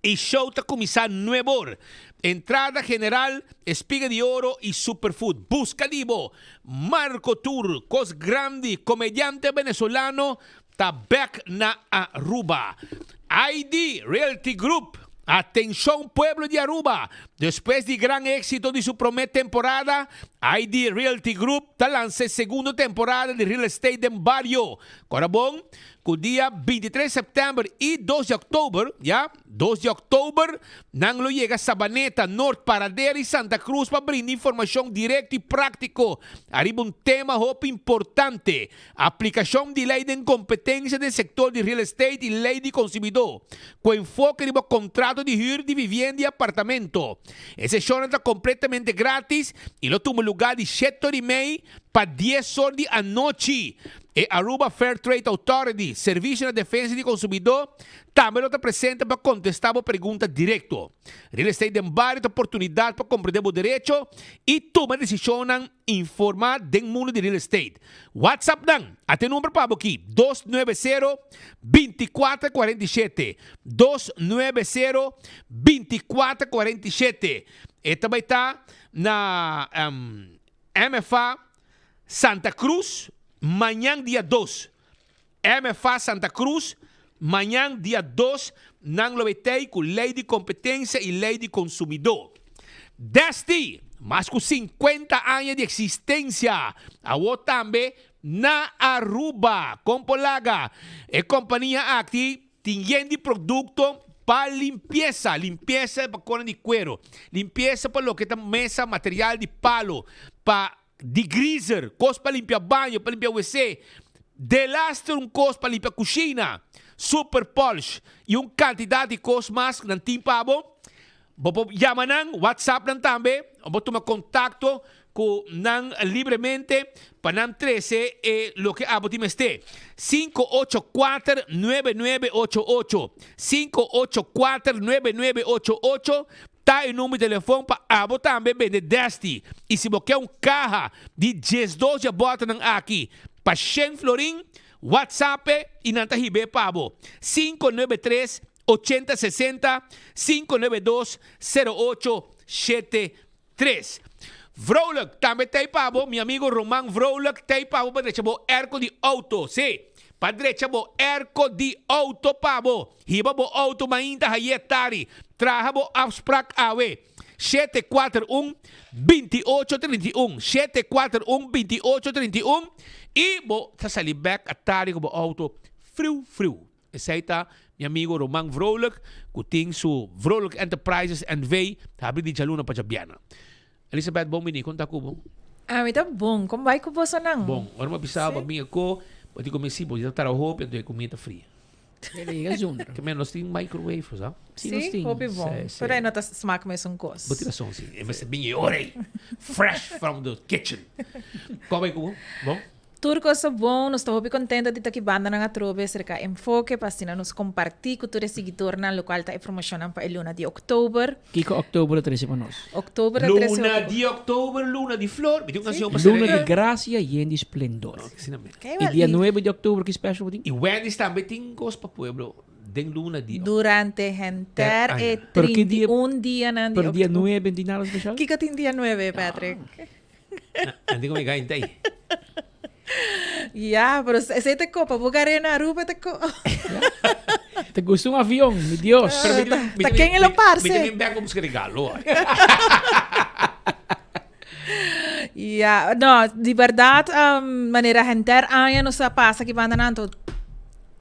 y show ta cuminsa nuebor. Entrada general, Espiga di Oro y Superfood. Busca di bo! Marco Tur, cos grandi, comediante venezolano ta bek na Aruba. ID Realty Group, Atencion pueblo di Aruba! Despues di gran exito di su prome temporada, ID Realty Group ta lansa e segundo temporada di Real Estate den Bario. Cora bon cu dia 23 september y 2 di october, ya, 2 di òktober, nan lo yega Sabaneta, Noord, Paradera i Santa Cruz pa brinda informashon direkto i práktiko ariba un tema hopi importante, aplikashon di lei den kompetensia den sektor di real estate i lei di konsumidó, ku enfoke riba kontrato di hür di vivienda i apartamento. E seshonnan ta kompletamente grátis i lo tuma lugá di shete or i mei pa dies or di anochi. E Aruba Fair Trade Authority, Servisio na Defensa di Konsumidó, Tambe lo ta presente pa kontestá bo pregunta direkto. Real Estate den Bario ta oportunidat pa komprendé bo derecho i tuma desishonnan informá den mundu di real estate. WhatsApp nan, ata e number pa bo aki, 290 24 47, 290 24 47. E ta bai ta na MFA Santa Cruz mañan dia dos. MFA Santa Cruz, Mañan dia dos nan lo bay tey cu Ley di Competencia y Ley di Consumidor. Desti, mas cu 50 aña di existencia, awo tambe na Aruba. Con por laga? E compania aki tin yen di producto pa limpieza, limpieza pa cona di cuero, limpieza pa loke ta mesa, material di palo, pa Degreaser, kos pa limpia baño, pa limpia wc, delaster un kos pa limpia kushina, super polish i un kantidat di kos mas ku nan tin pa bo. Bo por yama nan, whatsapp nan tambe, o bo tuma kontakto ku nan libremente pa nan trese e loke abo tin mester. 584 9988, 584 9988 Ta e number di telefon pa abo tambe bende Desti. I si bo ke un kaha di 12 dje bòternan aki pa shen florin, whatsapp e i nan ta hib'é pa bo. 593 80 60, 592 08 73. Vrolijk tambe t'ei pa bo, mi amigo Roman Vrolijk t'ei pa bo pa drecha bo airco di auto. Sí, pa drecha bo airco di auto pa bo. Hiba bo auto mainta haye tari. Traha bo afsprak awe. 741 2831 741 2831 i bo ta sali bek atari ku bo auto friu friu. Esei ta mi amigo Roman Vrolijk ku tin su Vrolijk Enterprises NV ta habri di djaluna pa djabièrnè. Elizabeth bon bini, kon ta ku bo? Ami ta bon, kon bai ku bosonan? Bon, ora mi a bisa bo mi ako, bo di ku mi si bo ta tara hopi anto e kumida ta fria. Ke men nos tin microwave sa? Sí, hopi bon. Pero e no ta smaak mesun kos. Bo tin rason si. E mester bin e ora ei. Fresh from the kitchen. Kon bai ku bo? Bon? Tur kos ta bon, nos ta hopi kontento di ta ki bandanan atrobe serka Enfoke pa asina nos kompartí ku tur e siguidornan lokual ta e promoshonnan pa e luna di oktober. Kiko oktober a trese pa nos? Oktober a trese Luna di oktober, luna di flor. Mi tin un kanshon pa Luna di grasia yen di splendor. I dia nuebe di oktober ki special bo tin? I Wendy's tambe tin kos pa pueblo den luna di Durante henter e 31 dianan di Pero dia nuebe no tin nada special? Kiko tin dia nuebe, Patrick? Antes como gainta ahí. Ya, pero esey te copa. Bo gare na Aruba te co. Te gusta un avión, mi Dios. Pero mi, mi, Ta ken e lo parce? Mi también vengo a buscar regalo. Ya, no, di verdad, um, manera henter aña nos a pasa ki banda nan,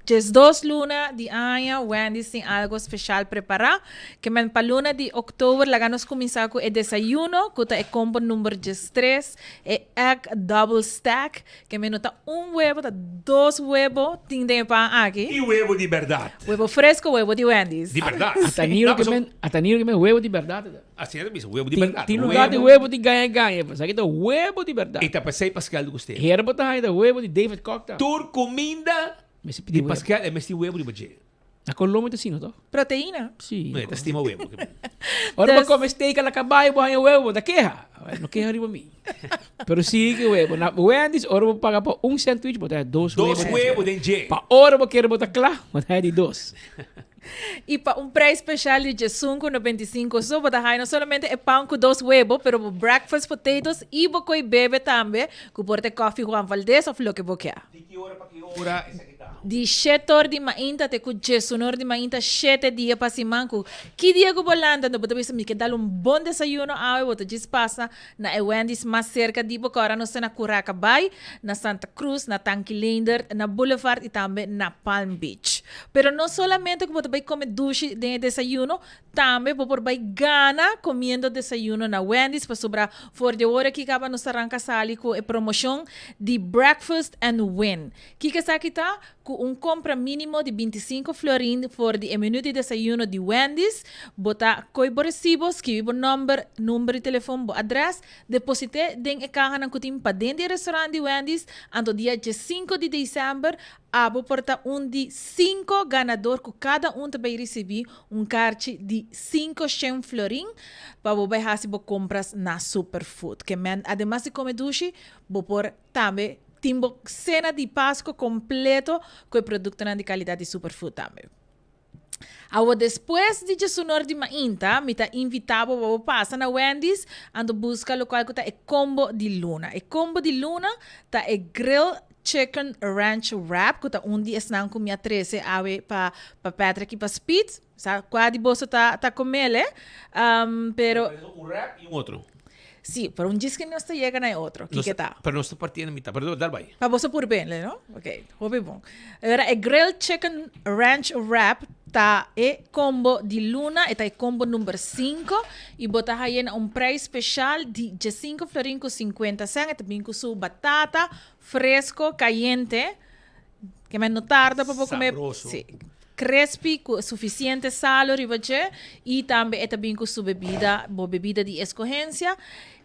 12 luna di aña, Wendy's tin algo special prepara. Ke men pa luna di oktober laga nos kuminsá ku e desayuno, ku ta e kombo number 13, e egg double stack. Ke men no ta un webo, ta dos webo tin den e pan aki. I webo di bèrdat. Webo fresco, webo di Wendy's. Di bèrdat. Ata Niro ke men, ata Niro ke men webo di bèrdat ta. Asina ta bisa, webo di bèrdat. Tin lugar di webo di gaña gaña, pero esaki ta webo di bèrdat. I ta pasei Pascal di Gustavo. Herbo ta haña ta webo di David Kock ta. Tur kuminda Mester pidi Di webo. Pascal e mester webo riba dje. Na Colombia ta asina toch? Proteína. Sí. No, e ta stima webo. Ora bo Dus- come steak a la caballo bo haña webo, bo ta keha. No keha riba mi. Pero sí ke webo. Na Wendy's ora bo paga pa un sandwich bo ta haña dos webo. Dos webo den dje. Pa ora bo kere bo ta kla, bo ta haña di dos. Y pa un prijs special di 15,95 so bo ta haya no solamente e pan cu dos webo, pero bo breakfast potatoes y bo coy bebe tambe, cu por ta e koffie Juan Valdez of loke bo kia. Di ki ora pa ki ora esaki ta? Di shete or di mainta te cu djesun or di mainta shete dia pa siman cu ki dia cu bo lanta no bo ta bisa mi ke dal un bon desayuno awe bo ta djis pasa na e Wendy's mas cerca di bo cu ora nos ta na Curaca Bay, na Santa Cruz, na Tanki Leendert, na Boulevard y tambe na Palm Beach. Pero no solamente cu bo ta bay come dushi den e desayuno, Tambe bo por bai gana comiendo desayuno na Wendy's pasobra for di ora aki caba nos ta ranca sali cu e promocion di Breakfast and Win. Kico esaki ta? Cu un compra minimo di 25 florin for di e menu di desayuno di Wendy's, bo ta coy bo recibo, skibi bo nomber, number di telefon, bo adres, deposite den e cahanan cu tin paden di e restaurant di Wendy's, anto dia 15 di december Abo por ta un di cinco ganador cu cada un ta bay ricibi un carchi di cinco shen florin pa bo bay haci bo compras na Superfood. Ke men ademas di come dushi, bo por tambe tin bo cena di Pasco completo cu e productonan di calidad di Superfood tambe. Awor despues di djesunor di mainta mi ta invita bo pa bo pasa na Wendy's anto busca locual cu ta e combo di luna. E combo di luna ta e grill chicken ranch wrap cu ta un di esnan cu mi a trece awe pa pa Patrick y pa Speed. Sa cua di boso ta ta comele pero. Un wrap y un otro. Sí, pero un djis que nos ta yega na e otro. Kiko ta? Pero nos ta partí na mitad. Pero dal bai. Pa boso por bende, no? Ok, hopi bon. Ahora, e grilled chicken ranch wrap ta e combo di luna, e ta e combo number 5 y bo ta haye na un prijs special di 15 florin cu 50 cent. E ta bin cu su batata fresco, cayente, Ke men no tarda pa bo come. Sabroso. Sí. Crispy cu suficiente salo riba dje y tambe e ta bin cu su bebida, bo bebida di escogencia.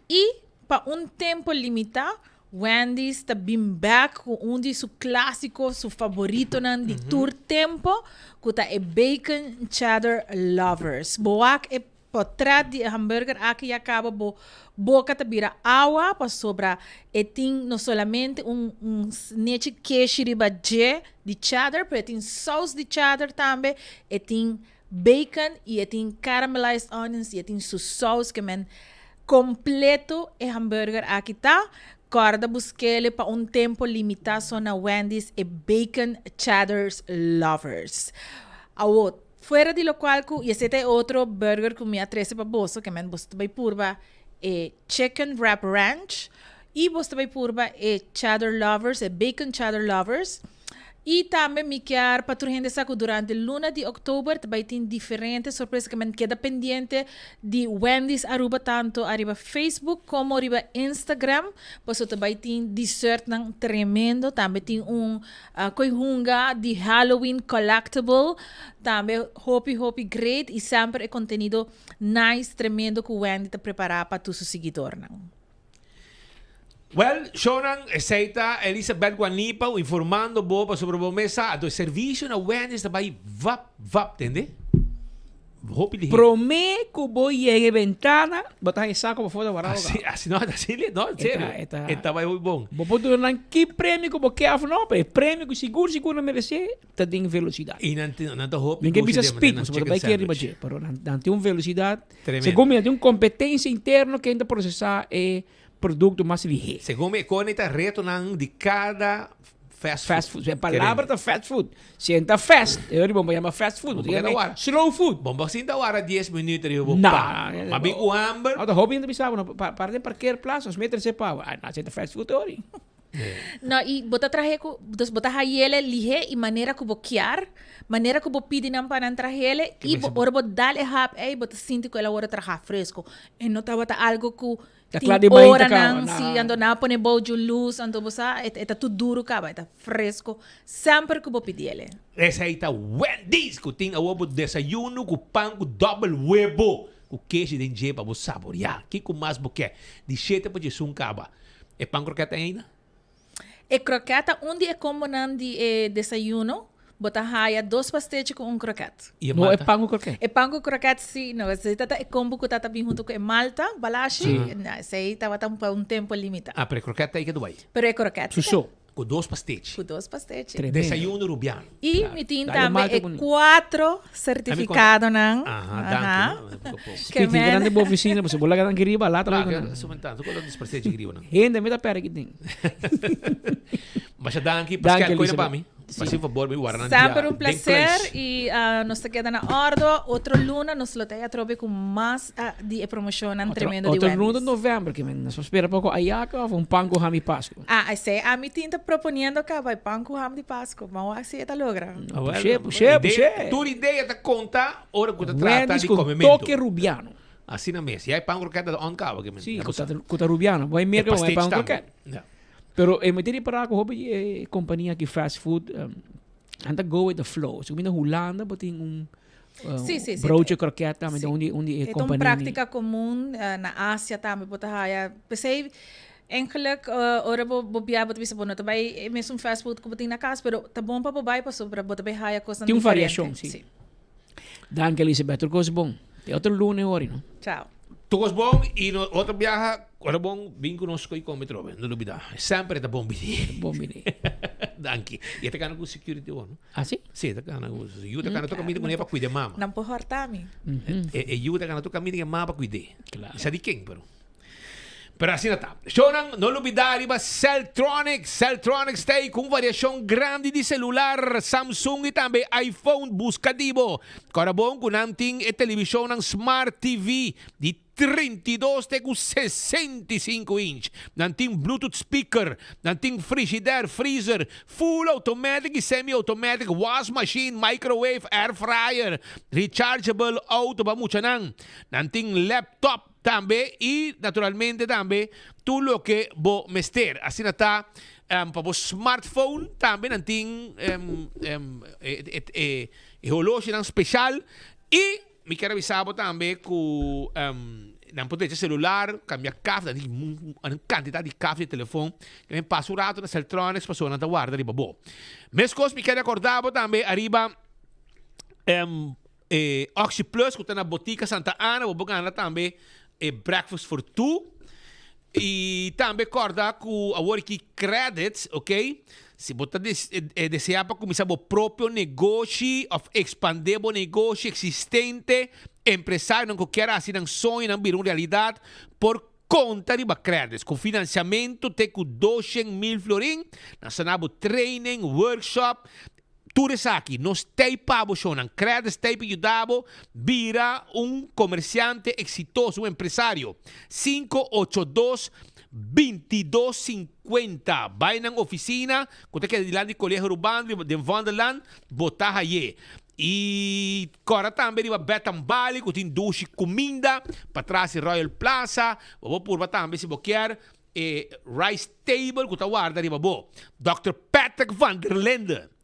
Y pa un tempo limita Wendy's ta bin back cu un di su clasico, su favoritonan di tur tempo cu ta e Bacon Cheddar Lovers. Bo wak e Potret di e hamburger aki ya caba bo boca ta bira awa pasobra e tin no solamente un un nechi keshi riba dje di cheddar pero e tin saus di cheddar tambe, e tin bacon y e tin caramelized onions y e tin su saus ke men completo e hamburger aki ta. Corda buskele pa un tempo limita so na Wendy's e bacon cheddars lovers. Awo. Fuera di locual cu, y esey ta e otro burger cu mi a trece pa boso, ke men boso ta bay purba e Chicken Wrap Ranch y boso ta bay purba e Cheddar Lovers, e Bacon Cheddar Lovers. Y tambe mi kier pa tur hende sa cu durante luna di october ta bay tin diferente sorpresa ke men keda pendiente di Wendy's Aruba tanto ariba Facebook como riba Instagram, paso ta bay tin dessertnan tremendo, tambe tin un Koe hunga di Halloween collectible tambe hopi hopi great y semper e contenido nice tremendo cu Wendy ta prepara pa tur su siguidornan. Well, shownan, esey ta Elizabeth Guanipa informando bo pasobra bo mes sa anto e servicio na Wendy's ta bay vap vap, tende? Hopi lihe. Prome ku bo yega e bentana, bo ta haña e sako pafó ta wará Asi, asi no, asi li, no, en serio. E ta, E ta bai hopi bon. Bo por duna nan ki premio ku bo ke òf no, pero e premio ku sigur sigur nan meresé ta den velosidat. I nan tin, nan ta hopi Nan ke dushi bisa den speed, nan pasobra chicken bo ta bai kere riba sandwich. dje, pero nan nan tin un velosidat. Tremendo. Segun mi nan tin un kompetensia interno ken ta prosesá e produkto mas lihé. Segun mi e koni ta retonan di kada fast food. Fast food. E palabra ta fast food. Si e ta fast, e ora bo yama fast food. Bo keda wara. Slow food. Bo bo sinta wara dies minuut riba bo pan. Ma bin ku hamber. No, ta hopi hende bisa bo, no, para den parkeerplaats, nos meter se pa. Ay, na, ta fast food ori. No, y bo ta trahe ku, dus bo ta hayele lihe y manera ku bo kier, manera ku bo pidi nan pa nan trahele, y bo, ora bo dal e hap ey, bo ta sinti ku el a worde traha fresco. E no tabata algo ku Ta Tin kla di mainta kaba, oranan, na. si, anto nan a pone bou dju lus, anto bo sa, e ta tur duru kaba, e ta fresco, semper ku bo pidi el. Esei ta Wendy's ku tin awor bo desayuno ku pan ku dòbel webo ku keshi den dje pa bo saboreá. Kiko mas bo ke? Di shete pa djesun kaba. E pan krokèt ainda? E krokèt ta un di e kombonan di e desayuno. Bo ta haya dos pastechi ku un krokèt. I e No, e malta? pan ku krokèt. E pan ku krokèt si, no, esei ta ta e kombo ku ta ta bin huntu ku e malta, balashi. Sí. No, esei tabata pa un tempo limitá. Ah, pero e krokèt ta ei ke Dubai. Pero e krokèt Su si ta. so. Cu dos pastechi. Cu dos pastechi. Desayuno Rubiano. Y mi tin tambe e cuatro certificadonan. Aha, danki. Ke men. Grande bo oficina, bo laga nan riba, lata laga nan. Sumentan, su dos pastechi riba nan. Hende mi ta pera ki tin. Masha danki, Pascal, koina pa mi. Hasi un fabor mi warda nan dia. Semper un placer y nos ta keda na ordo. Otro luna nos lo ta atrobe cu mas di e promocionnan tremendo di Wendy's. Otro luna november ke men. Nos spera poco ayaca of un pan cu ham di Pasco. Ah, esey ami tin ta proponiendo caba e pan cu ham di Pasco. Ban wak si e ta logra. Pushe, pushe, pushe. Tur idea ta conta ora cu ta trata di comemento. Wendy's cu toke rubiano. Asina mes. Ya e pan croquet ta on caba ke men. Si, cu ta rubiano. Bo a merca bo e pan croquet. Pero e mester ripará ku hopi di e kompania ki fast food nan ta go with the flow. Si ku mi na Hulanda bo tin un Sí, sí, sí. broodje kroket tambe ta un di un di e E ta un kompania. práktika komun na Asia tambe bo ta haya. P'esei eigenlijk ora bo bo bia bo ta bisa bo no ta bai e mesun fast food ku bo tin na kas pero ta bon pa bo bai pasobra bo ta bai haya kosnan Tin un diferente. variashon, sí. Danki Elisabeth, tur kos bon. Te otro luna e hori no. Chao. Tur kos bon y no otro biaha ora bon bin cu nos coy come trobe no lubida semper e ta bon bini. Bon bini. Danki. Y e ta gana cu security awor no? Ah si? Si e ta gana cu yu ta gana tur caminda cu ne pa cuida e mama. Nan por horta mi. E yu ta gana tur caminda cu e mama pa cuid'e. Sa di ken pero. Pero asina ta. Shownan, no lubida riba Celtronic. Celtronic ta ei ku un variashon grandi di selular, Samsung i tambe iPhone. Buska di bo. Kòrda bon ku nan tin e televishonnan Smart TV di 32 te ku 65 inch. Nan tin Bluetooth speaker, nan tin frishider, freezer, full automatic i semi-automatic, wash machine, microwave, air fryer, rechargeable auto pa muchanan. Nan tin laptop. Tambe y naturalmente tambe tur loke bo mester. Asina ta pa bo smartphone tambe nan tin e holoshinan special y mi kier a bisa bo tambe cu nan por drecha celular, cambia kaf, nan tin un cantidad di kaf di telefon ke men pasa un rato na Celtronics pasobra nan ta warda riba bo. Mescos mi kier recorda bo tambe ariba E Oxi Plus ku ta na Botica Santa Ana, bo por gana tambe e Breakfast for Two. I tambe kòrda ku awor aki credits, ok? Si bo ta deseá pa kuminsá bo propio negoshi òf ekspandé bo negoshi eksistente, empresarionan ku kier hasi nan soñonan bira un realidat por konta riba credits ku finansiamentu te ku 200,000 florin. Nan sa na bo training, workshop. Tur esaki, nos t'ei pa bo shownan. Credits t'ei pa yuda bo bira un komersiante eksitoso, un empresario. 582 22 50. Bai nan ofisina ku ta keda dilanti di Colegio Arubano riba den Vondelland, bo ta haye. I kòrda tambe riba Bed and Bali ku tin dushi kuminda patras di Royal Plaza. Bo por purba tambe si bo kier E rice table ku ta warda riba bo. Dòkter Patrick van der Linde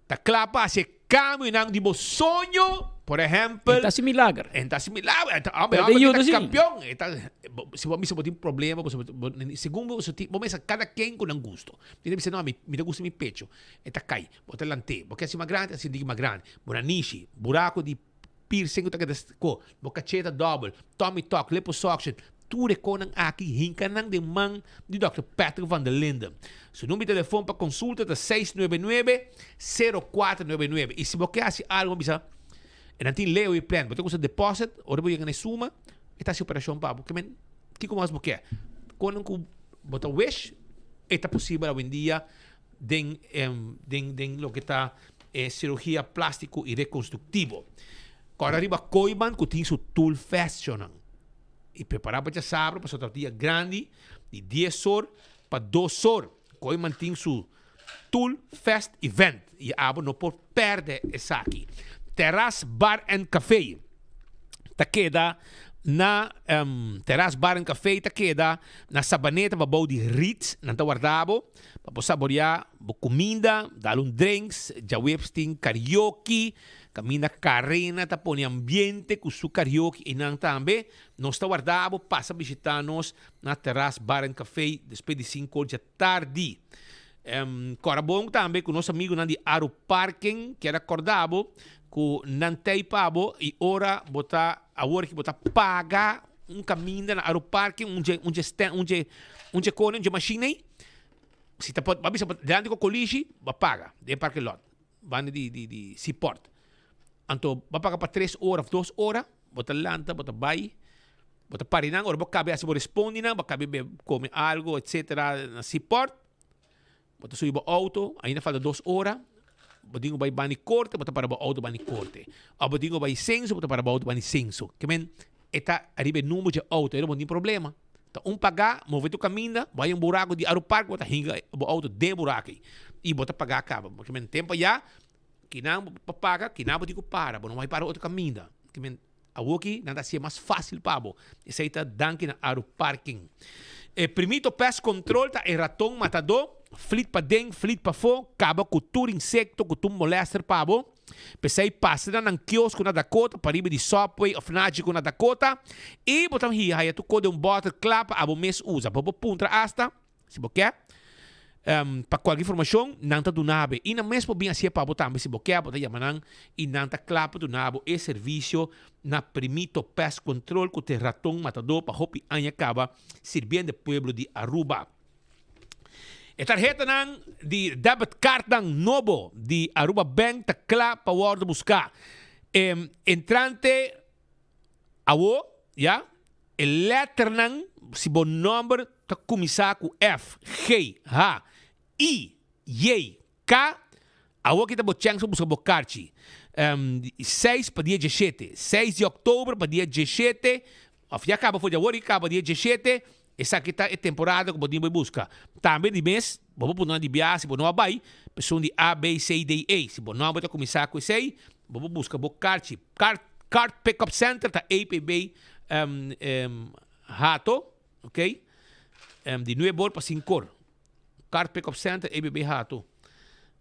ta kla pa hasi e kambionan di bo soño. Por ehèmpel. E ta hasi milager. E ta hasi milager. E ta hombre, hombre ta kampion. E ta, si bo a bisa bo tin problema, bo segun bo bo mester kada ken ku nan gusto. Tin ta bisa no, mi ta gusta mi pecho. E ta kai. Bo ta lant'é. Bo ke hasi mas grandi, hasi diki mas grandi. Bo nanishi, buraku di Piercing ku ta keda ko, bo kaché ta dòbel, tummy tuck, liposuction, tur e konan aki hinka nan den man di Dòkter Patrick van der Linden. Su number di telefon pa konsulta ta seis nuebe nuebe, sero kuater nuebe nuebe. I si bo ke hasi algu bo bisa e nan tin Leeuw plan, bo ta kusa deposit, ora bo yega na e suma e ta hasi operashon pa bo. Ke men kiko mas bo ke? Konan ku bo ta wish e ta posibel awendia den den den loke ta e sirugia plástiko i rekonstruktivo. Kòrda riba Kooiman ku tin su Tool Festshownan i prepará pa djasabra pasobra ta un dia grandi di dies or pa dos or. Kooiman tin su Tool Fest Event i abo no por pèrdè esaki. Terras Bar and Café ta keda na Terras Bar and Café ta keda na Sabaneta pabou di Ritz. Nan ta warda bo. Pa bo saboreá bo kuminda, dal un drinks, djaweps tin karaoke, kaminda Karena ta pone ambiente ku su karaoke einan tambe. Nos ta warda bo pasa bishitá nos na Terras Bar and Café despues di sinku or djatardi. Kòrda bon tambe ku nos amigunan di Aru Parking kier a kòrda bo ku nan tei pa bo i ora bo ta awor ki bo ta paga un kaminda na Aru Parking un dje un dje un dje un dje kone un dje machine ei. Si ta bo a bisa dilanti Cocolishi, bo a paga den parking lot, banda di di di Seaport. Anto bo a paga pa tres ora of dos ora, bo ta lanta, bo ta bai, bo ta pari nan, ora bo kabe hasi bo respondi nan, bo a kabe be come algo etcetera na Seaport, bo ta subi bo auto, ainda falta dos ora, bo tin ku bai banda di korte, bo ta para bo auto banda di korte. Of bo tin ku bai Censo, bo ta para bo auto banda di Censo. Ke men e ta ariba e number dje auto, ora bo no tin problema. Ta un pagá, move tur kaminda, bo haña un buraku di Arupark, bo ta hinka bo outo den e buraku ei i bo ta pagá kaba. Bo kimen tempu ayá, kinan bo pa paga, kinan bo tin ku para, bo no bai para otro kaminda. Kimen awoki nan ta hasié mas fásil pa bo. Esei ta danki na Aruparking. E Primito Pest Control ta e raton matadó, flit paden, flit pafó, kaba ku tur insekto ku tur molèster pa bo. P'esei pasa na nan kiosko na Dakota, pariba di Subway of Nagico na Dakota, i bo ta hia haya tur kos den un bòter kla pa abo mes usa. Bo por puntra asta, si bo ke, pa kualke informashon, nan ta duna bo. I nan mes por bin hasié pa bo tambe si bo ke, bo ta yama nan i nan ta kla pa duna bo e servisio na Primito Pest Control ku ta e raton matadó pa hopi aña kaba sirbiendo e pueblo di Aruba. E tarhetanan di debit cardnan nobo di Aruba Bank ta kla pa wordo busca. E entrante awo, ya, e letternan si bo nomber ta cuminsa cu F, G, H, I, J, K, awo ki ta bo chèns pa buska bo karchi. Seis pa dia djeshete, seis di òktober pa dia djeshete, òf ya kaba for di awor i kaba dia djeshete, esaki ta e temporada ku bo tin bo buska. Tambe di mes, bo por puna di biaha si bo no a bai, p'esun di A, B, C, D, E. Si bo nòmber ta kuminsá ku esei, bo por buska bo karchi. Card Card Pickup Center ta APB Hato, ok, di nuebe or pa sinku or. Card Pickup Center, EBB Hato,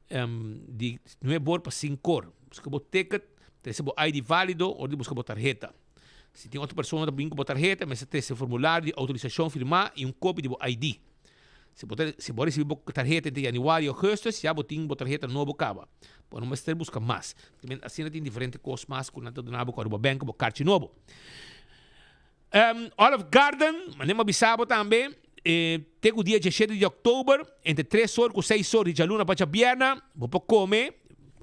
di nuebe or pa sinku or. Buska bo ticket, trese bo ID válido ora di buska bo tarheta. Si tin otro persona ta bin ku bo tarheta, mester trese formulario di outorisashon firmá i un kopia di bo ID. Si bo ta si bo a risibí bo tarheta entre yanüari i ougùstùs, ya bo tin bo tarheta nobo kaba. Bo no mester buska mas. Asina tin diferente kos mas ku nan ta duna bo ku Aruba Bank ku bo karchi nobo. Olive Garden, manera mi a bisa bo tambe, te ku dia diesshete di òktober, entre tres or ku seis or di djaluna pa djabierna, bo por kome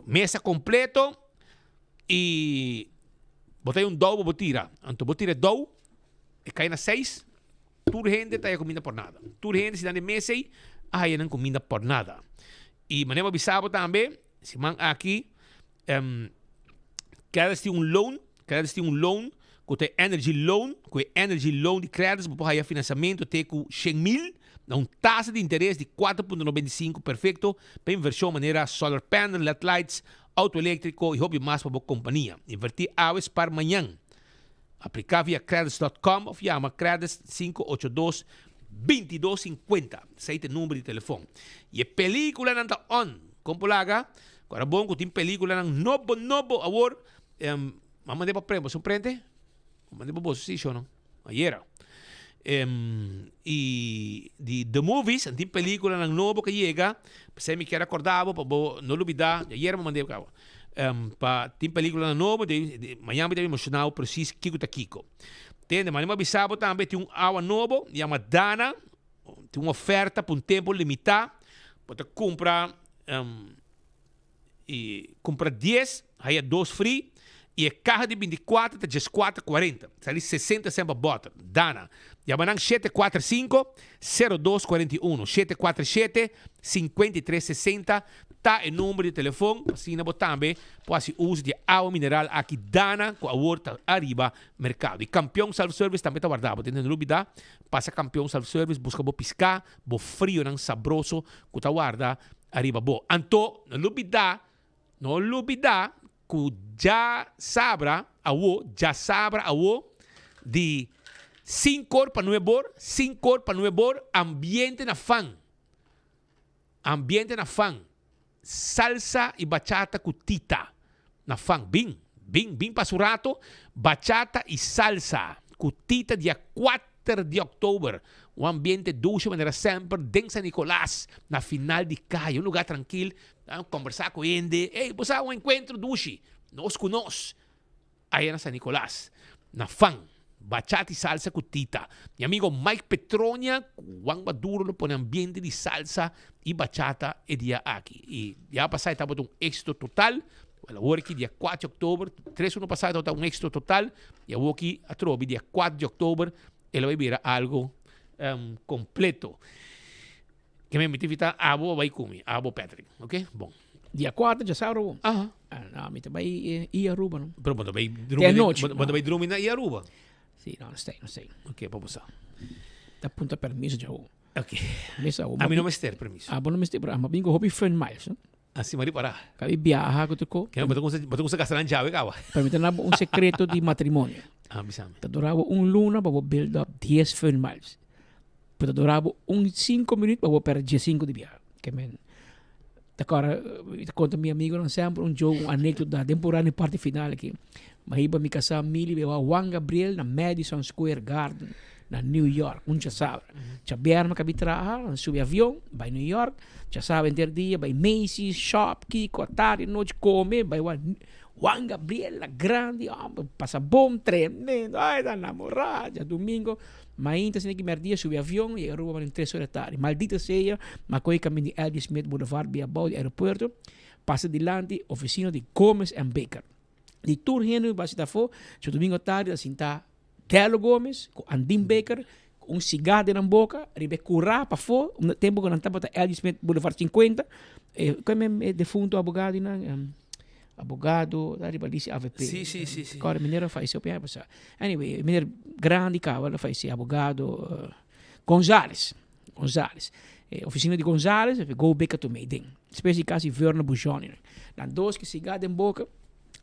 mesa kompleto i bo ta hay un dou bo por tira. Anto bo tira e dou, e kai na seis, tur hende ta haya kuminda por nada. Tur hende si nan den mesa ei a haya nan kuminda por nada. I manera mi a bisa bo tambe, siman aki, Credits tin un loan, Credits tin un loan ku ta e Energy Loan, ku e Energy Loan di Credits bo por haya finansiamentu te ku shen mil na un tasa di interes di 4.95 perfekto pa invershon manera solar panel, led lights, auto eléktriko i hopi mas pa bo kompania. Invertí awe, spar mañan. Apliká via Credits dot com òf yama Credits 582 2250. Esei ta e number di telefon. I e pelíkulanan ta on. Kon por laga? Ku ora bon ku tin pelíkulanan nobo nobo awor. M'a mand'é pa prende. Boso prende? M'a mand'é pa boso si sho no? Ayera. I di The Movies tin pelíkulanan nobo ku a yega. P'esei mi kier a kòrda bo pa bo no lubidá. Ayera m'a mand'é kaba. Pa tin pelíkulanan nobo. Mañana mi ta menshoná bo presis kiko ta kiko. Tende, m'a mi a bisa bo tambe tin un awa nobo yama Dana. Tin un oferta pa un tempu limitá. Bo ta kumpra i kumpra dies, haya dos free. I e kaha di bintikuater ta dieskuater kuarenta. Sali sesenta sèn pa bòter. Dana. Yama nan 745 02 41. 747 53 60 ta e number di telefon pa asina bo tambe por hasi uso di e awa mineral aki Dana ku awor ta ariba merkado. I Kampion Self Service tambe ta warda bo. Tende no lubida pasa Kampion Self Service buska bo piská, bo frionan sabroso ku ta warda ariba bo. Anto no lubida, no lubida ku djasabra awo, djasabra awo di sinkor pa nuebor, sinkor pa nuebor, ambiente na fan. Ambiente na fan. Salsa y bachata cu Tita na fan. Bin, bin, bin pasa un rato. Bachata y salsa cu Tita dia kuater di october. Un ambiente dushi manera semper den San Nicolas na final di caya. Un lugar trankil, combersa cu hende. Ey, bo sa un encuentro dushi. Nos cu nos. Aya na San Nicolas na fan. Bachata y salsa cu Tita. Mi amigo Mike Petronia cu Juan Maduro lo pone ambiente di salsa y bachata e dia aki. Y dia pasa e tabata un exito total. Wel awor aki dia 4 di october, tres uno pasa e tabata un exito total y awor aki atrobe dia 4 di october e lo bay bira algo completo. Ke mi ta invita abo pa bay cu mi, abo Patrick, ok? Bon. Dia 4 djasabra bo? Aha. Ah, no, mi ta bay I Aruba no. Pero bo ta bay Te drumi, anochi. bo ta bay drumi na I Aruba? Si, no, no stay, no stay. Ok, pa bo sa. Ta punta permiso dja bo. Ok. Mesa bo. A mi no mester permiso. Abo no mester, pero amo bin cu hopi fun miles, no? Así mari para. Cabi biaha cu tur co. Ke bo ta cuminsa, bo ta cuminsa gasta nan djawe caba. Pero mi ta dabo un secreto di matrimonio. Ah, bisami. Ta dura bo un luna pa bo build up dies fun miles. Pero ta dura bo un cinco minuut pa bo perde diescinco di biaha. Ke men ta kora, mi ta konta mi amigonan semper un joke, un anekdota den por e parti final aki. Mi a hiba mi kasá Mili beba Juan Gabriel na Madison Square Garden na New York, un djasabra. Djabièrnè mi kabi traha, mi subi avion bai New York, djasabra henter dia bai Macy's, shop, kiko, atardi, anochi kome, bai wak Juan Gabriel la grandi homber, pasa bon, tremendo, ay ta namorá, djadumingo Mainta asina ki merdia subi avion y Aruba manda tres ora tardi. Maldita sea, ma coge camin di L.G. Smith Boulevard bia abao di aeropuerto, pasa dilanti oficina di Gomez and Baker. Di tur hende cu basi ta afo, djadomingo tardi ta sinta Dello Gomez cu Andin Baker cu un cigar den nan boca riba e cura pafo, un tempo cu nan tabata L.G. Smith Boulevard 50, e, e defunto abogado di nan? Abogado ta riba lista avp. Sí, sí, sí, sí. Kòrda meneer a falleció p'e aña pasá. Anyway, meneer grandi kaba a fallecí, abogado Gonzales, Gonzales. E oficina di Gonzales, e go beka tu mei den. Despues di kasi Verna Bujoni. Nan dos ki siga den boka,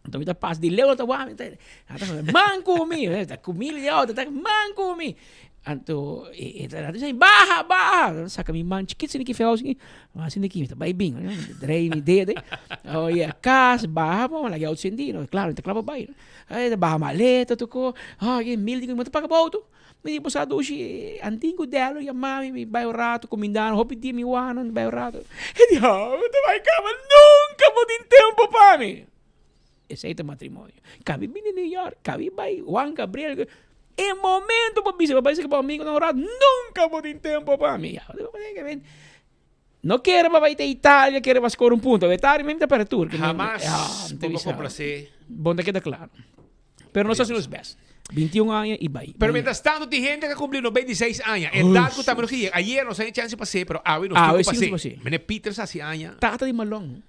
anto mi ta pasa di leu ta wak mi ta, ta man ku mi, ta ku mi leu, ta man ku mi. Anto e ta dicen baha baha saka mi man chikit asina ki feo asina asina ki mi ta bai bin drei mi dede oye a cas baha bo laga e auto sendi no claro mi ta kla pa bai e ta baha maleta tur cos oye mil di mi ta paga bo auto mi di bo sa dushi antin cu Dello yama mi mi bai un rato cuminda nan hopi dia mi wak nan bai un rato e di oh bo ta bai caba nunca bo tin tempo pa mi. Esei ta matrimonio. Kabi bini New York, kabi bai Juan Gabriel. E momento bo bisa bo bai saka bo amigonan un rato, nunca bo tin tempo pa mi. Ya, no kere pa bai te Italia, kere pa score un punto. Italia mi ta perde tur. Hamas bo por complace. Bon ta keda claro. Pero nos haci nos best. 21 aña y bai. Pero mientras tanto tin hende cu a cumpli 96 aña. Edad cu tambe nos kier. Ayer nos a tin chance pa haci, pero awe nos tin cu pase. Meneer Peters haci aña. Tata di Malon.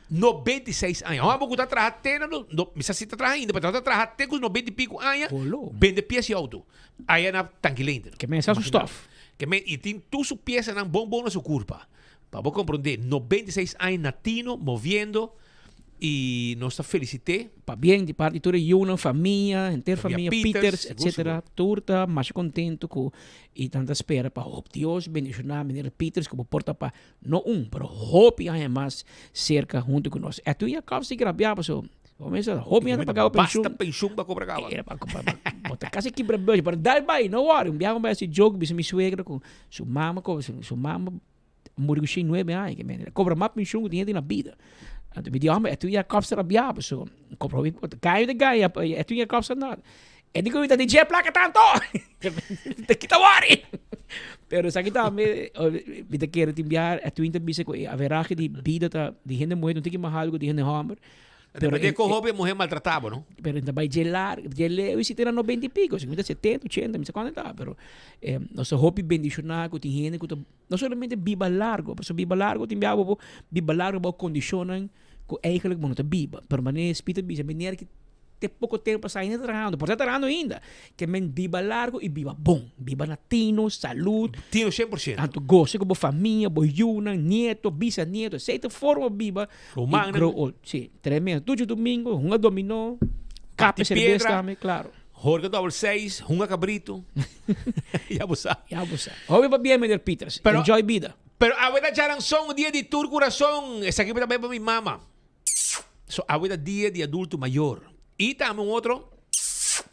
96 aña. Homber cu ta traha te na no, no, mi sa si ta traha ainda, pero ta traha te cu 90 y pico aña, Holo. bende pieza y auto. Aya na Tanki Leendert. Ke men sa su stof. Ke men, y tin tur su piezanan bon bon na su curpa. Pa bo comprende, 96 aña na tino, moviendo, y nos ta felicite. Pabien di parti tur e yunan, famia, henter Famia famia Pieters, Pieters, sigur, etcetera. sigur. Tur ta masha contento cu y nan ta spera pa hoop Dios bendiciona meneer Pieters cu bo por ta pa No un, pero hopi aña mas cerca hunto cu nos. Edwin Jacobs tin grabia paso bo mester hopi aña ta paga bo pensioen. Basta pensioen pa cobra caba. Era pa cobra, bo ta casi kibra beurtje, pero dal bay, no worry. Un biaha bo bay haci joke bisa mi suegra cu su mama cobra, su mama muri cu shen nuebe aña, el a cobra mas pensioen cu tin hende na bida. Anto mi di, hombre, Edwin Jacobs ta rabia paso cobra hopi, gaña ta gaña, Edwin Jacobs ta nada. E di ku mi ta di dje plaka tanto. Ta kita wori. Pero esaki tambe mi ta kere tin biaha e twin ta bisa ku e averahe di bida ta di hende muher no tin ki mas algo di hende homber. Pero e ko hopi muher maltrata bo no? Pero ta bai dje largo, dje leu si te na noventa y pico, si mi ta setenta, ochenta, mi sa kuantu ta, pero nos ta hopi bendiciona ku tin hende ku ta no solamente biba largo, pasobra biba largo tin biaha bo por biba largo bou kondishonnan ku eigenlijk bo no ta biba. Pero manera Spit a bisa, meneer ki te poko tempo pasa ainda ta trahando, por ta trahando ainda. Ke men biba largo y biba bon. Biba na tino, salud. Tino 100%. Anto gosa ku bo famia, bo yunan, nieto, bisanieto. Esei ta forma biba Rumannan. y grow old. Si, tremendo. Tuchi domingo, hunga dominó, kape Bati serbes piedra. tambe, klaro. Jorge dobel seis, hunga cabrito. Ya bo sa. Ya bo sa. Hopi pabia, meneer Pieters. Pero- Enjoy bida. Pero awe ta djaranson, dia di tur kurason. Esaki mi ta bai pa mi mama. So awe ta dia di adulto mayor. I tambe un otro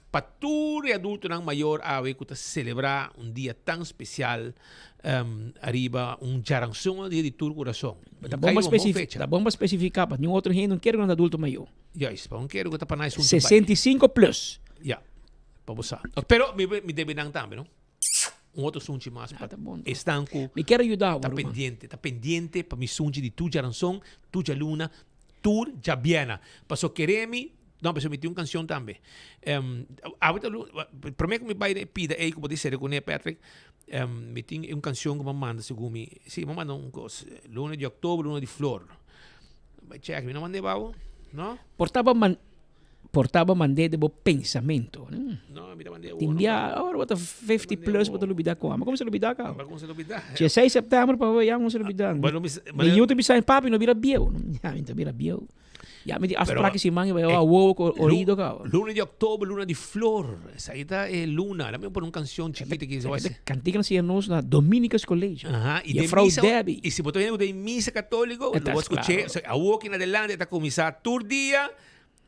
pa tur e adultonan mayor awe ku ta selebrá un dia tan spesial ariba un djaranson, dia di tur kurason. Ta bon pa spesifiká, ta bon pa spesifiká pa niun otro hende no kere ku nan ta adulto mayor. Juist, pa un kere ku ta pa nan esun ta bai. 65 plus. Ya. Pa bo sa. Pero mi mi debe nan tambe, no? Un otro sunchi mas pa esnan ku Mi kier yuda bo, ta ruman. pendiente, ta pendiente pa mi sunchi di tur djaranson, tur djaluna, tur djabièrnè. Paso kere mi, no, paso mi tin un kanshon tambe. Awe ta lu, promé ku mi bai na e pida ei ku bo ta sere kuné, Patrick, mi tin un kanshon ku mi a manda segun mi, si, mi a manda un kos, luna di òktober, luna di flor. Bai chèk, mi no mand'é pa bo, no? Por taba man. Por ta bo mand'é den bo pensamento. No, mi ta mand'é awor. Tin bia awor bo ta 50 plus bo ta lubida kua. Ma komo sa lubida kaba? Ma komo sa lubida? Dje seis september pa ya komo sa lubida. Mi yu ta bisa papi no bira bieu. Ya mi ta bira bieu. Ya mi tin afsprak ki siman i bai awowo ku oido kaba. Luna di oktober, luna di flor. Esaki ta e luna. Lami pone un kanshon chikito aki. Kantika nan siña nos na Dominicus College. Aha, i den Juffrouw misa, Debbie. i si bo ta hende ku ta den misa katoliko, lo bo skuch'é. Awor ki na adelante ta kuminsá tur dia.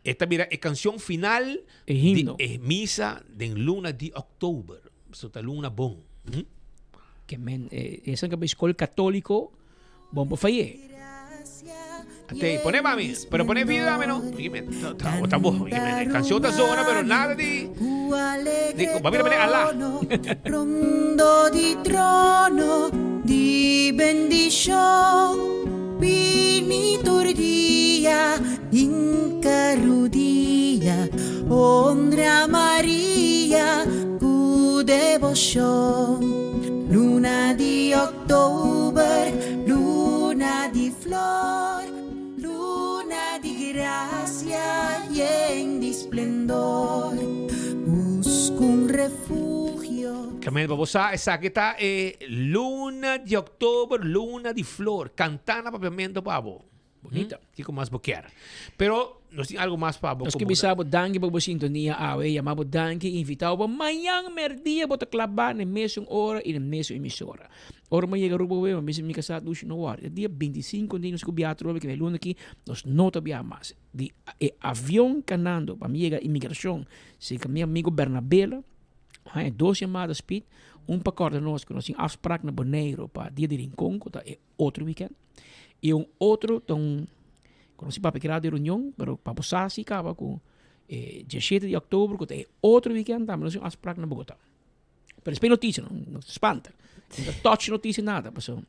E ta bira e cancion final E himno. di e misa den luna di october. So ta luna bon. Hm? Ke men e esan ka bai skol katoliko bon por fayé. Ate, pone mami, pero pone video dame no. Oye, men, ta, ta, ta bo. Oye, men, e cancion ta zona, pero nada di di ba mira pone Alá. Rondo di trono di bendicion bini tur dia Hinca rudia, honra Maria cu debocion. Luna di october, luna di flor, luna di gracia yen di splendor. Busca un refugio. Camille, pa bo sa, esaki ta e luna di october, luna di flor. Canta na papiamento pa bo. Bonita. Kiko mas bo kier? Pero nos tin algo mas pa bo. Nos ke bisa bo danki pa bo sintonia awe. Yama bo danki i invita bo pa mañan merdia bo ta klabá na e mesun ora i na e mesun emisora. Ora mi a yega Aruba awe, mi a bisa mi kasá, Dushi, no wòri. E dia bintisinko di nos ku biaha atrobe, ke e luna aki nos no ta biaha mas. Di e avion kanando pa mi yega imigrashon serka mi amigo Bernabela, haña dos yamada speed, un pa kòrda nos ku nos tin afsprak na Boneiru pa dia di Rincon ku ta e otro weekend. Y un otro ta un conoci papia kera di reunion, pero pa bo sa si caba cu e diesshete di october cu ta e otro weekend tambe nos tin un afspraak na Bogota. Pero espe noticia no, no te spanta. No ta touch noticia nada, paso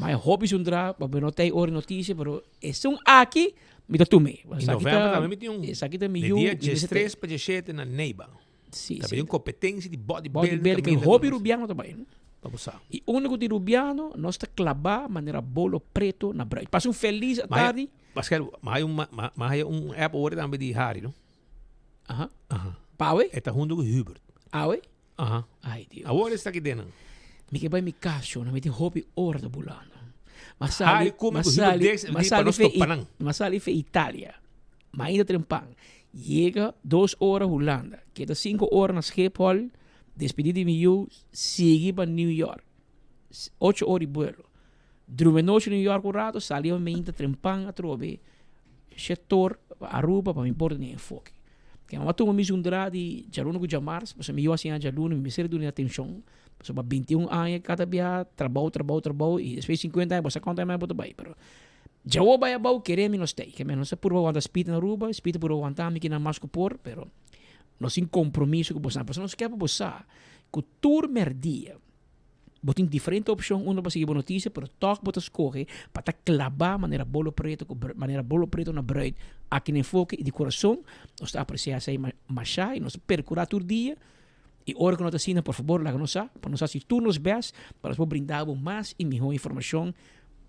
ma e hopi zundra pa bo no ta e ora noticia, pero esun aki mi ta tume. In november tambe mi tin un. Esaki ta mi Di yu dia y mi sa te. diestres pa diesshete na Neiva. Sí, Tambe sí. tin un competencia di bodybuilding. Bodybuilding, caminda hopi cu nos. rubiano ta bai. Pa bo sa. Y unda cu tin rubiano, nos ta claba manera bolo preto na bruid. Pasa un feliz Ma hay- atardi. Pascal, ma hay un, ma, ma, ma hay un app ahora tambe di Harry, no? Aha. Aha. Pawe? E ta hunto cu Hubert. Awe? Aha. Ay, Dios. Awor esta aki denan. Mi ke bai mi cas, shona. Mi tin hopi ora ta bulando. Ma Harry sali, come ma cu Hubert sali, Dix, ma di pa sali nos fe topa nan. ma sali fe Italia. Ma ainda trempan. Yega dos ora Hulanda. Keda sinku ora na Schiphol. Despedí di mi yu. Sigui pa New York. Ocho ora di buelo. Drumi anochi New York un rato. Sali mainta trempan atrobe. Shetor pa Aruba pa mi por tene enfoke. Ke mama tuma mi zundra di djaluna ku djamars. Pasobra mi yu a siña djaluna. Mi mester duna atenshon. Pasobra pa bintiun aña kada bia trabou, trabou, trabou. I despues di sinkuenta aña bo sa konta aña bo ta bai. Pero Djawo bai abou kere mi no stay. Ke men nos a purba wanta spit na Aruba, spit a purba wanta mi kinan mas ku por, pero nos tin kompromiso ku bosan. Pasobra nos ke pa bo sa ku tur merdia bo tin diferente opshon unda bo sigui bo notisia, pero tòg bo ta skohe pa ta klabá manera bolo preto ku manera bolo preto na bruid aki na Enfoke i di kurason nos ta apresiá esei mashá i nos ta perkurá tur dia i ora ku no ta asina por fabor laga nos sa pa nos hasi tur nos bèst pa nos por brinda bo mas i mihó informashon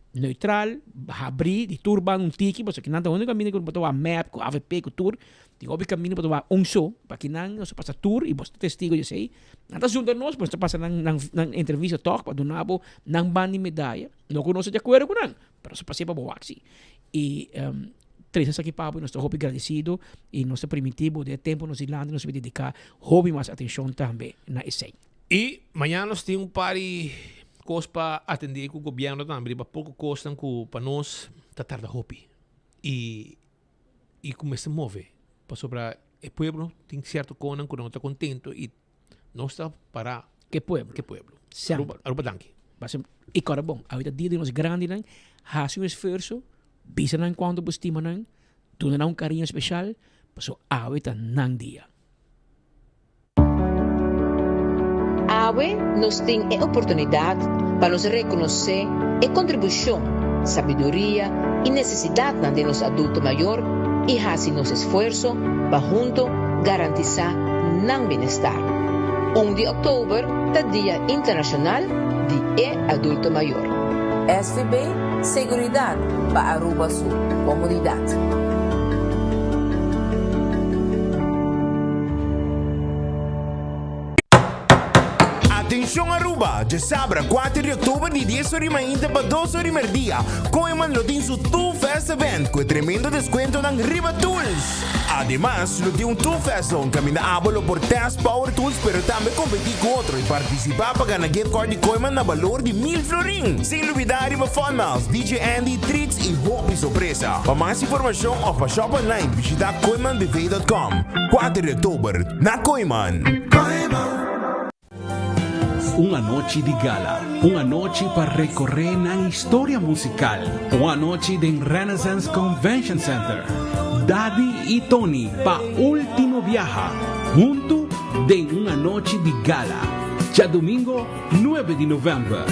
neutral, habrí, di tur banda un tiki, pasobra kinan ta único kaminda ku bo ta wak mep, ku avp, ku tur, tin hopi kaminda bo ta wak un so, pa kinan nos ta pasa tur i bo ta testigo di esei, nan ta zunta nos, pero nos ta pasa nan nan nan entrevista tòg pa duna bo nan banda di medaya, no ku nos ta di akuerdo ku nan, pero nos ta pas'é pa bo wak si. I trese esaki pa bo i nos ta hopi gradesido i nos ta primintí bo den e tempu nos dilanti nos ta dediká hopi mas atenshon tambe na esei. I mañana nos tin un par di kos pa atendé ku gobièrnu tambe riba poko kosnan ku pa nos ta tarda hopi i i ku mester move pasobra e pueblo tin sierto konan ku no ta kontento i nos ta para Ke pueblo? Ke pueblo. Semper. Aruba, Aruba danki. Pasobra i kòrda bon, awe ta dia di nos grandinan, hasi un esfuerso, bisa nan kuantu bo stima nan, duna nan un kariño speshal, pasobra awe ta nan dia. Awe nos tin e oportunidat pa nos rekonosé e kontribushon, sabiduria i nesesidatnan di nos adulto mayor i hasi nos esfuerso pa hunto garantisá nan bienestar. Un di òktober ta Dia Internashonal di e Adulto Mayor. SVB, Seguridat pa Aruba su komunidat. Atencion Aruba! Djasabra 4 di october di 10 ora di mainta pa 2 ora di merdia, Kooiman lo tin su Tool Fest Event cu e tremendo descuentonan riba tools. Ademas, lo tin un Tool Fest Zone caminda abo lo por test power tools pero tambe competi cu otro y participa pa gana gift card di Kooiman na balor di mil florin. Sin lubida riba Fun Miles, DJ Andy, treats y hopi sorpresa. Pa mas informacion of pa shop online bishita kooimanbv.com. 4 di october na Kooiman. Un anochi di gala, un anochi pa recorre nan historia musical, un anochi den Renaissance Convention Center. Daddy y Tony pa ultimo biaha, hunto den un anochi di gala. Djadomingo 9 di november.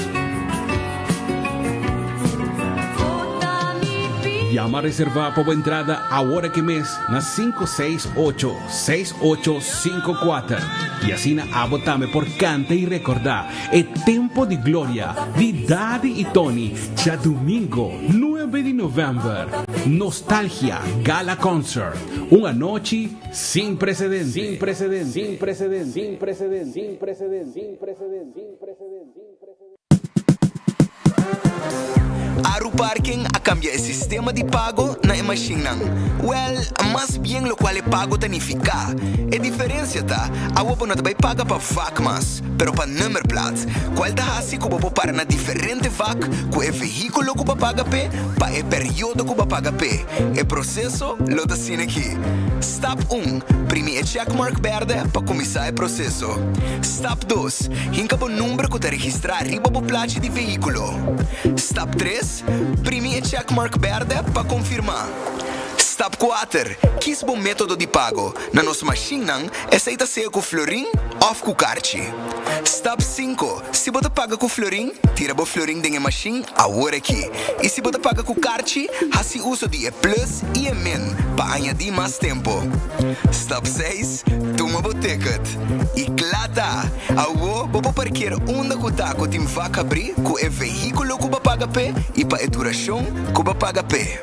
Yama reserva pa bo entrada awor aki mes na 568 6854 y asina abo tambe por canta y recorda e tempo di gloria di Daddy y Tony djadomingo 9 di november. Nostalgia Gala Concert, un anochi sin precedente. Sin precedente. Sin precedente. Sin precedente. Sin precedente. Sin precedente. Sin precedente. Aruparking a kambia e sistema di pago na e mashinnan. Wèl, mas bien lokual e pago ta nifiká. E diferensia ta, awo bo no ta bai paga pa vak mas, pero pa nummerplaat, kual ta hasi ku bo por para na diferente vak ku e vehíkulo ku bo a paga p'e pa e periodo ku bo a paga p'e. E proseso lo ta asina aki. Stap un, Primi e checkmark bèrdè pa kuminsá e proseso. Stap dos, Hinka bo number ku ta registrá riba bo plachi di vehíkulo. Stap tres, Primi e checkmark bèrdè pa konfirmá. Stap kuater, Kis bo método di pago. Na nos mashinnan, esei ta sea ku florin òf ku karchi. Stap sinku, Si bo ta paga ku florin, tira bo florin den e mashin awor aki. I si bo ta paga ku karchi, hasi uso di e plus i e min pa añadí mas tempu. Stap seis, Tuma bo ticket. I kla ta! Awo bo por parkeer unda ku ta ku tin vak habrí ku e vehíkulo ku bo a paga p'e i pa e durashon ku bo a paga p'e.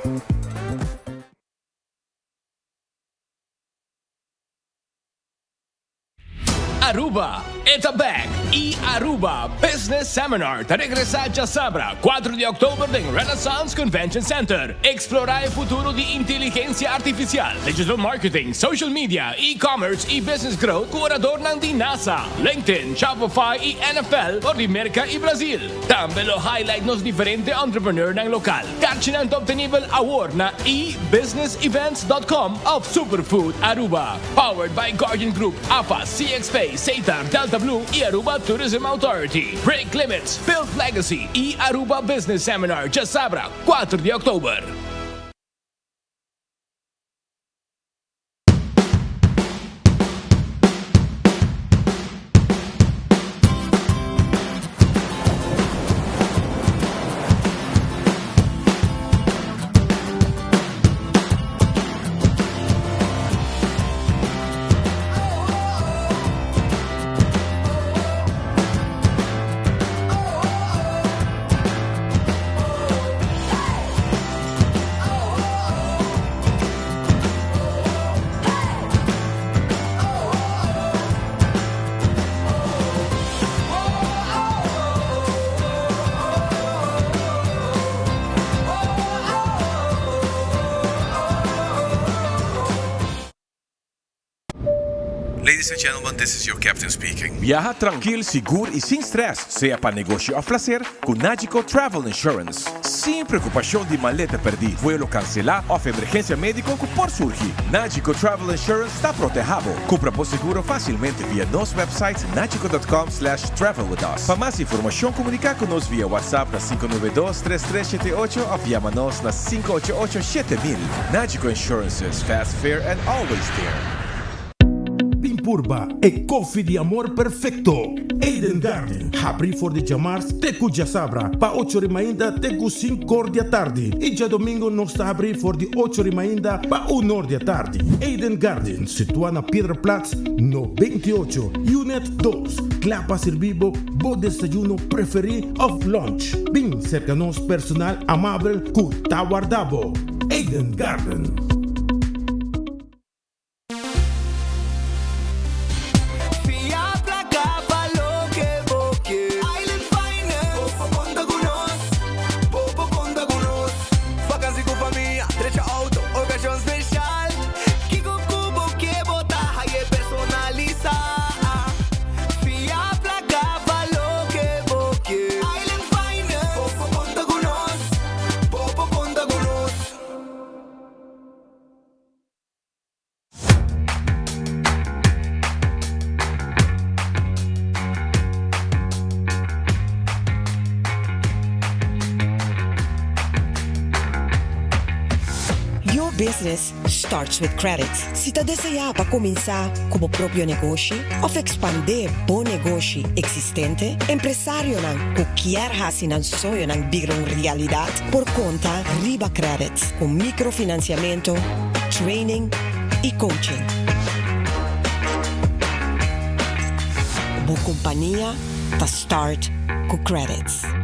Aruba, e ta bek! E Aruba Business Seminar ta regresa djasabra, 4 di oktober den Renaissance Convention Center. Explora e futuro di inteligencia artificial, digital marketing, social media, e-commerce y business growth cu oradornan di NASA, LinkedIn, Shopify y NFL for di Merca y Brazil. Tambe lo highlight nos diferente entrepreneurnan local. Karchinan ta obtenibel awor na ebusinessevents.com of Superfood Aruba. Powered by Guardian Group, AFA, CXP, Setar, Delta Blue y Aruba Tourism Authority. Break Limits, Build Legacy y Aruba Business Seminar djasabra, 4 di oktober. Ladies and gentlemen, this is your captain speaking. Biaha trankil, sigur y sin stress, sea pa negoshi of placer, cu Nagico Travel Insurance. Sin preocupacion di maleta perdi, vuelo cancela of emergencia medico cu por surgi. Nagico Travel Insurance ta proteha bo. Cumpra bo seguro facilmente via nos website nagico.com slash travel with us. Pa mas informacion comunica cu nos via WhatsApp na 592 3378 of yama nos na 588 7000. Nagico Insurances, fast, fair and always there. purba e koffie di amor perfecto. Eden Garden, habri for di djamars te ku djasabra pa ocho ri mainta te ku sinkor di atardi i djadomingo nos ta habri for di ocho ri mainta pa unor di atardi. Eden Garden, situa na Piedraplaats no 28, Unit dos, kla pa sirbi bo bo desayuno preferi of lunch. Bin serka nos personal amabel ku ta warda bo. Eden Garden. Fia placa pa loke bo ke. Island Finance. Bo por conta cu nos. Bo por conta cu nos. Vakantie cu famia, drecha auto, ocasion special. Kico cu bo ke bo ta haye personalisa. Fia placa pa loke bo ke. Island Finance. Bo por conta cu nos. Bo por conta cu nos. Your business starts with credit. Si ta deseá pa kuminsá ku bo propio negoshi òf ekspandé bo negoshi eksistente, empresarionan ku kier hasi nan soñonan bira un realidat por konta riba Credit ku mikrofinansiamentu, training i coaching. Bo kompania ta start ku Credits.